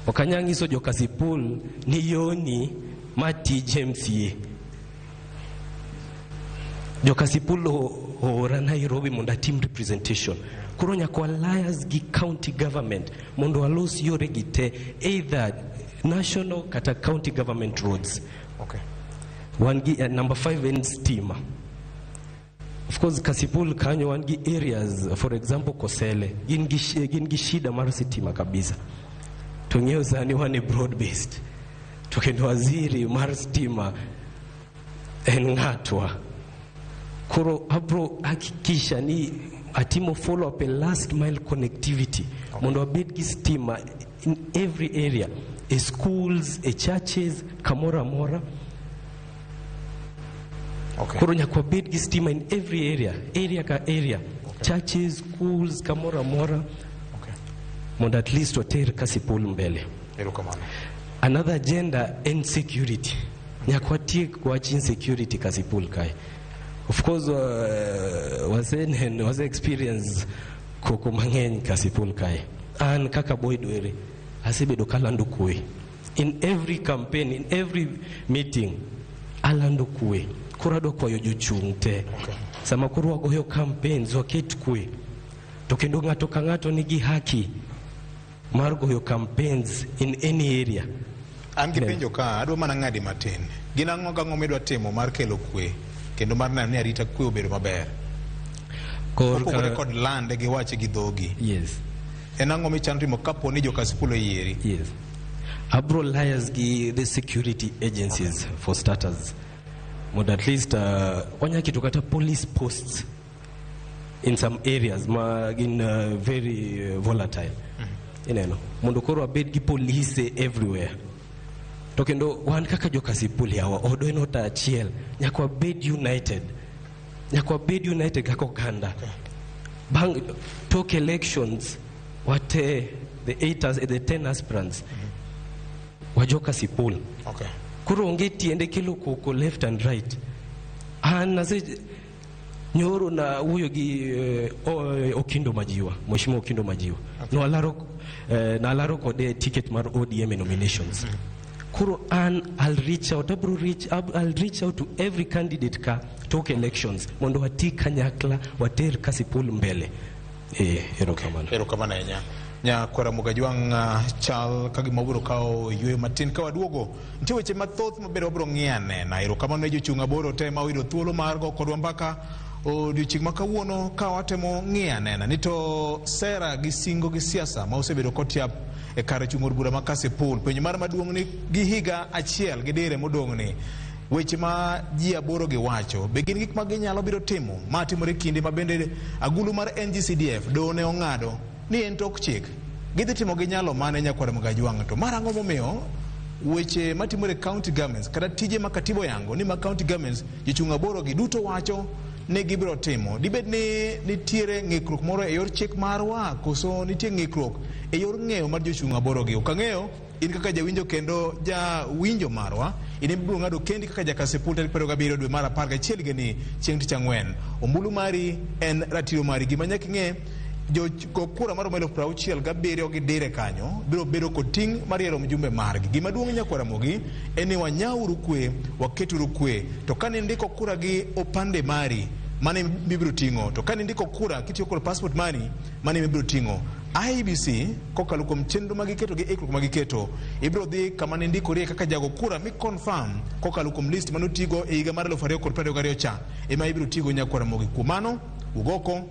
ok anyal nyiso jo Kasipul ni yoni ma tij MCA. Jo Kasipul oora Nairobi mondo atim representation. Koro nyaka liaise gi county government mondo walos yoregi te, either national kata county government roads. Okay. Wan gi number 5 en stima. Of course Kasipul kanyo wan gi areas, for example Kosele, gin gi shida mar sitima kabisa. To ng'eyo sani wan e broad based. To kendo waziri mar stima en ng'atwa. Koro abro hakikisha ni atimo follow up a last mile connectivity. Okay. Mondo wabed gi stima in every area, e schools, e churches, kamoro amora. Okay. Koro nyaka wabed gi stima in every area, area ka area. Okay. Churches, schools, kamoro amora. Okay. Mondo at least water Kasipul mbele. Erokamano. Another agenda en security. Nyaka watiek wach insecurity Kasipul kae. Of course, wase experience koko mang'eny Kasipul kae. An kaka Boyd Were, asebedo kalando kwe. In every campaign, in every meeting, alando kwe. Koro adwa kwayo jochung' te. Okay. Sama koro wagoyo campaigns, waket kwe. To kendo ng'ato ka ng'ato nigi haki mar goyo campaigns in any area. An gi penjo ka adwa mana ng'adi matin. Gin ang'o gang'o midwa timo mar kelo kwe kendo mar neno ni arita kwe obedo maber? Kopogore kod lande gi wache gi dhogi. Yes. En ang'o michano timo kapo ni jo-Kasipul oyieri? Yes. Abro liaise gi the security agencies for starters. Mondo at least wanya keto kata police posts in some areas ma gin very volatile. Ineno, mondo koro wabed gi polise everywhere. To kendo wan kaka jo-Kasipul yawa, odwa en ot achiel, nyaka wabed united. Nyaka wabed united kaka oganda. Bang' tok elections, wate the 10 aspirants, wa jo-Kasipul. Okay. Koro onge tiende kelo koko left and right. An ase nyoro na wuoyo gi Okindo Majiwa, Mheshimiwa Okindo Majiwa. Okay. No alaro kode ticket mar ODM nominations. Koro an I'll reach out, I'll reach out to every candidate ka tok elections mondo wati kanyakla water Kasipul mbele. Erokamano. Erokamano ahinya. Nyakwara Mugajwang' chal ka gima wabiro kawo yueyo matin ka waduogo. Nitie weche mathoth maber wabiro ng'iyo anena. Erokamano ne jochung' aboro te ma oyudo thuolo mar go kodwa mbaka odiochieng' ma kawuono ka watemo ng'iyo anena ni to sera gi singo gi siasa ma osebedo kotiap e kar chung' od bura ma Kasipul. Penjo mar maduong' ni gi higa achiel gi dire modong' ni weche ma ji aboro gi wacho be gin gik ma ginyalo biro timo ma timore kinde ma bende agulu mar NGCDF doho ne ong'ado ni en tok chik gidhi timo gi nyalo mane nyakwar Mugajwang' to mar ang'o momiyo weche matimore e county governments kata tije ma katiba oyango ni ma county governments jochung' aboro gi duto wacho ni gibiro timo dibed ni nitiere ng'ikruok moro e yor chik marwa koso nitie ng'ikruok e yor ng'eyo mar jochung' aboro gi ok ang'eyo in kaka jawinjo kendo jawinjo marwa in ibiro ng'ado kendi kaka ja-Kasipul tarik 27 dwe mar 11 higani chieng' tich ang'wen ombulu mari en ratiro mari gima nyaka ing'e jogo kura maromo 67,000 gi dire kanyo biro bedo kod ting' mar yiero mjumbe margi. Gima duong' nyakwar Ramogi en ni wanyauru kwe, waketuru kwe. To kane indiko kura gi opande mari, mano mibiro ting'o. To kane indiko kura kitiyo kod passport mari, mano mibiro ting'o. IEBC kokalo kuom chenro magiketo gi ikruok magiketo, ibiro dhi kama nindikorie kaka jago kura mi confirm kokalo kuom list manotigo e higa mar 2022 cha ema ibiro tigo nyakwar Ramogi. Kuom mano, ugoko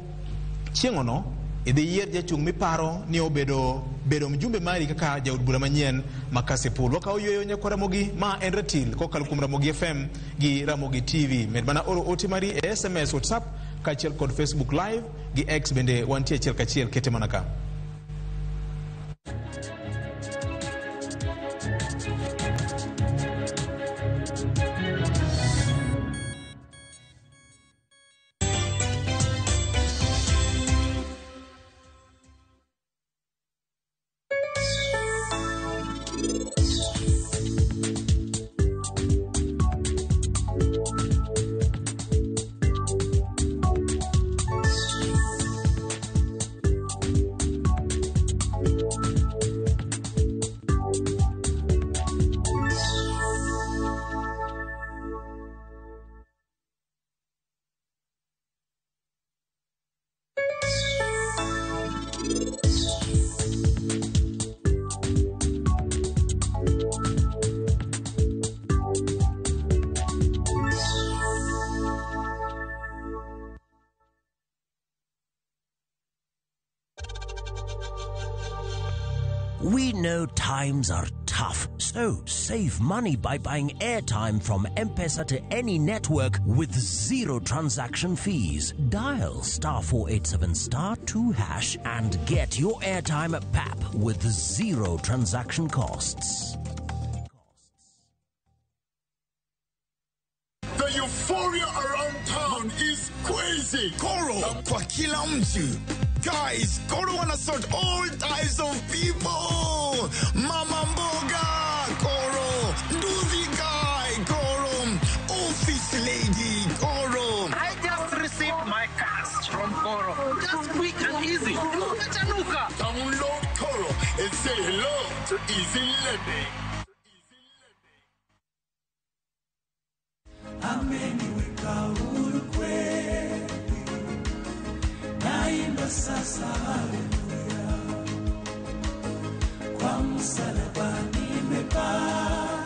chieng'ono idhi yier jachung' miparo ni obedo bedo mjumbe mari kaka jaod bura manyien ma Kasipul. Wakawo yueyo nyakwar Ramogi ma en ratil kokalo kuom Ramogi FM gi Ramogi TV. Med mana oro ote mari e SMS, WhatsApp kaachiel kod Facebook Live gi X bende wantie achiel kachiel kete mana ka. We know times are tough, so save money by buying airtime from M-Pesa to any network with zero transaction fees. Dial *487*2# and get your airtime at PAP with zero transaction costs. The euphoria around town is crazy. Koro kwa kila mtu. Guys, Koro wanna sort all types of people. Mama mboga, Koro. Nduthi guy, Koro. Office lady, Koro. I just received my cash from Koro. Just quick and easy. Nimechanuka. Download Koro and say hello to easy living. Ameniweka huru kweli, naimba. sasa, haleluya. Kwa msalaba nimepata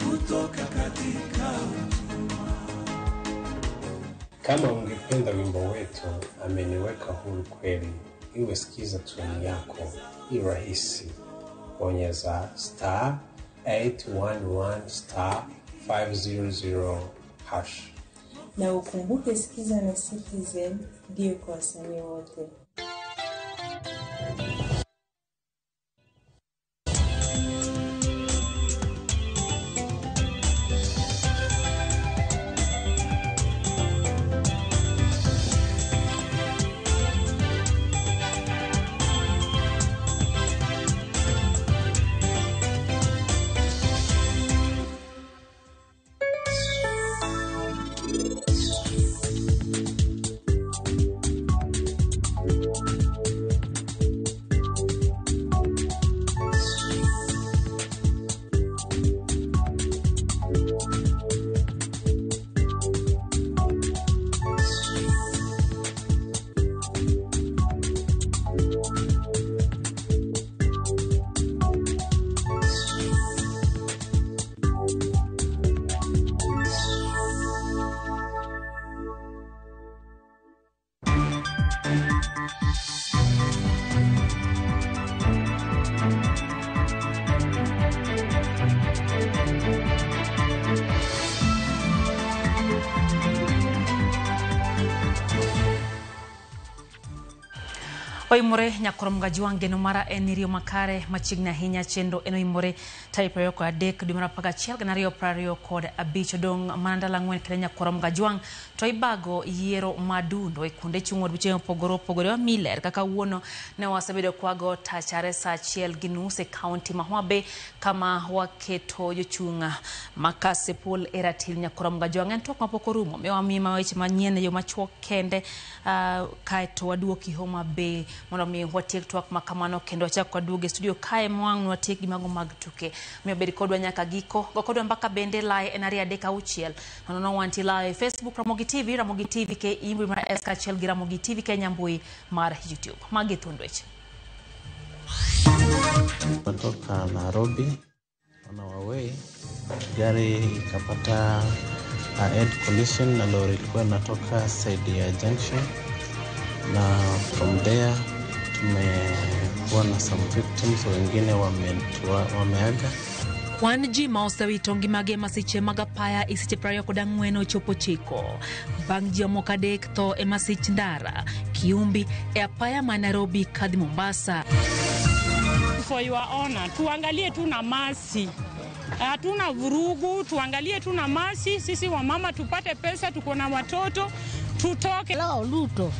kutoka katika utumwa. Kama ungependa wimbo wetu ameniweka huru kweli, iwe sikiza tuni yako irahisi. Bonyeza star 811 star 500 hash. Na ukumbuke Sikiza na Citizen ndio kwa wasanii wote. Oimore nyakoro Mgajwang' geno mara en riyo makare machiegni ahinya chenro en oimore tarik 23 dwe mar 11 2025. Odong' mana ndalo 4 kende nyakoro Mgajwang' to ibago yiero madundo e kuonde chung' od buche mopogore opogore. Wamiyi ler kaka wuono ne wasebedo kwago tachare saa 1:30 e kaunti ma Homa Bay kama waketo jochung' ma Kasipul e ratil. Nyakoro Mgajwang' en twak mapok orumo miyo wamiyi weche manyien e yo machuok kende, kaeto waduoki Homa Bay mondo mi watiek twak makamano kendo wachak waduog e studio kae mwang' watiek gi mago mag tuke. Omiyo bed kodwa nyaka giko. Go kodwa mbaka bende lae en 236 nono wantie live Facebook Ramogi TV, Ramogi TV KE mbui mar S kaachiel gi Ramogi TV Kenya mbui mar YouTube. Magi thuond weche. Natoka Nairobi on our way, gari ikapata head collision na lori ilikuwa inatoka side ya junction, na from there tumekuwa na some victims, wengine wameaga. Kwan ji ma osewito ngimagi e masiche mag apaya e seche 24 ochopo 9 bang' ji moko 3 tho e masich ndara Kiumbi e apaya ma Nairobi kadhi Mombasa. For your honor, tuangalie tu na masi, hatuna vurugu, tuangalie tu na masi. Sisi wamama tupate pesa, tuko na watoto, tutoke. Lao Luto,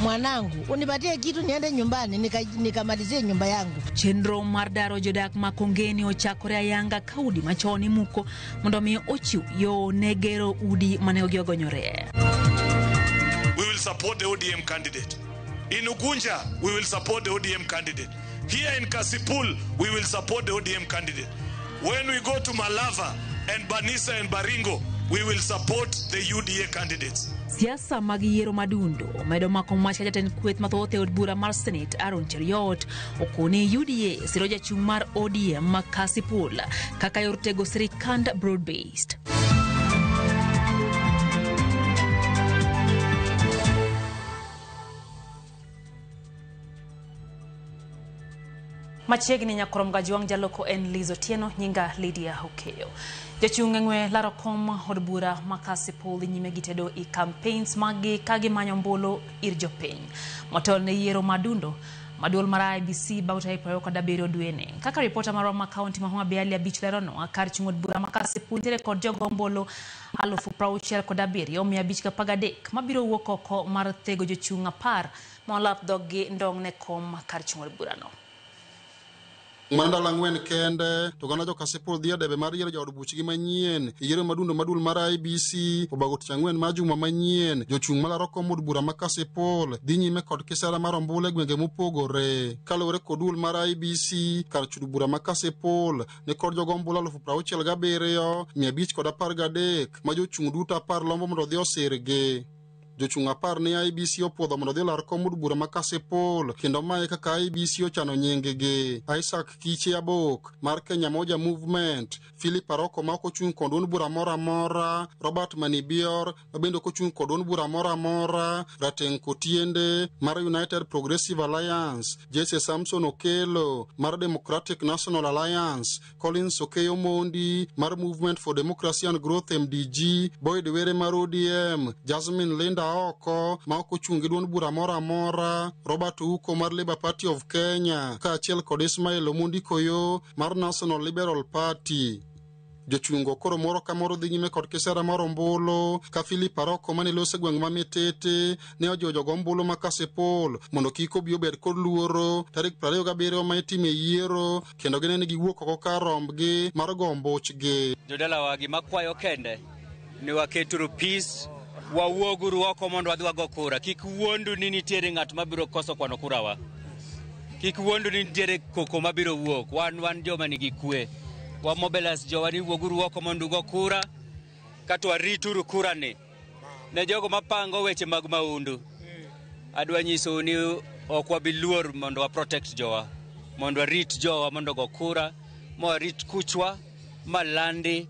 mwanangu, unipatie kitu niende nyumbani nikamalizie nyumba yangu. Chenro mar daro jodak ma Kongeni ochakore ayanga ka udi machon imuko mondo mi ochiw yo ne gero udi mane ogonyore. We will support the ODM candidate. In Ugunja, we will support the ODM candidate. Here in Kasipul, we will support the ODM candidate. When we go to Malava and Banisa and Baringo, we will support the UDA candidates. Siasa mag yiero madundo omedo mako mach ka jatend kweth mathoth e od bura mar Senate Aaron Cheruiyot okone UDA siro jachung' mar ODM ma Kasipul kaka yor tego sirikand broad based. Machiegni nyakoro Mgajwang' jaloko en Liz Otieno, nyinga Lydia Okeyo. Jochung' e ng'we laro kom od bura ma Kasipul dhi nyime gi tedo i campaigns maggi ka gimanyo ombulu ir jopiny. Motelo ne yiero madundo maduol mar IEBC bang' tarik 27 dweni. Kaka ripota marwa ma kaunti ma Homa Bay Ali Abich leronwa, kar chung' od bura ma Kasipul nitiere kod jogo ombulu 67,513 mabiro wuok oko mar thego jochung' 10 ma olap dhoggi ndong' ne kom kar chung' od burano. Mana ndalo 4 kende to oganda jo Kasipul dhi e debe mar yiero jaod buchgi manyien. Yiero madundo maduol mar IEBC obago tich 4 mar juma manyien. Jochung' malaro kom od bura ma Kasipul dhi nyime kod kisera mar ombulu e gwenge mopogore. Kaluwore kod duol mar IEBC, kar chudo bura ma Kasipul ni kod jogo ombulu 67,513 ma jochung' duto 10 lombo mondo odhi osirgi. Jochung' 10 ne IEBC opuodho mondo odhi olar kom od bura ma Kasipul, kendo mae kaka IEBC ochano nying-gi: Isaac Kiche Abok mar Kenya Moja Movement, Philip Aroko ma ok ochung' kod duond bura moro amora, Robert Manibior ma bende ok ochung' kod duond bura moro amora, Rateng' Kotiende mar United Progressive Alliance, Jesse Samson Okelo mar Democratic National Alliance, Collins Okeyo Mondi mar Movement for Democracy and Growth MDG, Boyd Were mar ODM, Jasmine Linda Oko ma ok ochung' gi duond bura moro amora, Robert Ouko mar Labour Party of Kenya, kaachiel kod Ismail Omondi Koyo mar National Liberal Party. Jochungo koro moro ka moro dhi nyime kod kisera mar ombulu ka Philip Aroko mane loso e gweng' ma Mitete ne ojiwo jogo ombulu ma Kasipul mondo kik obi obed kod luoro tarik 27 ma itime yiero kendo gine ni giwuok oko kar rombgi mar go ombuchgi. Jodalawa, gima kwayo kende ni waketuru peace, wawuoguru oko mondo wadhi wago kura. Kik wuondu ni nitiere ng'at mabiro koso kwano kurawa. Kik wuondu ni nitiere koko mabiro wuok. Wan joma nigi kwe. Wa mobilize jowa ni wuoguru oko mondo ugo kura, kato warituru kura ni. Ne jogo mapango weche mag maundu, adwa nyisou ni ok wabi luor mondo wa protect jowa, mondo warit jowa mondo ogo kura, ma warit kuchwa, ma landi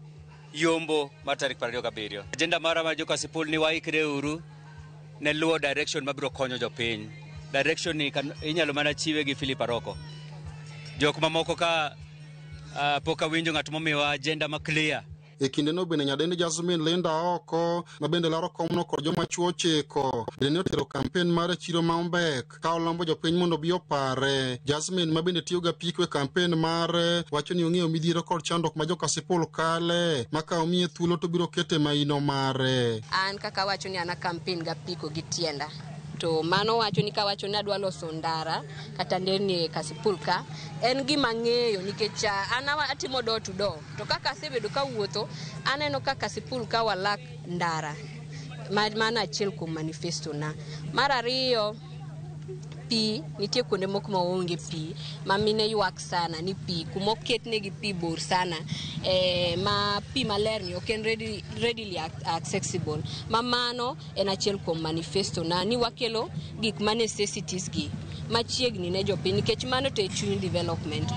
yombo mar tarik 27. Agenda mara mar jo Kasipul ni waikre uru ne luwo direction mabiro konyo jopiny. Direction ni inyalo mana chiwe gi Philip Aroko. Jok mamoko ka pok awinjo ng'at momiwa agenda ma clear. E kindeno bende nyadendi Jasmine Linda Oko ma bende laro komno kod joma chuo 9 bende ne otero kampen mare chiro ma Ombek ka olombo jopiny mondo obi opare. Jasmine ma bende tiyo gapiko e kampen mare wacho ni ong'eyo midhiero kod chandruok ma jo Kasipul kale ma ka omiye thuolo to biro kete maino mare. An kaka awacho ni an a campaign gapiko gi tienda. To mano wacho ni kawacho ni adwa loso ndara kata nderni e Kasipul ka, en gima ang'eyo nikech an atimo door to door. To kaka asebedo kawuotho, aneno ka Kasipul ka walak ndara. Mano achiel kuom manifesto na. Mar ariyo, pi, nitie kuonde moko ma onge pi, ma mine ywak sana ni pi, kuma oketnegi pi bor sana, ma pi maler ni ok en readily accessible. Ma mano en achiel kuom manifesto na ni wakelo gik ma necessities gi machiegni ne jopiny nikech mano to e chuny development.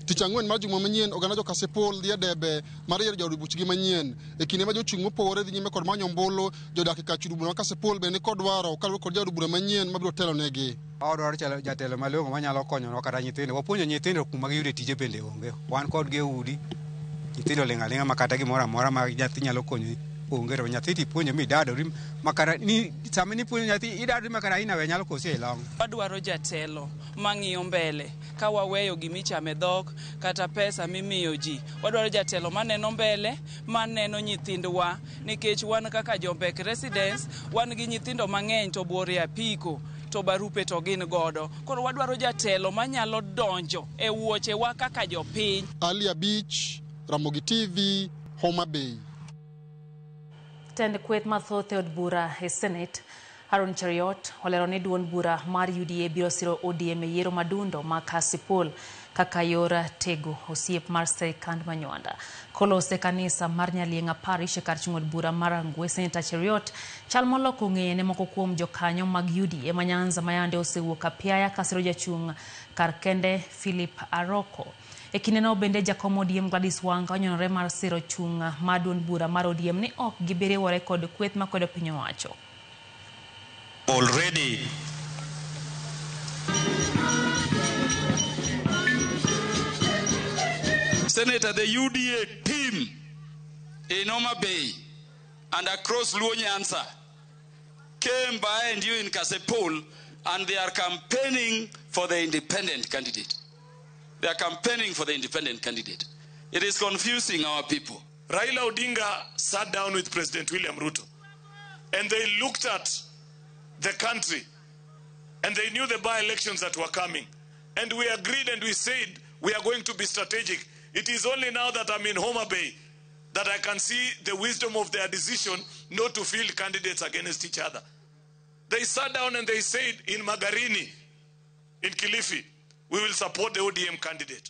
Tich ang'wen mar juma manyien, oganda jo Kasipul dhi e debe mar yiero jaod buchgi manyien. E kinde ma jochung' mopogore dhi nyime kod manyo ombulu, jodak e kar bura ma Kasipul bende nikod dwaro kaluwore kod jaod bura manyien mabiro telo negi. Wadwaro chalo jatelo malong'o manyalo konyowa kata nyithindo. Wapuonjo nyithindo kuma giyude tije bende onge. Wan kodgi e udi, nyithindo oling' aling'a ma kata gimoro amora ma nyathi nyalo konyi onge. To nyathi tipuonjo midadori makata ni sama nipuonjo nyathi idadori makata inawe nyalo kosi e long'. Wadwaro jatelo mang'iyo mbele ka waweyo gimichame dhok kata pesa mimiyo ji. Wadwaro jatelo maneno mbele, maneno nyithindwa, nikech wan kaka Jombek residents wan gi nyithindo mang'eny to buore apiko to barupe to gin godo. Koro wadwaro jatelo manyalo donjo e wuochewa kaka jopiny. Ali Abich, Ramogi TV, Homa Bay. Tend kweth mathoth e od bura e Senate, Aaron Cheruiyot olero ni duond bura mar UDA biro siro ODM e yiero madundo ma Kasipul kaka yor tego osiep mar sirikand Manywanda. Kolose kanisa mar Nyalieng'a Parish e kar chung' od bura mar Rangwe, Senator Cheruiyot chal moloko ng'eye ne moko kuom jokanyo mag UDA ma Nyanza mayande osewuok apiaya kasiro jachung' kar kende Philip Aroko. E kindeno bende jakom ODM Gladys Wanga onyonore mar siro chung' mar duond bura mar ODM ni ok gibi riwore kod kweth makwedo piny owacho. Already Senator, the UDA team in Homa Bay and across Luo Nyanza came behind you in Kasipul, and they are campaigning for the independent candidate. They are campaigning for the independent candidate. It is confusing our people. Raila Odinga sat down with President William Ruto and they looked at the country and they knew the by-elections that were coming. And we agreed and we said we are going to be strategic. It is only now that I'm in Homa Bay that I can see the wisdom of their decision not to field candidates against each other. They sat down and they said in Magarini, in Kilifi, we will support the ODM candidate.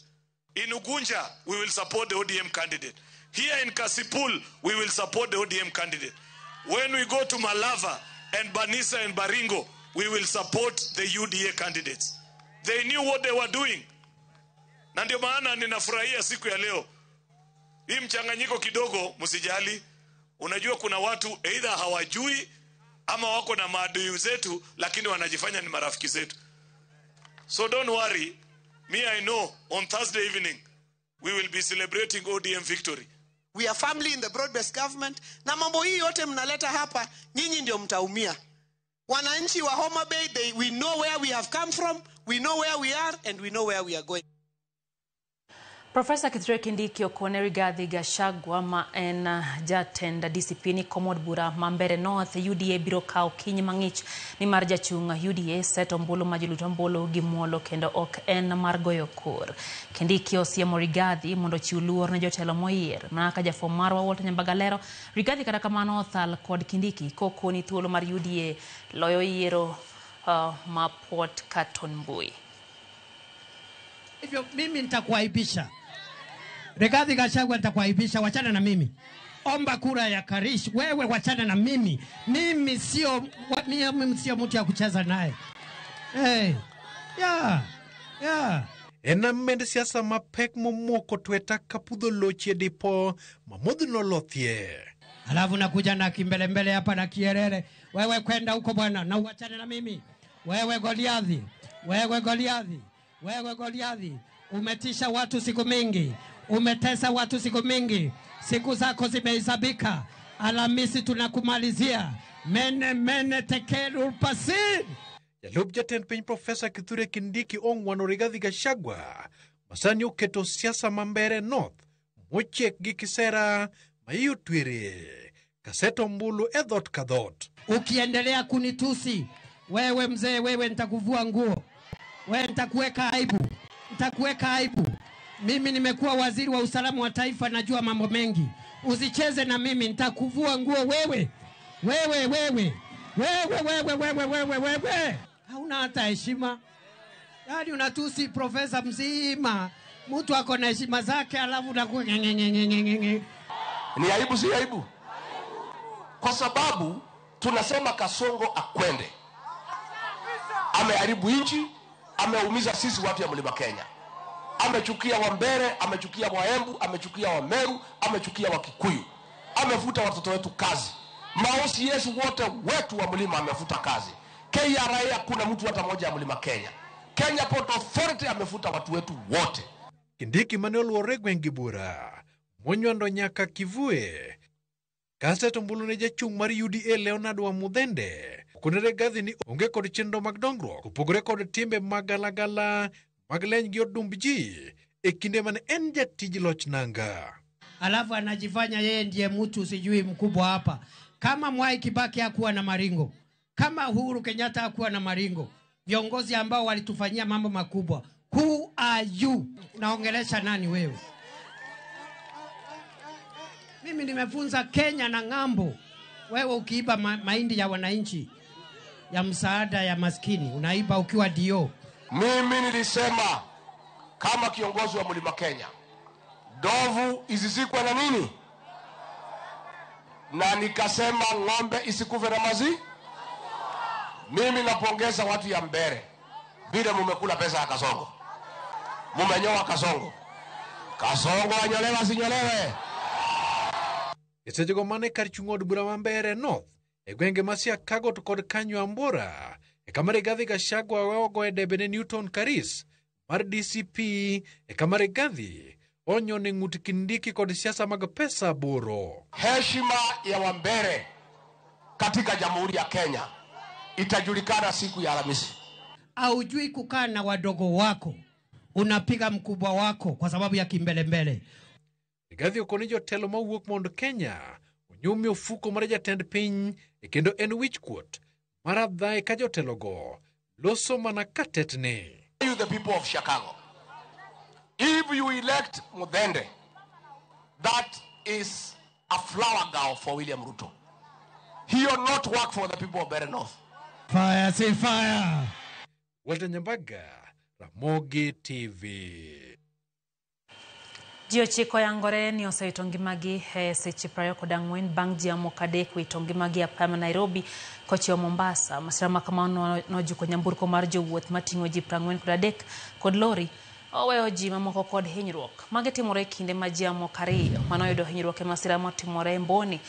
In Ugunja, we will support the ODM candidate. Here in Kasipul, we will support the ODM candidate. When we go to Malava and Banisa and Baringo, we will support the UDA candidates. They knew what they were doing. Na ndio maana ninafurahia siku ya leo. Hii mchanganyiko kidogo, msijali. Unajua kuna watu either hawajui ama wako na maadui zetu, lakini wanajifanya ni marafiki zetu. So don't worry. Me, I know on Thursday evening we will be celebrating ODM victory. We are family in the broad-based government. Na mambo hii yote mnaleta hapa, nyinyi ndio mtaumia. Wananchi wa Homa Bay, we know where we have come from, we know where we are, and we know where we are going. Profesa Kithure Kindiki okone Rigathi Gachagua ma en jatend DCP ni kom od bura ma Mbeere North. UDA biro kawo kiny mang'ich nimar jachung' UDA seto ombulu ma jolut ombulu gi muolo kendo ok en mar goyo kor. Kindiki osiemo Rigathi mondo ochiw luor ne jotelo moyier. Mana kaka jafwambo marwa Walter Nyambaga lero, Rigathi kata kamano othal kod Kindiki kokoni thuolo mar UDA loyo yiero ma Port Carton Mbui. Hivyo mimi nitakuaibisha. Rigathi Gachagua nitakuaibisha, wachana na mimi. Omba kura ya Karish, wewe wachana na mimi. Mimi sio mtu ya kucheza naye. Hey. Yeah. Yeah. En amend siasa mapek momoko tweta kapudho lochie dipo mamodhi nolothie. Alafu nakuja na kimbelembele hapa na kierere. Wewe kwenda huko bwana na uachane na mimi. Wewe Goliathi. Wewe Goliathi. Wewe Goliathi, umetisha watu siku mingi, umetesa watu siku mingi, siku zako zimehesabika. Alhamisi tunakumalizia. Mene mene tekelu pasin. Jalup jatend piny Profesa Kithure Kindiki ong'wano Rigathi Gachagua masani oketo siasa ma Mbeere North mochiek gi kisera ma iye otwere kaseto ombulu e dhot ka dhot. Ukiendelea kunitusi wewe mzee, wewe nitakuvua nguo. Wewe nitakuweka aibu. Nitakuweka aibu. Mimi nimekuwa waziri wa usalama wa taifa, najua mambo mengi. Usicheze na mimi, nitakuvua nguo wewe. Wewe wewe. Wewe wewe wewe wewe wewe. Hauna hata heshima. Yaani unatusi profesa mzima. Mtu ako na heshima zake alafu unakuwa ngengengengenge. Ni aibu si aibu? Kwa sababu tunasema Kasongo akwende. Ameharibu nchi. Ameumiza sisi watu ya Mlima Kenya. Amechukia Wambere, amechukia Waembu, amechukia Wameru, amechukia Wakikuyu. Amefuta watoto wetu kazi. Maosi yesu wote wetu wa mlima amefuta kazi. KRA hakuna mtu hata mmoja ya Mlima Kenya. Kenya Port Authority amefuta watu wetu wote. Kindiki mane oluwore gweng' gi bura monywando nyaka Kivue. Kaseto ombulu ne jachung' mar UDA Leonard Wamuthende okone Rigathi ni onge kod chenro mag dongruok kopogore kod timbe mag galagala mag leny gi odumb ji e kinde mane en jatij loch nanga. Alafu anajifanya yeye ndiye mtu sijui mkubwa hapa. Kama Mwai Kibaki hakuwa na maringo, kama Uhuru Kenyatta hakuwa na maringo, viongozi ambao walitufanyia mambo makubwa, who are you? Unaongelesha nani wewe? Mimi nimefunza Kenya na ng'ambo. Wewe ukiiba mahindi ya wananchi, ya msaada ya maskini, unaiba ukiwa dio. Mimi nilisema kama kiongozi wa Mlima Kenya, ndovu isizikwe na nini? Na nikasema ng'ombe isikufe na mazi. Mimi napongeza watu ya Mbeere vile mumekula pesa ya Kasongo. Mumenyoa Kasongo. Kasongo anyolewe asinyolewe. E sechego mane kar chung' od bura ma Mbeere North e gwenge ma Siakago to kod Kanyuambora e kama Rigathi Gachagua we ogoye debe ne Newton Karis mar DCP e kama Rigathi onyone ng'ut Kindiki kod siasa mag pesa boro. Heshima ya Wambere katika Jamhuri ya Kenya itajulikana siku ya Alhamisi. Haujui kukaa na wadogo wako, unapiga mkubwa wako kwa sababu ya kimbelembele. Rigathi okone jotelo mawuok mondo Kenya onyumi ofuko mar jatend piny e kendo en wichkuot mar adhae ka jotelogo loso mana katetni. You the people of Chicago, if you elect Muthende, that is a flower girl for William Ruto. He will not work for the people of Mbeere North. Fire, say fire. Walter Nyambaga, Ramogi TV. Ji 9 yangore ni osewito ngimagi e seche 24 bang' ji mamoko 3 wito ngimagi e apaya ma Nairobi kochiwo Mombasa. Masira ma kamano nojuko nyamburko mar jowuoth mating'o ji 43 kod lori oweyo ji mamoko kod hinyruok. Magi timore e kinde ma ji mamoko 2 manoyudo hinyruok e masira motimore Mboni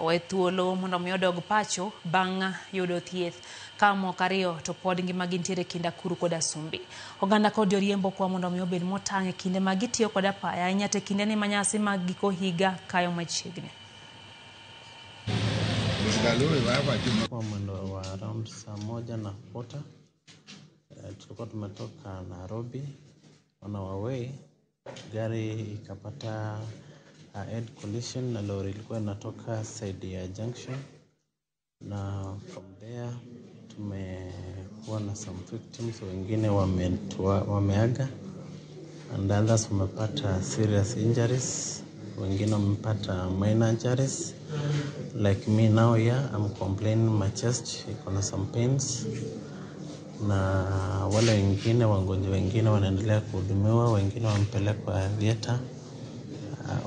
owe thuolo mondo mi odog pacho bang' yudo thieth, ka moko 2 to pod ngimagi nitiere kind Akuru kod Asumbi. Oganda kod joriembo kwa mondo mi obed motang' e kinde ma gitiyo kod apaya, ahinya to e kindeni ma nyasi mag giko higa kayo machiegni. Kwa mwendo wa around saa 1:15 tulikuwa tumetoka Nairobi on our way, gari ikapata head collision na lori ilikuwa inatoka side ya junction, na from there tumekuwa na some victims, wengine wameaga and others wamepata serious injuries, wengine wamepata minor injuries. Like me now here, I'm complaining my chest iko na some pains, na wale wengine wagonjwa wengine wanaendelea kuhudumiwa, wengine wamepelekwa theater,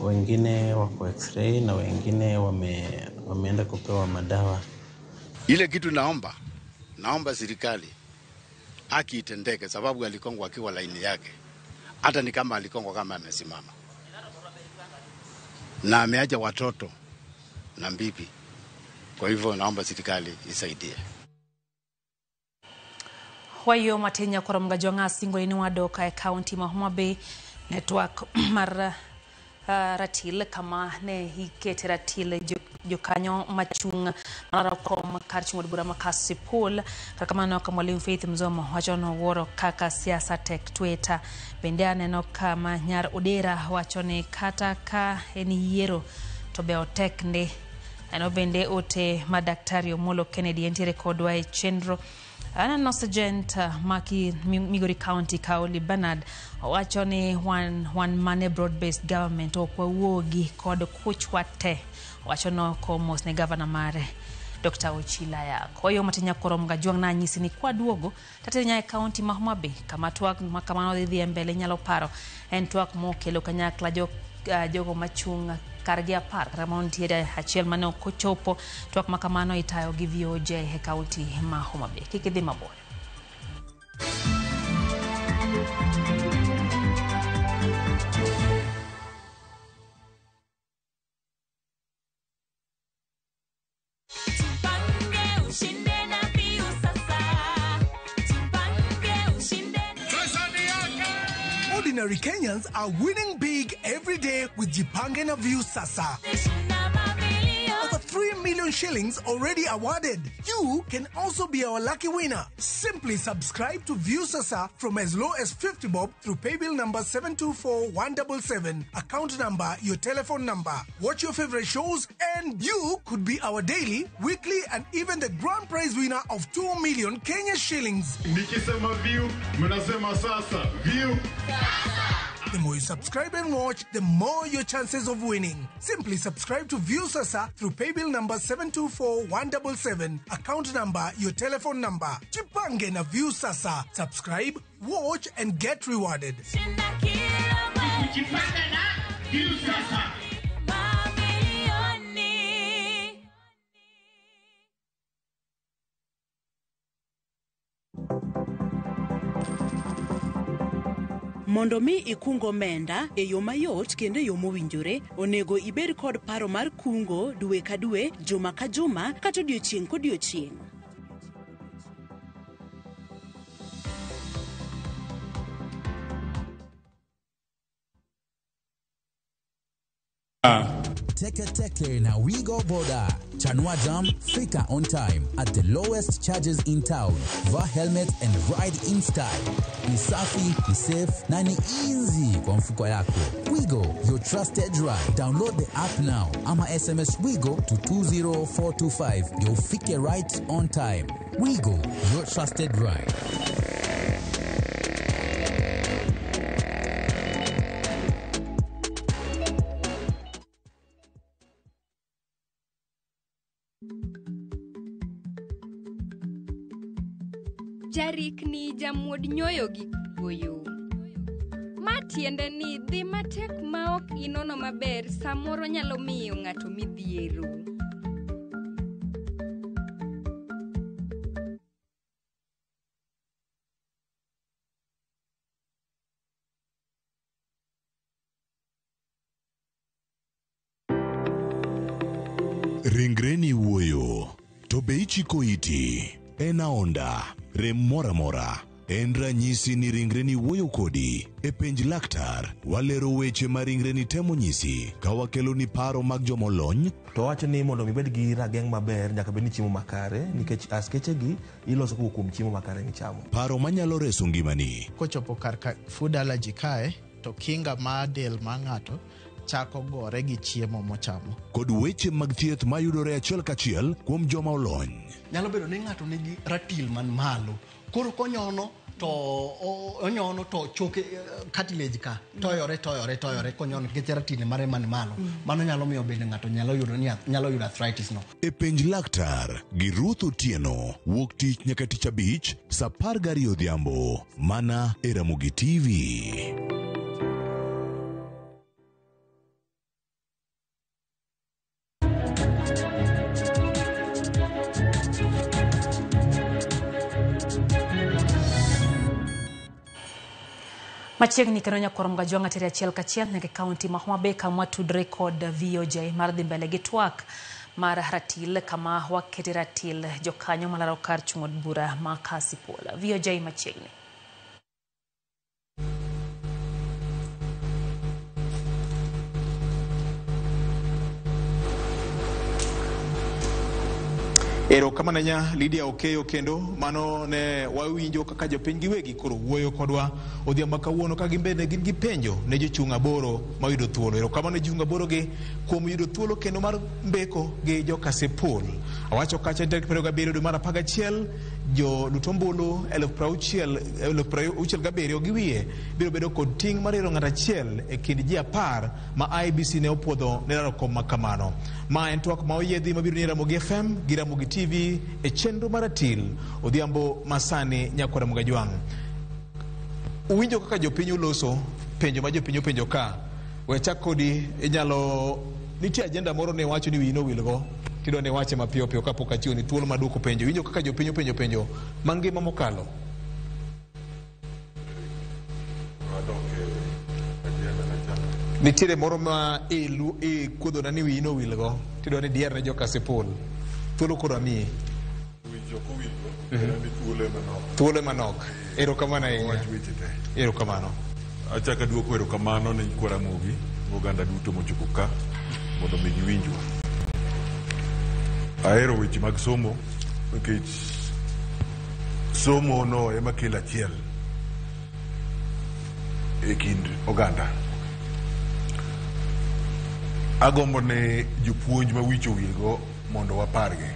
wengine wako x-ray na wengine wameenda kupewa madawa. Ile kitu naomba serikali haki itendeke, sababu alikongwa akiwa laini yake. Hata ni kama alikongwa kama amesimama, na ameacha watoto na bibi. Kwa hivyo naomba serikali isaidie. Wayo matenya koro mgajwanga singo ni wadoka e county ma Homa Bay network mar ratil kama ne ikete ratil jokanyo machung mar kom kar chung' od bura ma Kasipul. Kata kamano ka Mwalimu Faith Mzomo wacho nowuoro kaka siasa tek Twitter. Bende aneno kama Nyar Odera wacho ni kata ka en yiero to be otek ndi. Aneno bende ote ma Daktari Omolo Kennedy entiere kodwa e chenro. Aneno Sergeant Maki Migori County Kaoli Bernard owacho ni wan mane broad based government ok wawuogi kod kuchwa te. Owacho no komos ne gavana mare Dr. Ochila Yako. Oyo matinya koro mgajwang' na anyisi ni kwaduogo tateri nyaka e county ma Homa Bay kama twak ma kamano dhi dhi mbele nyalo paro en twak mokelo kanyakla jogo machung' kargi 10 kata kamano nitiere achiel mane ok ochopo. Twak ma kamano itayo gi VOJ e county ma Homa Bay. Kik idhi mabor. Ordinary Kenyans are winning big every day with Jipange na Viusasa. Over 3 million shillings already awarded. You can also be our lucky winner. Simply subscribe to Viusasa from as low as 50 bob through paybill number 724177, account number, your telephone number. Watch your favorite shows and you could be our daily, weekly and even the grand prize winner of 2 million Kenya shillings. Nikisema view, mnasema sasa. View. The more you subscribe and watch, the more your chances of winning. Simply subscribe to Viusasa through paybill number 724177, account number, your telephone number. Jipange na Viusasa. Subscribe, watch and get rewarded. Jipange na Viusasa. Mondo mi ikung omenda e yo mayot kendo e yo mowinjore, onego ibed kod paro mar kungo dwe ka dwe, juma ka juma, kata odiochieng' kodiochieng'. Teke Teke na Wigo Boda. Chanua Jam, fika on time at the lowest charges in town. Vaa helmet and ride in style. Ni safi, ni safe na ni easy kwa mfuko yako. Wigo, your trusted ride. Download the app now ama SMS Wigo to 20425 ndio ufike right on time. Wigo, your trusted ride. Jarikni jamuod nyoyo gi kuoyo. Ma Tiende ni dhi matek ma ok inono maber samoro nyalo miyo ng'ato midhiero. Ringreni wuoyo, to be ichiko iti? En aonda, rem moro amora. En ranyisi ni ringreni wuoyo kodi. E penj laktar, walero weche ma ringreni temo nyisi ka wakeloni paro mag jomolony. To wacho ni mondo mi ibed gi rageng' maber nyaka bed ni chiemo makare nikech askeche gi iloso kowuok kuom chiemo makare michamo. Paro manyalo reso ngimani. Kochopo kar ka food allergy kae to kinga mar del mar ng'ato chako gore gi chiemo mochamo. Kod weche mag thieth mayudore achiel kachiel kuom joma olony. Nyalo bedo ni ng'ato nigi ratil man malo. Koro konyono to onyono to choke cartilage ka toyore toyore toyore konyono nikech ratil mare man malo. Mano nyalo miyo bende ng'ato nyalo yudo ni nyalo yudo arthritis no. E penj laktar gi Ruth Otieno wuok tich nyaka tich abich saa 12 odhiambo mana e Ramogi TV. Machiegni kendo nyakwar Mgajwang' atere achiel kachiel nyaka e kaunti ma Homa Bay kama watudre kod VOJ mar dhi mbele gi twak mar ratil kama wakete ratil jokanyo malaro kar chung' od bura ma Kasipul. VOJ machiegni. Erokamano ahinya Lydia Okeyo kendo mano ne wawinjo kaka jopiny giwegi koro wuoyo kodwa odhiambo kawuono ka gin bende gin gi penjo ne jochung' aboro mayudo thuolo. Erokamano ne jochung' aboro gi kuom yudo thuolo kendo mar mbeko gi jo Kasipul. Awacho kacha tarik 27 dwe mar 11 jolut ombulu 67,000 gi wiye biro bedo kod ting' mar yiero ng'ato achiel e kind ji 10 ma IEBC ne opuodho ne laro kom ma kamano. Ma en twak ma oyiedhi mabiro ni Ramogi FM gi Ramogi TV e chenro mar ratil odhiambo masani nyakwara Mgajwang'. Uwinjo kaka jopiny oloso penjo ma jopiny openjo ka. We chak kodi inyalo nitie agenda moro ne wacho ni wiyi nowilgo tidwa ni wache mapiyo piyo kapok achiwo ni thuolo mar duoko penjo. Iwinjo kaka jopiny openjo penjo mangima mokalo. Nitiere moro ma ilu ikuodhona ni wiyi nowilgo tidwa ni dier ne jo Kasipul. Thuolo koro amiyi. Thuolo ema nok. Erokamano ahinya. Erokamano. Achako aduoko erokamano ne nyikwa Ramogi oganda duto mochopo ka mondo mi giwinjwa. Ahero weche mag somo nikech somo no ema kelo achiel e kind oganda. Agombo ne jopuonj ma wich owilgo mondo wapargi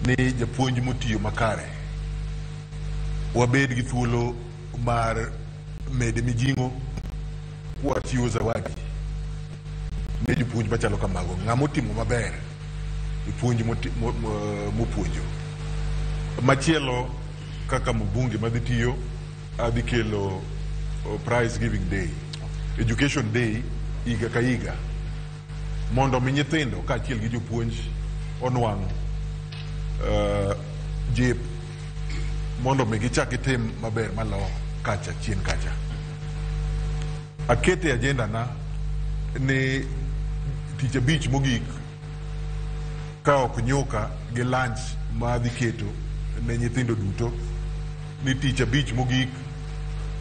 ni japuonj motiyo makare wabed gi thuolo mar mede mijing'o kwachiwo zawadi ne jopuonj machalo kamago. Ng'ama otimo maber e puonj mopuonjo. Machielo kaka mbunge madhi tiyo adhi kelo prize giving day, education day higa ka higa mondo mi nyithindo kaachiel gi jopuonj onwang' jip mondo mi gichak gitim maber malo kacha chien kacha. Akete agenda na ni tich abich mogik ka ok nyuka gi lunch ma adhi keto ne nyithindo duto ni tich abich mogik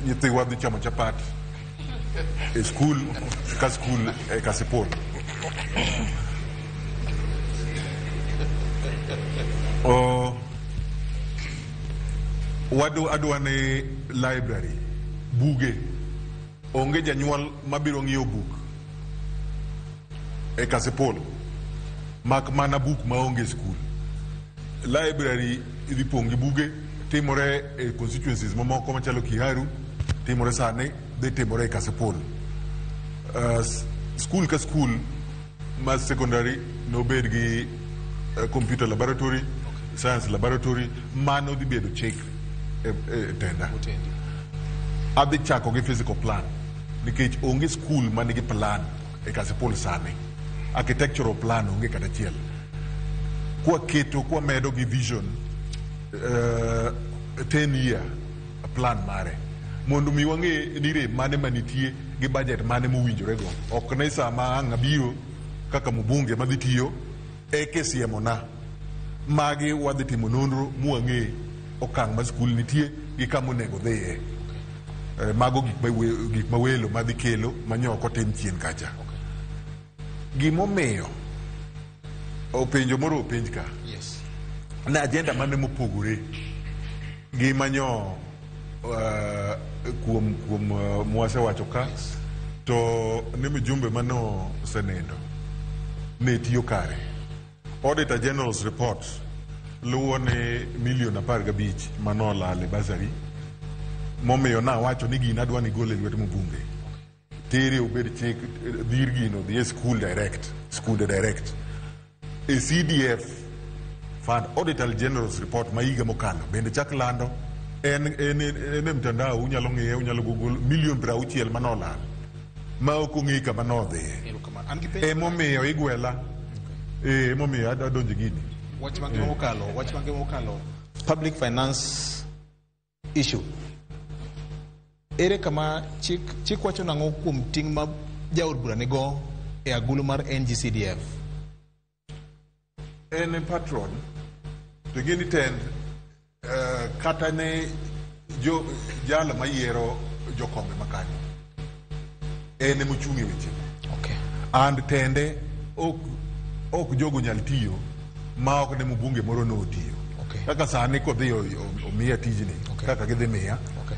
nyithiwa dhi chamo chapat e skul ka skul e Kasipul. O, adwa ni library buge onge janyuol mabiro ng'iewo buk e Kasipul mak mana buk maonge e skul. Library idhi pong' gi buge timore e constituencies mamoko machalo Kiharu timore sani dhi timore e Kasipul. Skul ka skul ma secondary nobed gi computer laboratory, science laboratory, mano dhi bedo chik e tenda. Adhi chako gi physical plan. Nikech onge skul manigi plan e Kasipul sani. Architectural plan onge kata achiel. Kwaketo kwamedo gi vision 10 year plan mare mondo mi wang'e ni rem mane manitie gi budget mane mowinjore go. Ok ne sama ang' abiro kaka mbunge madhi tiyo eke siemona magi wadhi timo nonro mwang'e okang' ma skul nitie gi kama onego dhiye. Mago gik ma welo madhi kelo manyo ok otim chien kacha. Gimomiyo openjo moro openj ka. Yes. Na agenda mane mopogore gi manyo kuom mwasewacho ka. Yes. To ni mjumbe mano osenindo ne tiyo kare. Auditor General's report luwo ni milion 15 manolal e basari momiyo nawacho ni gino adwa ni gole e lwet mbunge. Tere obed chik dhir gino dhi e school direct, skunde direct. E CDF fund Auditor General's report ma higa mokalo bende chak lando en e mtandao unyalo ng'iye unyalo google milion 60 manolal ma ok ong'e kama nodhiye. Emomiyo igwela. Emomiyo adonjo gini. Wach mangima mokalo public finance issue. Ere kama chik wacho nang'o kuom ting' ma jaod bura nigo e agulu mar NGCDF? En patron to gini tend kata ne jalo mayiero jokombe makanyo en emochung' e weche. Okay. And tende ok jogo nyal tiyo ma ok ne mbunge moro notiyo. Okay. Kaka sani kodhi omiya tijni. Okay. Kaka gidhi miya. Okay.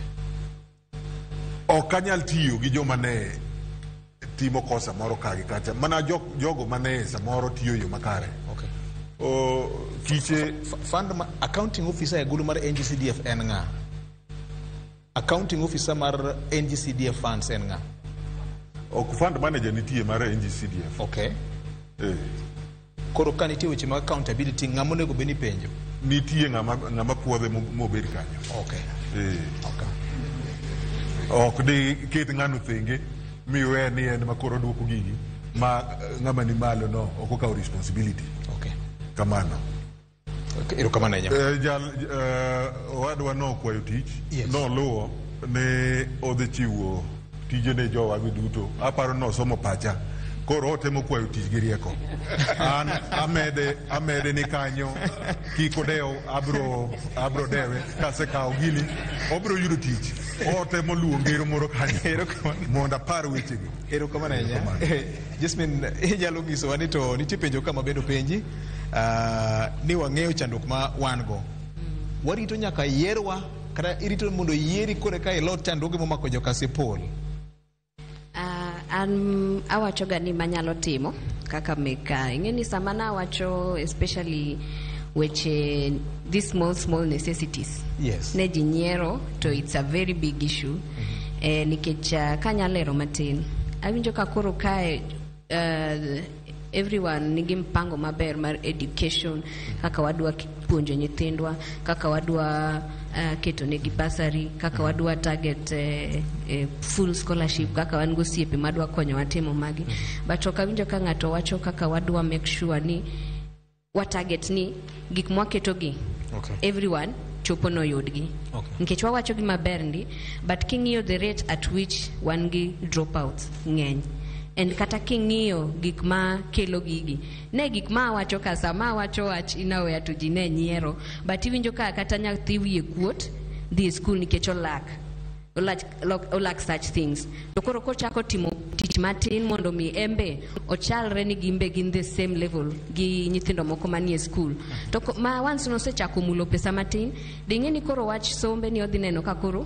Ok anyal tiyo gi joma ne timo kosa moro ka gi kacha. Mana jogo mane samoro tiyo yo makare. Okay. Kiche fund accounting officer e agulu mar NGCDF en ng'a? Accounting officer mar NGCDF funds en ng'a? Ok fund manager nitie mar NGCDF. Okay. Koro ka nitie weche mag accountability ng'ama onego bed ni penjo? Nitie ng'ama puodhe mobed kanyo. Okay. Okay. Ok di ket ng'ano thenge miwe ni en makoro duoko gigi ma ng'ama ni malo no ok okaw responsibility. Okay. Kamano. Okay, erokamano ahinya. Owadwa nokwayo tich. Yes. Noluwo ne odhi chiwo tije ne jowagi duto. Aparo nosomo pacha. Koro otemo kwayo tich gi rieko. An amede ni kanyo kik odew abro dewe kasekawo gini obro yudo tich. Otemo luwo ngero moro kanyo mondo apar wechegi. Erokamano ahinya. Jasmine, inyalo nyisowa ni to nitie penjo kama bende openji ni wang'eyo chandruok ma wan go. Warito nyaka yierwa kata irito mondo yieri kore ka ilot chandruoge momako jo Kasipul. An awacho ga ni manyalo timo kaka meka. Ing'e ni sama nawacho especially weche these small necessities. Yes. Ne ji nyiero to it's a very big issue. Nikech kanyalo lero matin. Awinjo ka koro kae everyone nigi mpango maber mar education kaka wadwa puonjo nyithindwa, kaka wadwa keto negi bursary, kaka wadwa target full scholarship, kaka wan gosiepe madwa konyowa timo magi. But ok awinjo ka ng'ato wacho kaka wadwa make sure ni wa target ni gik mwaketo gi. Okay. Everyone chopo noyudgi. Okay. Nikech wawacho gi maber ndi, but king'iyo the rate at which wan gi dropouts ng'eny. And kata king'iyo gik ma kelo gigi, ne gik ma awacho ka sama awacho wach inaweya to ji ne nyiero, but iwinjo ka kata nyathi wiye kuot dhi e skul nikech olak such things. To koro kochako timo tich matin mondo mi embe ochalre ni gimbe gin the same level gi nyithindo moko manie skul. To ma once nosechako mulo pesa matin, ding'e ni koro wach sombe ni odhi neno ka koro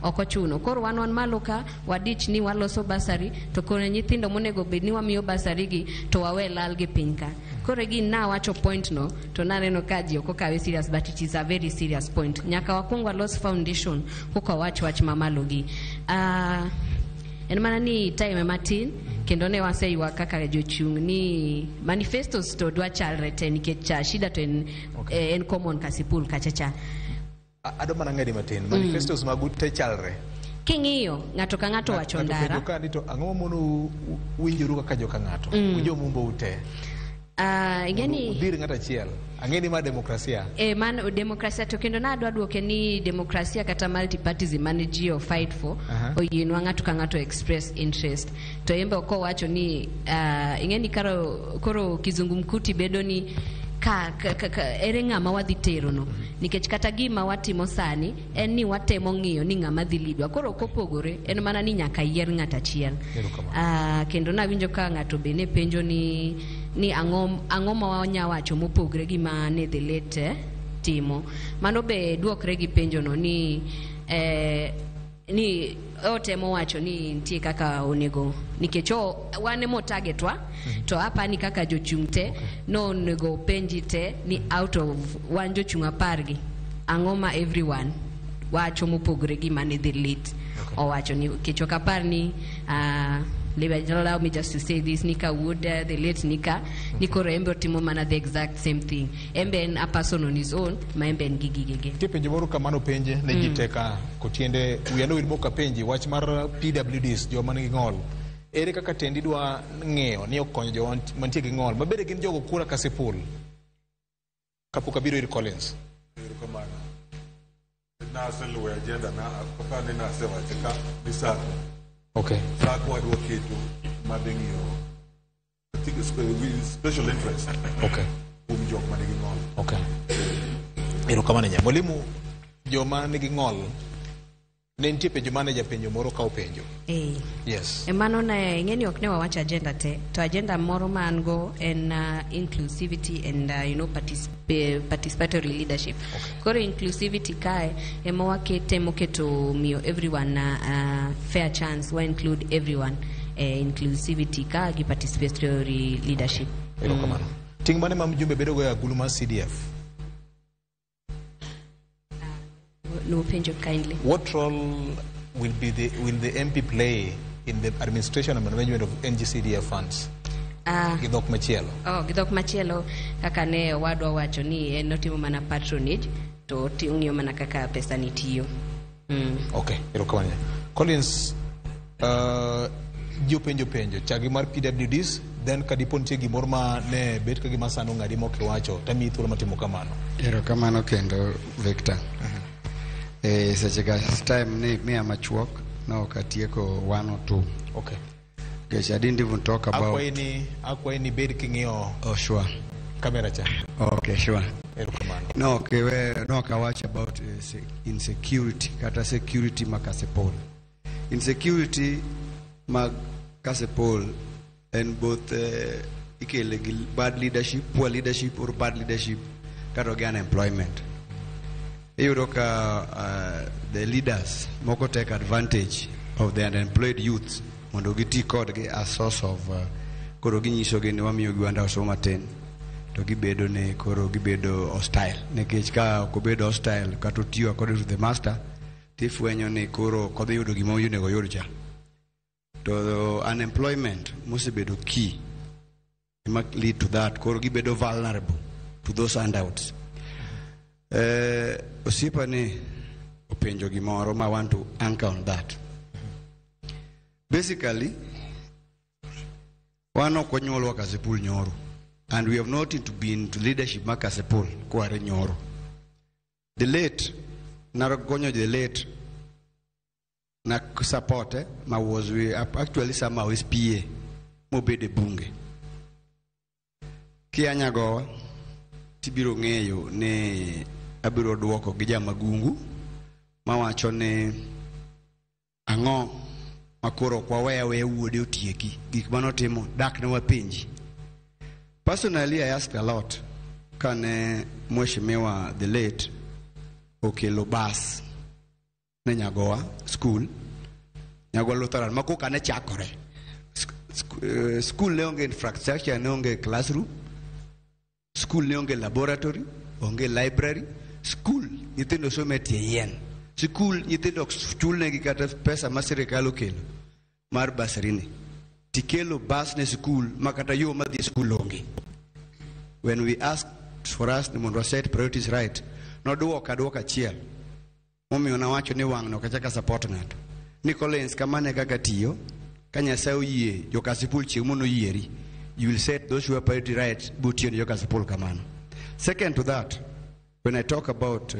ok ochuno. Koro wan malo ka wadich ni waloso basari, to koro nyithindo monego bed ni wamiyo basari gi to wawe lal gi piny ka. Koro gin nawacho point no to naneno ka ji ok okawe serious, but it is a very serious point. Nyaka wakwong walos foundation koka wach mamalo gi. En mana ni time matin kendo ne waseywak kaka jochung' ni manifestos to dwa chalre te nikech shida to en, okay. En common Kasipul kacha cha. Adwa mana ng'edi matin. Manifestos magu te chalre. King'iyo ng'ato ka ng'ato wacho Ng'ato ndara. penjo ka ni to ang'o mamono winjoru kaka joka ng'ato? Ujomumbo ute. Ing'eni Udhir ng'ato achiel. Ang'e ni ma demokrasia. E, mano demokrasia to kendo nadwa duoke ni demokrasia kata multipartism mane ji o fight for oyienwa ng'ato ka ng'ato express interest to en be ok owacho ni ing'e ni karo, koro kizungumkuti bedo ni ka ere ng'ama wadhi tero no nikech kata gima watimo sani en ni watemo ng'iyo ni ng'ama dhi lidwa koro ok opogore en mana ni nyaka yier ng'at achiel. Kendo nawinjo ka ng'ato be ne penjo ni ang'o ma wanya wacho mopogre gi ma ne the late timo mano be duokre gi penjo no ni otemo wacho ni nitie kaka onego nikech wan emo targetwa to apani kaka jochung' te no onego penji te ni out of wan jochung' 10 gi ang'o ma everyone wacho mopogre gi mane the late owacho ni nikech ok apar ni allow me just to say this ni ka wuod the late nika ni koro embe otimo mana the exact same thing embe en a person on his own ma embe en gi gigege. Nitie penjo moro kamano penje ne ji te ka kotiende wiya nowil mok apenji wach mar PWDs joma nigi ng'ol. Ere kaka tendi dwa ng'eyo ni okonyo joma mantie gi ng'ol mabende gin jogo kura Kasipul kapok abiro ir Collins. Erokamano. Naseluwo agenda na aparo ni nasewache ka ni SACCO. SACCO wadwa keto madhi ng'iyo I think it's with special interest kuom jok manigi ng'ol. Okay. Erokamano nya. Mwalimu, joma nigi ng'ol ne nitie penjo mane japenjo moro ka openjo. Yes. E mano ne ing'e ni ok ne wawacho agenda te to agenda moro ma an go en inclusivity and participatory leadership. Koro inclusivity kae ema wakete moketo miyo everyone fair chance wa include everyone inclusivity ka gi participatory leadership. Erokamano. Ting' mane ma mjumbe bedo go e agulu mar CDF? No penjo kindly. What role will the MP play in the administration and management of NGCDF funds? Gi dhok machielo. Oh, gi dhok machielo kaka ne owadwa wacho ni en otimo mana patronage to ong'iyo mana kaka pesa ni tiyo. Okay, erokamano. Collins, ji openjo penjo chagi mar PWDs then kadipo nitie gimoro ma ne bet ka gima sano ng'adi mok iwacho tamiyi thuolo matimo kamano. Erokamano kendo Victor. E seche ga time ni miya machuok no ok atieko one or two. Nikech I didn't even talk about Akwayi ni bed king'iyo Oh, sure. kamera cha. Okay, sure. Erokamano. No, okay, we, no, ok awach about insecurity kata security ma Kasipul. Insecurity mag Kasipul en both ikele gi bad leadership, poor leadership or bad leadership kata gi unemployment. Iyudo ka the leaders moko take advantage of the unemployed youths mondo giti kodgi as source of koro ginyisogi ni wamiyogi wanda matin to gibedo ni koro gibedo hostile nikech ka ok obedo hostile kata otiyo according to the master tifwenyo ni koro ok odhi yudo gima onego oyud cha. To unemployment mosebedo key ema lead to that koro gibedo vulnerable to those handouts. Osiepa ni openjo gimoro ma want to anchor on that. Basically, wan ok wanyuolwa Kasipul nyoro and we have not into been to leadership ma Kasipul kware nyoro. The late, nagonyo the late na support ma was we actually somehow his PA mobedo e bunge. Kia Nyagowa tibiro ng'eyo ni abiro duoko gi jamagungu mawacho ni ang'o makoro ok waweya aweya wuode otieki gik manotimo dak ne wapenji. Personally, I asked a lot kane mheshimiwa the late okelo bas ne Nyagowa school, Nyagowa Lutheran ma koka ne chakore. School ne onge infrastructure, ne onge classroom, school ne onge laboratory, onge library, school nyithindo somo e tie yien. School nyithindo ok chulnegi kata pesa ma sirikal okelo mar bursary ni. Tikelo bas ne school ma kata yo madhi e school onge. When we asked for us ni mondo wa set priorities right, noduoka duoka achiel. Momiyo nawacho ni wang' no ok achak support ng'ato. Ni Collins kamane kaka tiyo, ka Nyasaye oyie, jo-Kasipul chieng' mono yieri, you will set those who are priority right butiyo ne jo-Kasipul kamano. Second to that, when I talk about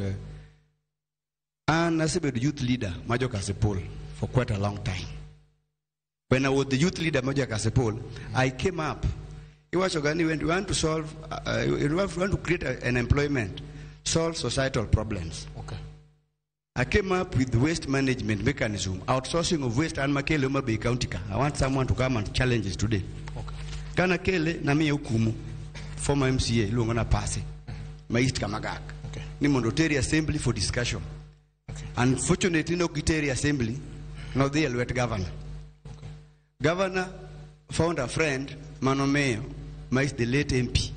an asebedo youth leader ma jo-Kasipul for quite a long time. When I was the youth leader ma jo-Kasipul, I came up. Iwacho ga ni when you want to solve, you want to create an employment, solve societal problems. Okay. I came up with waste management mechanism, outsourcing of waste and makele Homa Bay County ka. I want someone to come and challenge us today. Okay. Kana kele na miye okumu, former MCA iluongo na Pase, ma East Kamagak. Okay. Ni mondo oteri assembly for discussion. Okay. Unfortunately, no giteri assembly, nodhi e lwet governor. Okay. Governor found a friend, mano mayor, ma is the late MP.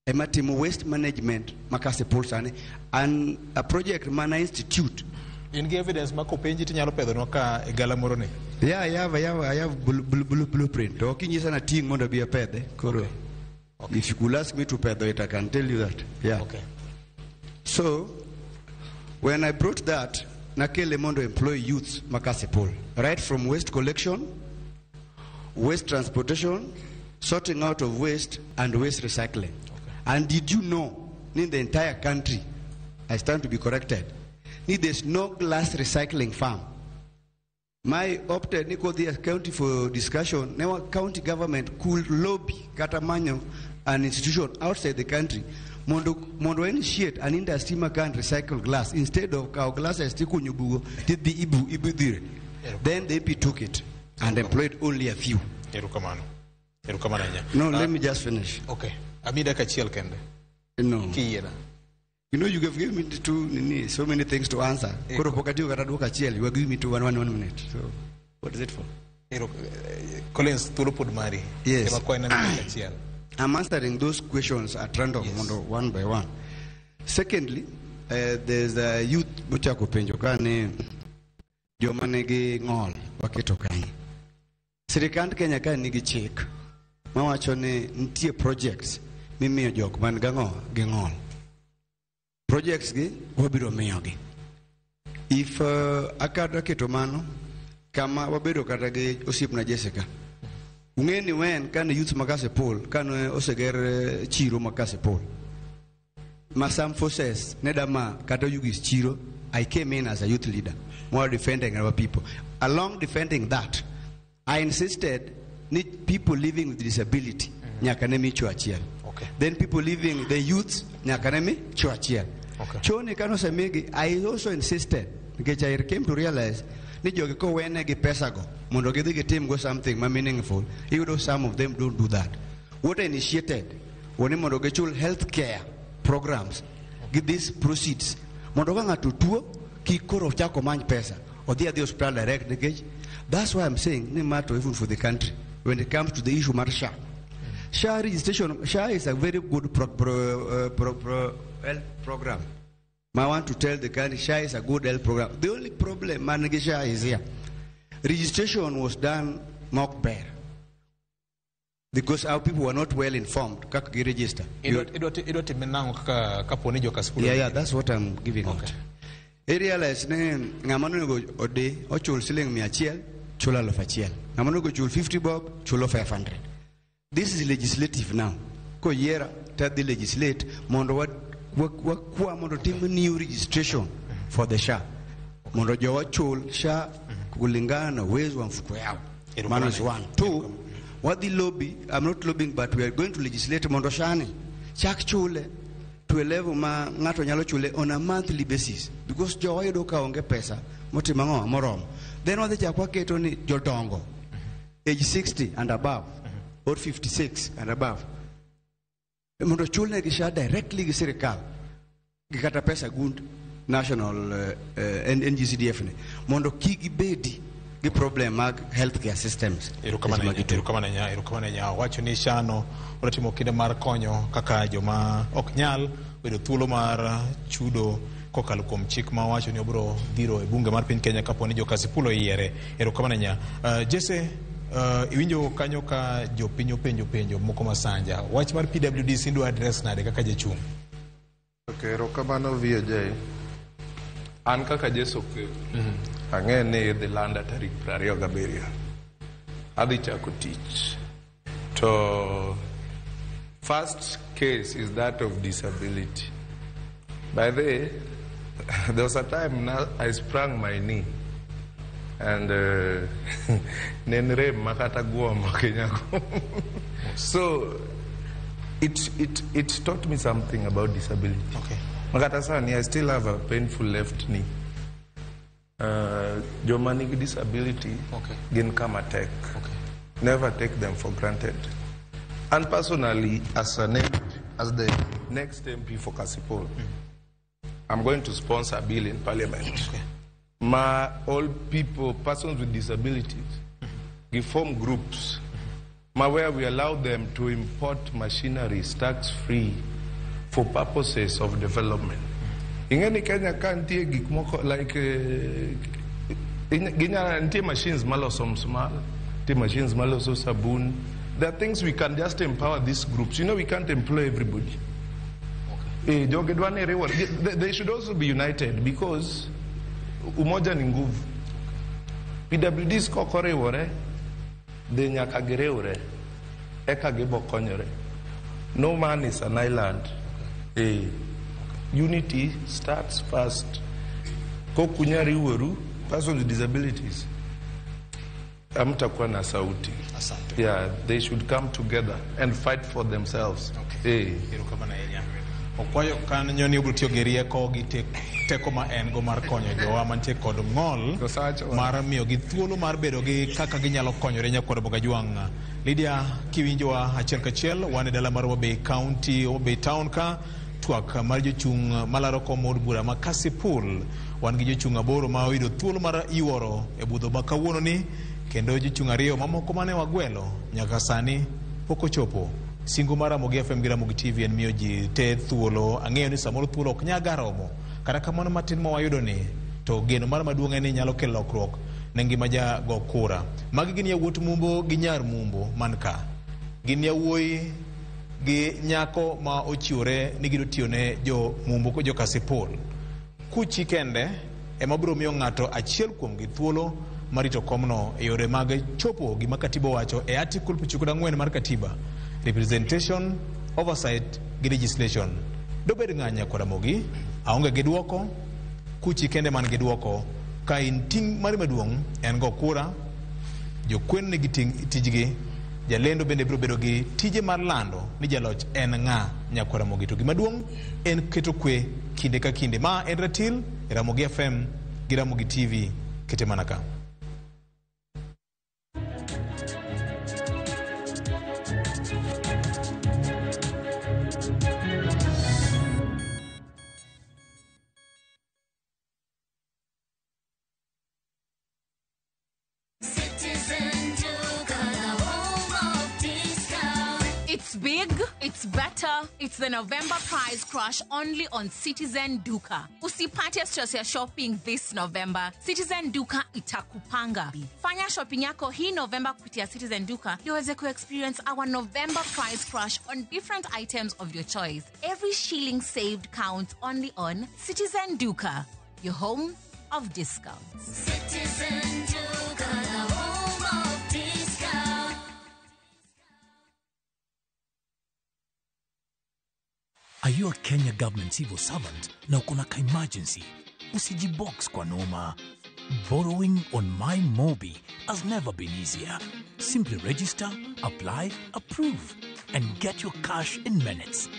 Ema timo waste management ma Kasipul sani and a project mana institute. In gi evidence ma kopenji tinyalo pedhonwa ka e galamoro ni. Yeah, I have blueprint. To ok inyisa na ting' mondo abi apedhe. Koro, Okay. if you could ask me to pedho it, I can tell you that. Yeah. Okay. So, when I brought that, nakele mondo employ youths ma Kasipul. Right from waste collection, waste transportation, sorting out of waste, and waste recycling. And did you know, in the entire country, I stand to be corrected, ni there's no glass recycling farm. My opted ni kodhi county for discussion, now county government could lobby kata manyo an institution outside the country mondo initiate an industry ma can recycle glass instead of kawo glasses tikunyo bugo tidhi ibu ibudhire. Then the AP took it and employed only a few. Erokamano. Erokamano ahinya. No, let me just finish. Okay. Ami dakika achiel kende. No. Kiyiena. You know, you have given me two, nini, so many things to answer. Koro pok atiyo kata duoko achiel, you are giving me two, one minute. So, what is it for? Collins, thuolo pod mari. Yes. Ema kwayi na dakika achiel. I'm answering those questions at random, Yes. mondo one by one. Secondly, there's a youth mochako penjo ka ni joma nigi ng'ol waketo kanye. Sirikand Kenya ka nigi chik mawacho ni nitie projects mimiyo jok man gang'o gi ng'ol. Projects gi wabiro miyogi. If akada keto mano kama wabedo kata gi osiepna Jessica. Ung'e ni wen kane youth ma Kasipul kane oseger chiro ma Kasipul ma some forces ne dama kata Oyugis chiro, I came in as a youth leader more defending our people. Along defending that, I insisted ni people living with disability nyaka ne mi cho achiel. Okay. Then people living, the youths nyaka ne mi cho achiel. Okay. Choni kane osemigi, I also insisted nikech I came to realize ni jogi kowenegi pesa go mondo gidhi gitim go something ma meaningful, iyudo some of them don't do that. What I initiated wani mondo gichul health care programs gi these proceeds mondo ka ng'ato tuo kik koro chak omany pesa odhi adhi hospital direct nikech that's why I'm saying ni matter even for the country when it comes to the issue mar SHA. SHA registration, SHA is a very good health program. I want to tell the country SHA is a good health program. The only problem man gi SHA is here. Registration was done mok ber because our people were not well informed kaka gi register. Idwa time nang'o kaka kapo ni jo-Kasipul Yeah, that's what I'm giving out. I realize ni ng'ama onego odi ochul siling 100 chulo 1,000. Ng'ama onego chul 50 bob chulo 500. This is legislative now. Koyiera tadhi legislate mondo wakwa mondo tim new registration for the SHA. Mondo jowa chul SHA kulingana na uwezo wa mfuko yao. Mano is one. Two, wadhi lobby, I'm not lobbying but we are going to legislate mondo SHA ni chak chule to a level ma ng'ato nyalo chule on a monthly basis because jowa yudo ka onge pesa motimo ang'o moromo. Then wadhi chak waketo ni jodongo age 60 and above or 56 and above mondo chulnegi SHA directly gi sirikal gi kata pesa gund national NGCDF ni mondo kik gibedi gi problem mag healthcare systems. Erokamano ahinya, erokamano ahinya, erokamano ahinya. Owacho ni SHA no otimo kinda mar konyo kaka joma ok nyal bedo thuolo mar chudo kokalo kuom chik ma owacho ni obiro dhiro e bunge mar piny Kenya kapo ni jo-Kasipul oyiere. Erokamano ahinya. Jesse, iwinjo kanyo ka jopiny openjo penjo moko masanja. Wach mar PWDC idwa address nade kaka jachung'? Okay, erokamano VOJ. An kaka Jesu Okelo, ang'e ni idhi landa tarik 27. Adhi chako tich. To first case is that of disability. By the way, there was a time now I sprang my knee and ne en rem makata guom ok inyal. So it taught me something about disability. Okay. Makata sani, I still have a painful left knee. Joma nigi disability gin kama tek. Never take them for granted. And personally, as an MP, as the next MP for Kasipul, I'm going to sponsor a bill in parliament. Ma all people, persons with disabilities, we form groups ma where we allow them to import machineries tax-free for purposes of development. Ing'eni Kenya ka nitie gik moko like nitie machines maloso msumar, nitie machines maloso sabun. There are things we can just empower these groups. You know, we can't employ everybody. Eh, joge dwa ni riwore. They should also be united because umoja ni nguvu. PWDs kok oriwore, dhi nyaka giriwre, eka gibo konyore. No man is an island. Unity starts first. Kok unyal riworu, persons with disabilities, hamtakuwa na sauti. Asante. Yeah, they should come together and fight for themselves. Erokamano ahinya. Okwayo kanyo ni obiro tiyo gi rieko gi teko ma en go mar konyo jowa mantie kod ng'ol mar miyogi thuolo mar bedo gi kaka ginyalo konyore nyakwar Bogajwang'. Lydia, kiwinjowa achiel kachiel, wan e dala mar Homa Bay County, Homa Bay Town ka twak mar jochung' malaro kom od bura ma Kasipul. Wan gi jochung' 8 ma oyudo thuolo mar yuoro e budho ma kawuono ni, kendo jochung' 2 mamoko mane wagwelo nyaka sani pok ochopo. Singo mar Ramogi FM gi Ramogi TV en miyo ji te thuolo. Ang'eyo ni samoro thuolo ok nyaga romo. Kata kamano matin ma wayudo ni, to geno mar maduong' en ni nyalo kelo lokruok ne ngima ja go kura. Magi gin yawuot Mumbo gi nyar Mumbo man ka. Gin yawuoyi gi nyako ma ochiwore ni gidwa tiyo ne jo Mumbo jo Kasipul. Kuchi kende ema biro miyo ng'ato achiel kuomgi thuolo mar rito komno e yore mag chopo gima katiba owacho e article 94 mar katiba, representation, oversight gi legislation. Dobed ng'a nyakwar Ramogi, aonge gi duoko, kuchi kende man gi duoko, ka in ting' mari maduong' en go kura, jokwen nigi tijgi, jalendo bende biro bedo gi tije mar lando ni jaloch en ng'a nyakwar Ramogi. To gima duong' en keto kwe kinde ka kinde. Ma en Ratil, Ramogi FM gi Ramogi TV, kete mana ka. It's big, it's better, it's the November price crash only on Citizen Duka. Usipate stress ya shopping this November. Citizen Duka itakupanga. Fanya shopping yako hii November kupitia Citizen Duka ndio uweze ku-experience our November price crash on different items of your choice. Every shilling saved counts only on Citizen Duka, your home of discounts. Citizen Duka, the home of discounts. Are you a Kenya government civil servant na uko na ka-emergency? Usijibox kwa noma. Borrowing on My Mobi has never been easier. Simply register, apply, approve, and get your cash in minutes.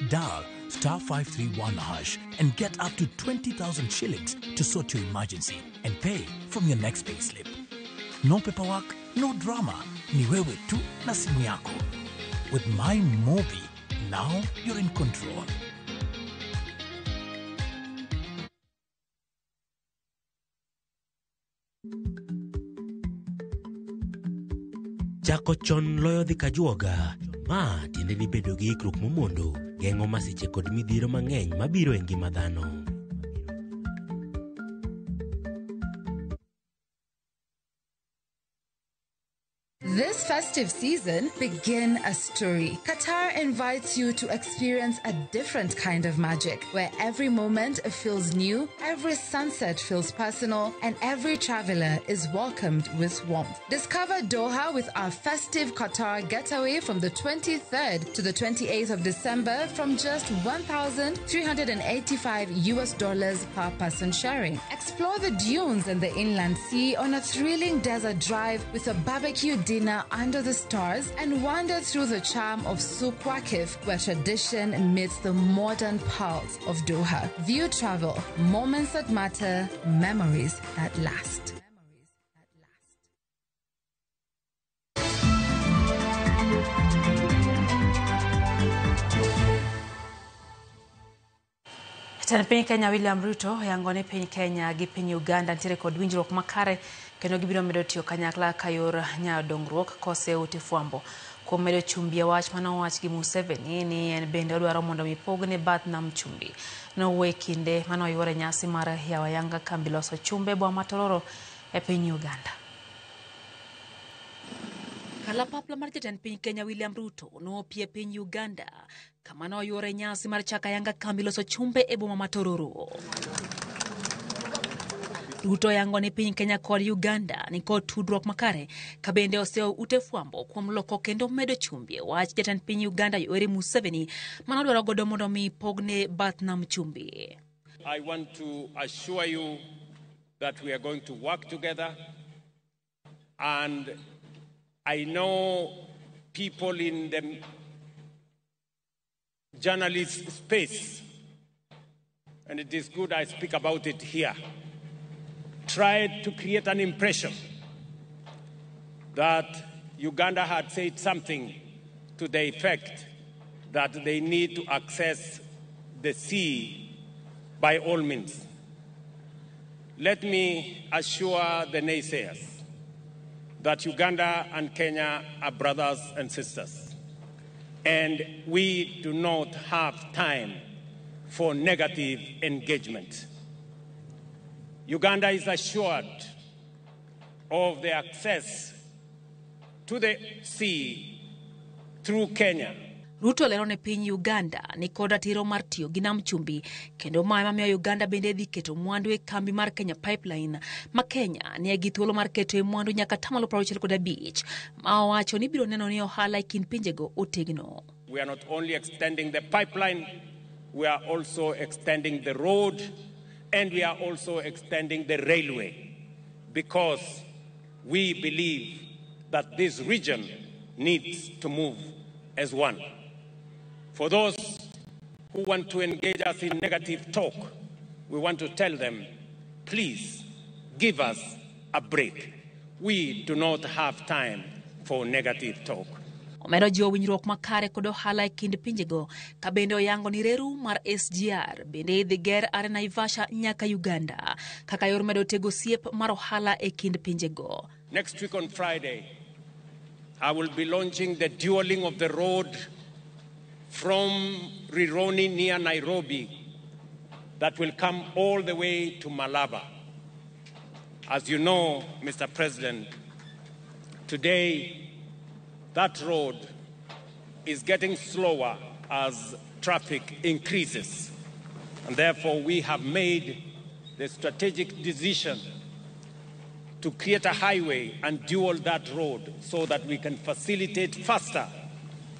Dial star 531 hash and get up to 20,000 shillings to sort your emergency and pay from your next payslip. No paperwork, no drama. Ni wewe tu na simu yako. With My Mobi, now you're in control. Chako chon loyo dhi kajuoga. Ma tiende ni bedo gi ikruok momondo geng'o masiche kod midhiero mang'eny mabiro e ngima dhano. This festive festive season, begin a story. Qatar invites you to experience a different kind of magic, where every moment feels new, every sunset feels personal, and every traveler is welcomed with warmth. Discover Doha with our festive Qatar getaway from the 23rd to the 28th of December from just $1,385 US per person sharing. Explore the dunes and the inland sea on a thrilling desert drive with a barbecue dinner under the stars and wander through the charm of Souk Waqif, where tradition meets the modern pulse of Doha. View Travel, moments that matter, memories that last. Jatend piny Kenya William Ruto oyango ni piny Kenya gi piny Uganda nitiere kod winjruok makare kendo gibiro medo tiyo kanyakla ka yor nyayo dongruok kose ute fwambo. Kuom medo chumbi e wach manowach gi Museveni ni en bende odwaro mondo mi pogne bath nam chumbi. Nowuoyo e kinde manoyuore nyasi mar yawo ayanga kambi loso chumbe e boma ma Tororo e piny Uganda. Kalapapla mar jatend piny Kenya William Ruto noopie e piny Uganda kama noyuore nyasi mar chako ayanga kambi loso chumbe e boma ma Tororo. Ruto oyango ni piny Kenya kod Uganda ni kod tudruok makare ka bende oseyo ute fwambo kuom loko kendo medo chumbi e wach jatend piny Uganda Yoweri Museveni manodwaro godo mondo mi pogne bath nam chumbi. I want to assure you that we are going to work together, and I know people in the journalist space, and it is good I speak about it here, tried to create an impression that Uganda had said something to the effect that they need to access the sea by all means. Let me assure the naysayers that Uganda and Kenya are brothers and sisters, and we do not have time for negative engagement. Uganda is assured of the access to the sea through Kenya. Ruto lero ne piny Uganda ni kod ratiro mar tiyo gi nam chumbi kendo mae mamiyo Uganda bende dhi keto mwandu e kambi mar Kenya Pipeline ma Kenya nie gi thuolo mar keto e mwandu nyaka 65% ma owacho ni biro neno ni ohala e kind pinjego otegno. We are not only extending the pipeline, we are also extending the road, and we are also extending the railway, because we believe that this region needs to move as one. For those who want to engage us in negative talk, we want to tell them, please give us a break. We do not have time for negative talk. Omedo jiwo winjruok makare kod ohala e kind pinjego ka bende oyango ni reru mar SGR bende idhi ger are Naivasha nyaka Uganda kaka yor medo tego siep mar ohala e kind pinjego. Next week on Friday, I will be launching the dualling of the road from Rironi near Nairobi that will come all the way to Malaba. As you know, Mr. President, today that road is getting slower as traffic increases. And therefore, we have made the strategic decision to create a highway and dual that road so that we can facilitate faster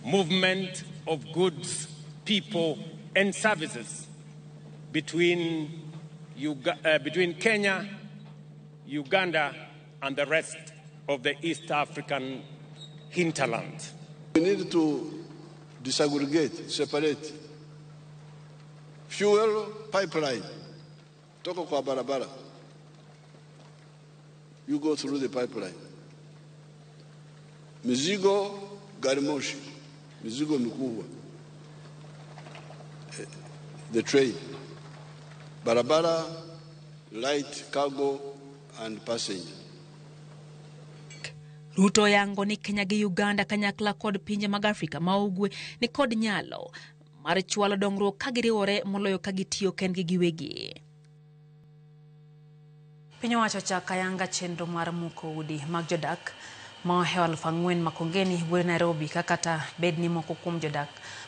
movement of goods, people, and services between Kenya, Uganda, and the rest of the East African hinterland. We need to disaggregate, separate. Fuel pipeline, toka kwa barabara. You go through the pipeline. Mizigo, gari moshi, mizigo mikubwa. The train. Barabara, light cargo and passenger. Ruto yango ni Kenya gi Uganda kanyakla kod pinje mag Afrika ma ugwe ni kod nyalo mar chwalo dongruok ka giriwore moloyo ka gitiyo kendgi giwegi. Piny owacho chako ayanga chenro mar muko udi mag jodak ma ohewo 4,000 Makongeni buore Nairobi ka kata bed ni moko kuom jodak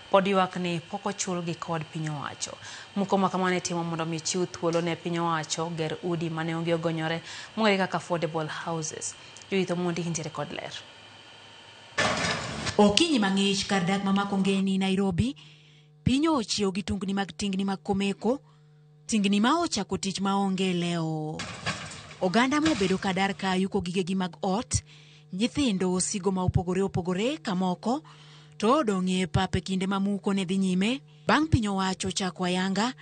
pod ywak ni pok ochulgi kod piny owacho. Muko ma kamano itimo mondo mi chiw thuolo ne piny owacho ger udi mane onge ogonyore mong'ere kaka affordable houses. Judith Omondi nitiere kod ler. Okinyi mang'ich kar dak ma Makongeni Nairobi, piny ochiew gi tungni mag tingni mag komeko, tingni ma ochako tich maonge leo. Oganda mobedo kadar ka yuko gigegi mag ot, nyithindo osigo ma opogore opogore kamoko, to odong' e pap e kinde ma muko ne dhi nyime, bang' piny owacho chako ayanga,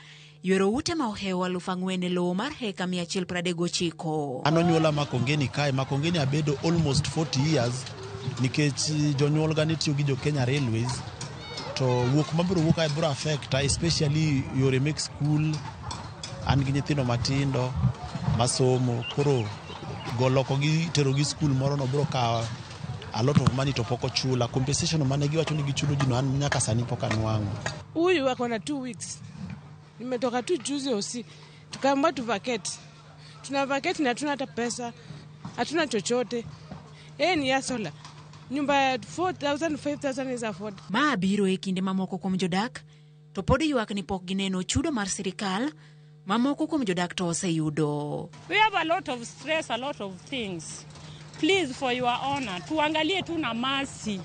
ywero ute ma ohewo 4,000 e lowo mar heka 139. An onyuola Makongeni kae, Makongeni abedo almost 40 years nikech jonyuol ga ne tiyo gi jo Kenya Railways to wuok mabiro wuok kae biro affect especially yore mek school. An gi nyithindo matindo masomo, koro goloko gi tero gi school moro no biro kawo a lot of money to pok ochula. Compensation mane giwacho ni gichulo ji no an nyaka sani pok anwang'o. Huyu ako na 2 weeks, nimetoka tu juzi usi, tukaambiwa tu vacate. Tuna vacate na hatuna hata pesa, hatuna chochote. Yeye ni hustler. Nyumba ya 4,000, 5,000 is afford. Ma biro e kinde mamoko kuom jodak to pod ywak ni pok gineno chudo mar sirikal mamoko kuom jodak to oseyudo. We have a lot of stress, a lot of things. Please, for your honor, tuangalie tu na mercy.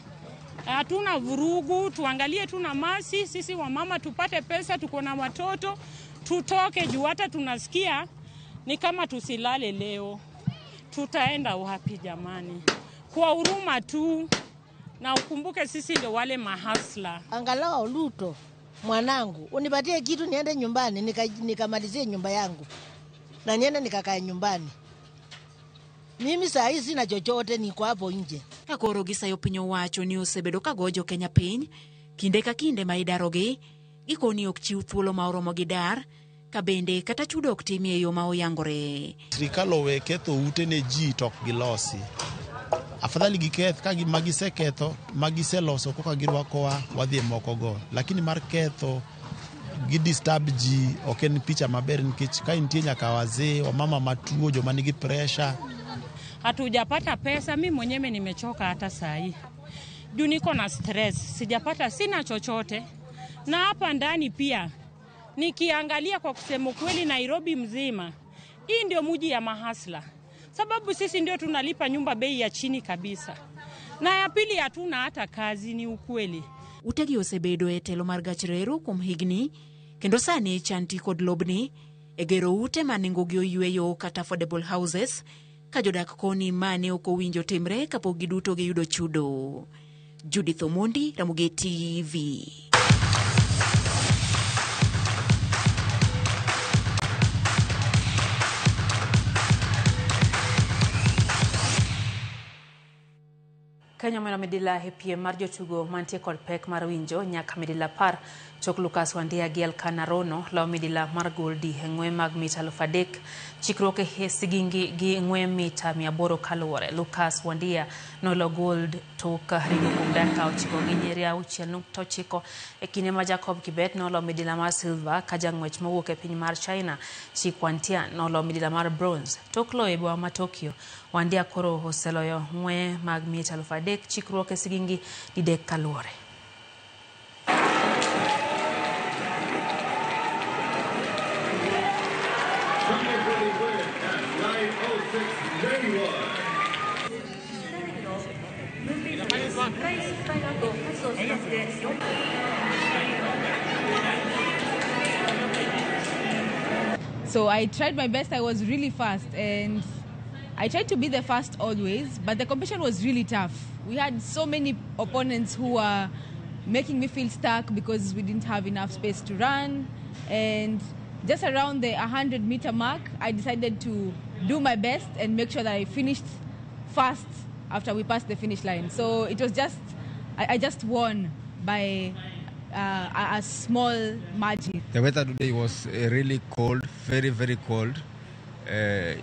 Hatuna vurugu, tuangalie tu na mercy. Sisi wamama tupate pesa, tuko na watoto, tutoke juu hata tunasikia ni kama tusilale leo. Tutaenda wapi jamani? Kwa huruma tu, na ukumbuke sisi ndio wale mahasla. Angalau Ruto mwanangu, unipatie kitu niende nyumbani nikamalizie nyumba yangu na niende nikakae nyumbani. Mimi saa hii sina chochote, niko hapo nje. Ka koro gisayo piny owacho ni osebedo ka gojo Kenya piny kinde ka kinde ma idarogi, gikoni ok chiw thuolo ma oromo gi dar, ka bende kata chudo ok timie e yo ma oyangore. Sirikal owe ketho ute ne ji to ok gilosi. Afadhali giketh ka magiseketho, magiseloso koka girwakowa wadhi e moko go. Lakini mar ketho gi disturb ji ok en picha maber nikech ka nitie nyaka wazee, wamama matuo, joma nigi pressure. Hatujapata pesa, mi mwenyewe nimechoka hata saa hii. Juu niko na stress, sijapata, sina chochote. Na hapa ndani pia nikiangalia kwa kusema kweli Nairobi mzima, hii ndio mji ya mahasla. Sababu sisi ndio tunalipa nyumba bei ya chini kabisa. Na ya pili hatuna hata kazi, ni ukweli. Utegi osebedo e telo mar gach reru kuom higni, kendo sani chanti kod lobni e gero ute ma nengogi oyweyo kata affordable houses, ka jodak koni mane ok owinjo timre kapok giduto giyudo chudo. Judith Omondi, Ramogi TV. Kenya omeno midila e piem mar jotugo mantie kod pek mar winjo nyaka midila 10 chok Lucas Wandia gi Elkana Rono lawo midila mar goldi e ng'we mag mita 3,000 chikruok e sigingi gi ng'we mita 800 kaluwore. Lucas Wandia nolo gold tok ringo kuom dakika 9 gi nyeri 6.9 e kinde ma Jacob Kibet nolo midila mar silver ka jang'wech mowuok e piny mar China Chi Quantian nolo midila mar bronze. Tok loyo e boma ma Tokyo, Wandia koro oseloyo ng'we mag mita 3,000 chikruok e sigingi didek kaluwore. So I tried my best. I was really fast and I tried to be the first always, but the competition was really tough. We had so many opponents who were making me feel stuck because we didn't have enough space to run. And just around the 100-meter mark, I decided to do my best and make sure that I finished fast after we passed the finish line. So it was just, I just won by a small margin. The weather today was really cold, very, very cold.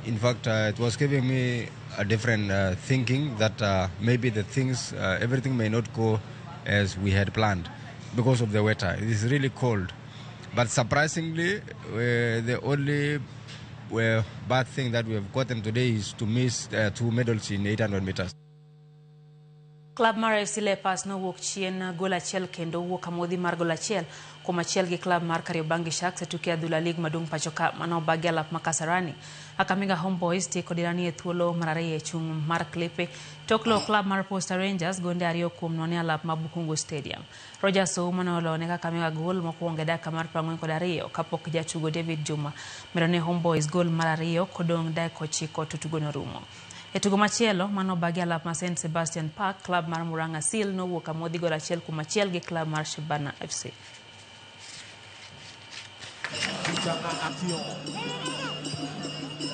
In fact, it was giving me a different thinking that maybe the things, everything may not go as we had planned because of the weather. It is really cold. But surprisingly, the only bad thing that we have gotten today is to miss 2 medals in 800 meters. Klab mar FC Leopards nowuok chien gol achiel kendo wuok amodhi mar gol 1-1 gi klab mar Kariobangi Sharks e tuke adhula lig maduong' pacho ka mano obagi alap ma Kasarani. Kakamega Homeboys tieko dirani e thuolo mar ariyo e chung' mar klepe tok loyo klab mar Posta Rangers gonde 2-0 e alap ma Bukhungu Stadium. Rogers Ouma nolone Kakamega gol mokwongo e dakika mar 42 kapok jatugo David Juma medo ne Homeboys gol mar ariyo kodong' dakika 9 to tugo norumo. E tugo machielo mano obagi alap ma St Sebastian Park, klab mar Murang'a Seal nowuok amodhi gol 1-1 gi klab mar Shabana FC.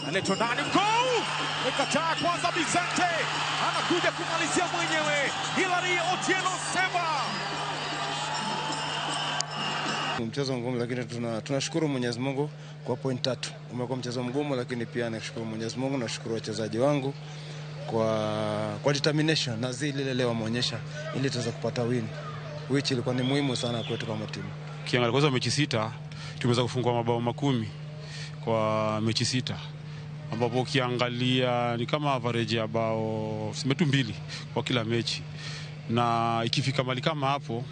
Aletwa ndani goal! Mekataa kwanza Bizante anakuja kumalizia mwenyewe Hilary Otieno Seba. Mchezo mgumu lakini tunashukuru Mwenyezi Mungu kwa point 3. Umekuwa mchezo mgumu lakini pia nashukuru Mwenyezi Mungu, nashukuru wachezaji wangu kwa determination na zile leo wameonyesha ili tuweze kupata win, which ilikuwa ni muhimu sana kwetu kama timu. Kiangalia kwanza mechi 6 tumeweza kufungua mabao 10 kwa mechi 6, ambapo ukiangalia ni kama average ya bao 2 kwa kila mechi, na ikifika mali kama hapo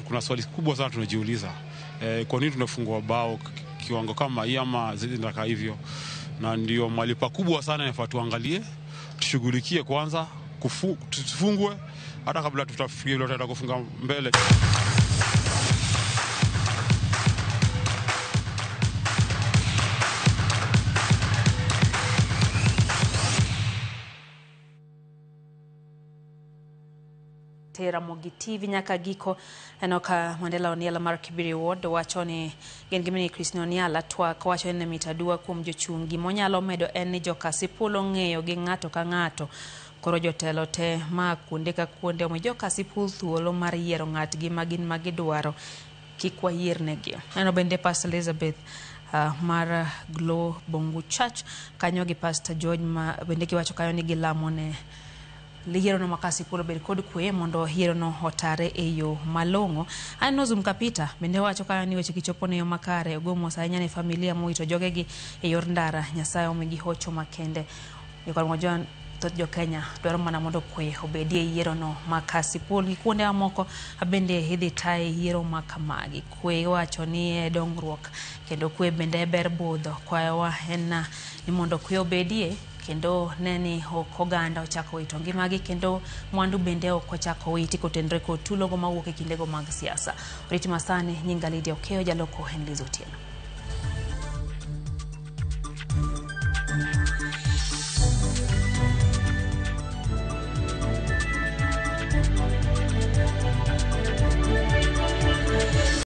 kuna swali kubwa sana tunajiuliza, kwa nini tunafungua bao kiwango kama hii ama zindaka hivyo? Na ndio mali pakubwa sana inafaa tuangalie, tushughulikie kwanza, tusifungwe hata kabla tutafikiria tutaenda kufunga mbele. Ramogi TV nyaka giko enoka Mandela Oniala mar Kibiri Ward wacho ni gin gimini Christine Oniala twak wacho ni mita dua kuom jochung' gimonyalo medo en ni jokasipul ong'eyo gi ng'ato ka ng'ato. Koro jotelo te ma kuonde ka kuonde omi jokasipul thuolo mar yiero ng'atgi ma gin magidwaro kik wayiernegi. Neno bende Pastor Elizabeth mar Glo Bongu Church kanyo gi Pastor George ma bende giwacho kanyo ni gilamo ne yiero no makasipul obed kod kwe mondo yiero no otare e yo malong'o. Aneno Zumkapita bende wacho kanyo ni weche kichopo ne yo makare ogo mos ahinya ne familia mowito jogegi e yor ndara. Nyasaye omigi hocho makende. Jokarmojon thoth jo Kenya dwaro mana mondo kwe obedie yiero no makasipul gi kuonde mamoko bende idhi taye yiero ma kamagi. Kwe iwacho ni e dongruok kendo kwe bende ber budho. Kwayowa en ni mondo kwe obedie kendo neni ok oganda ochako wito ngimagi kendo mwandu bende ok ochako witi kotenre kod tulogo mawuok e kindego mag siasa. Orit masani nyinga Lydia Okeyo, jaloko Henry Otieno.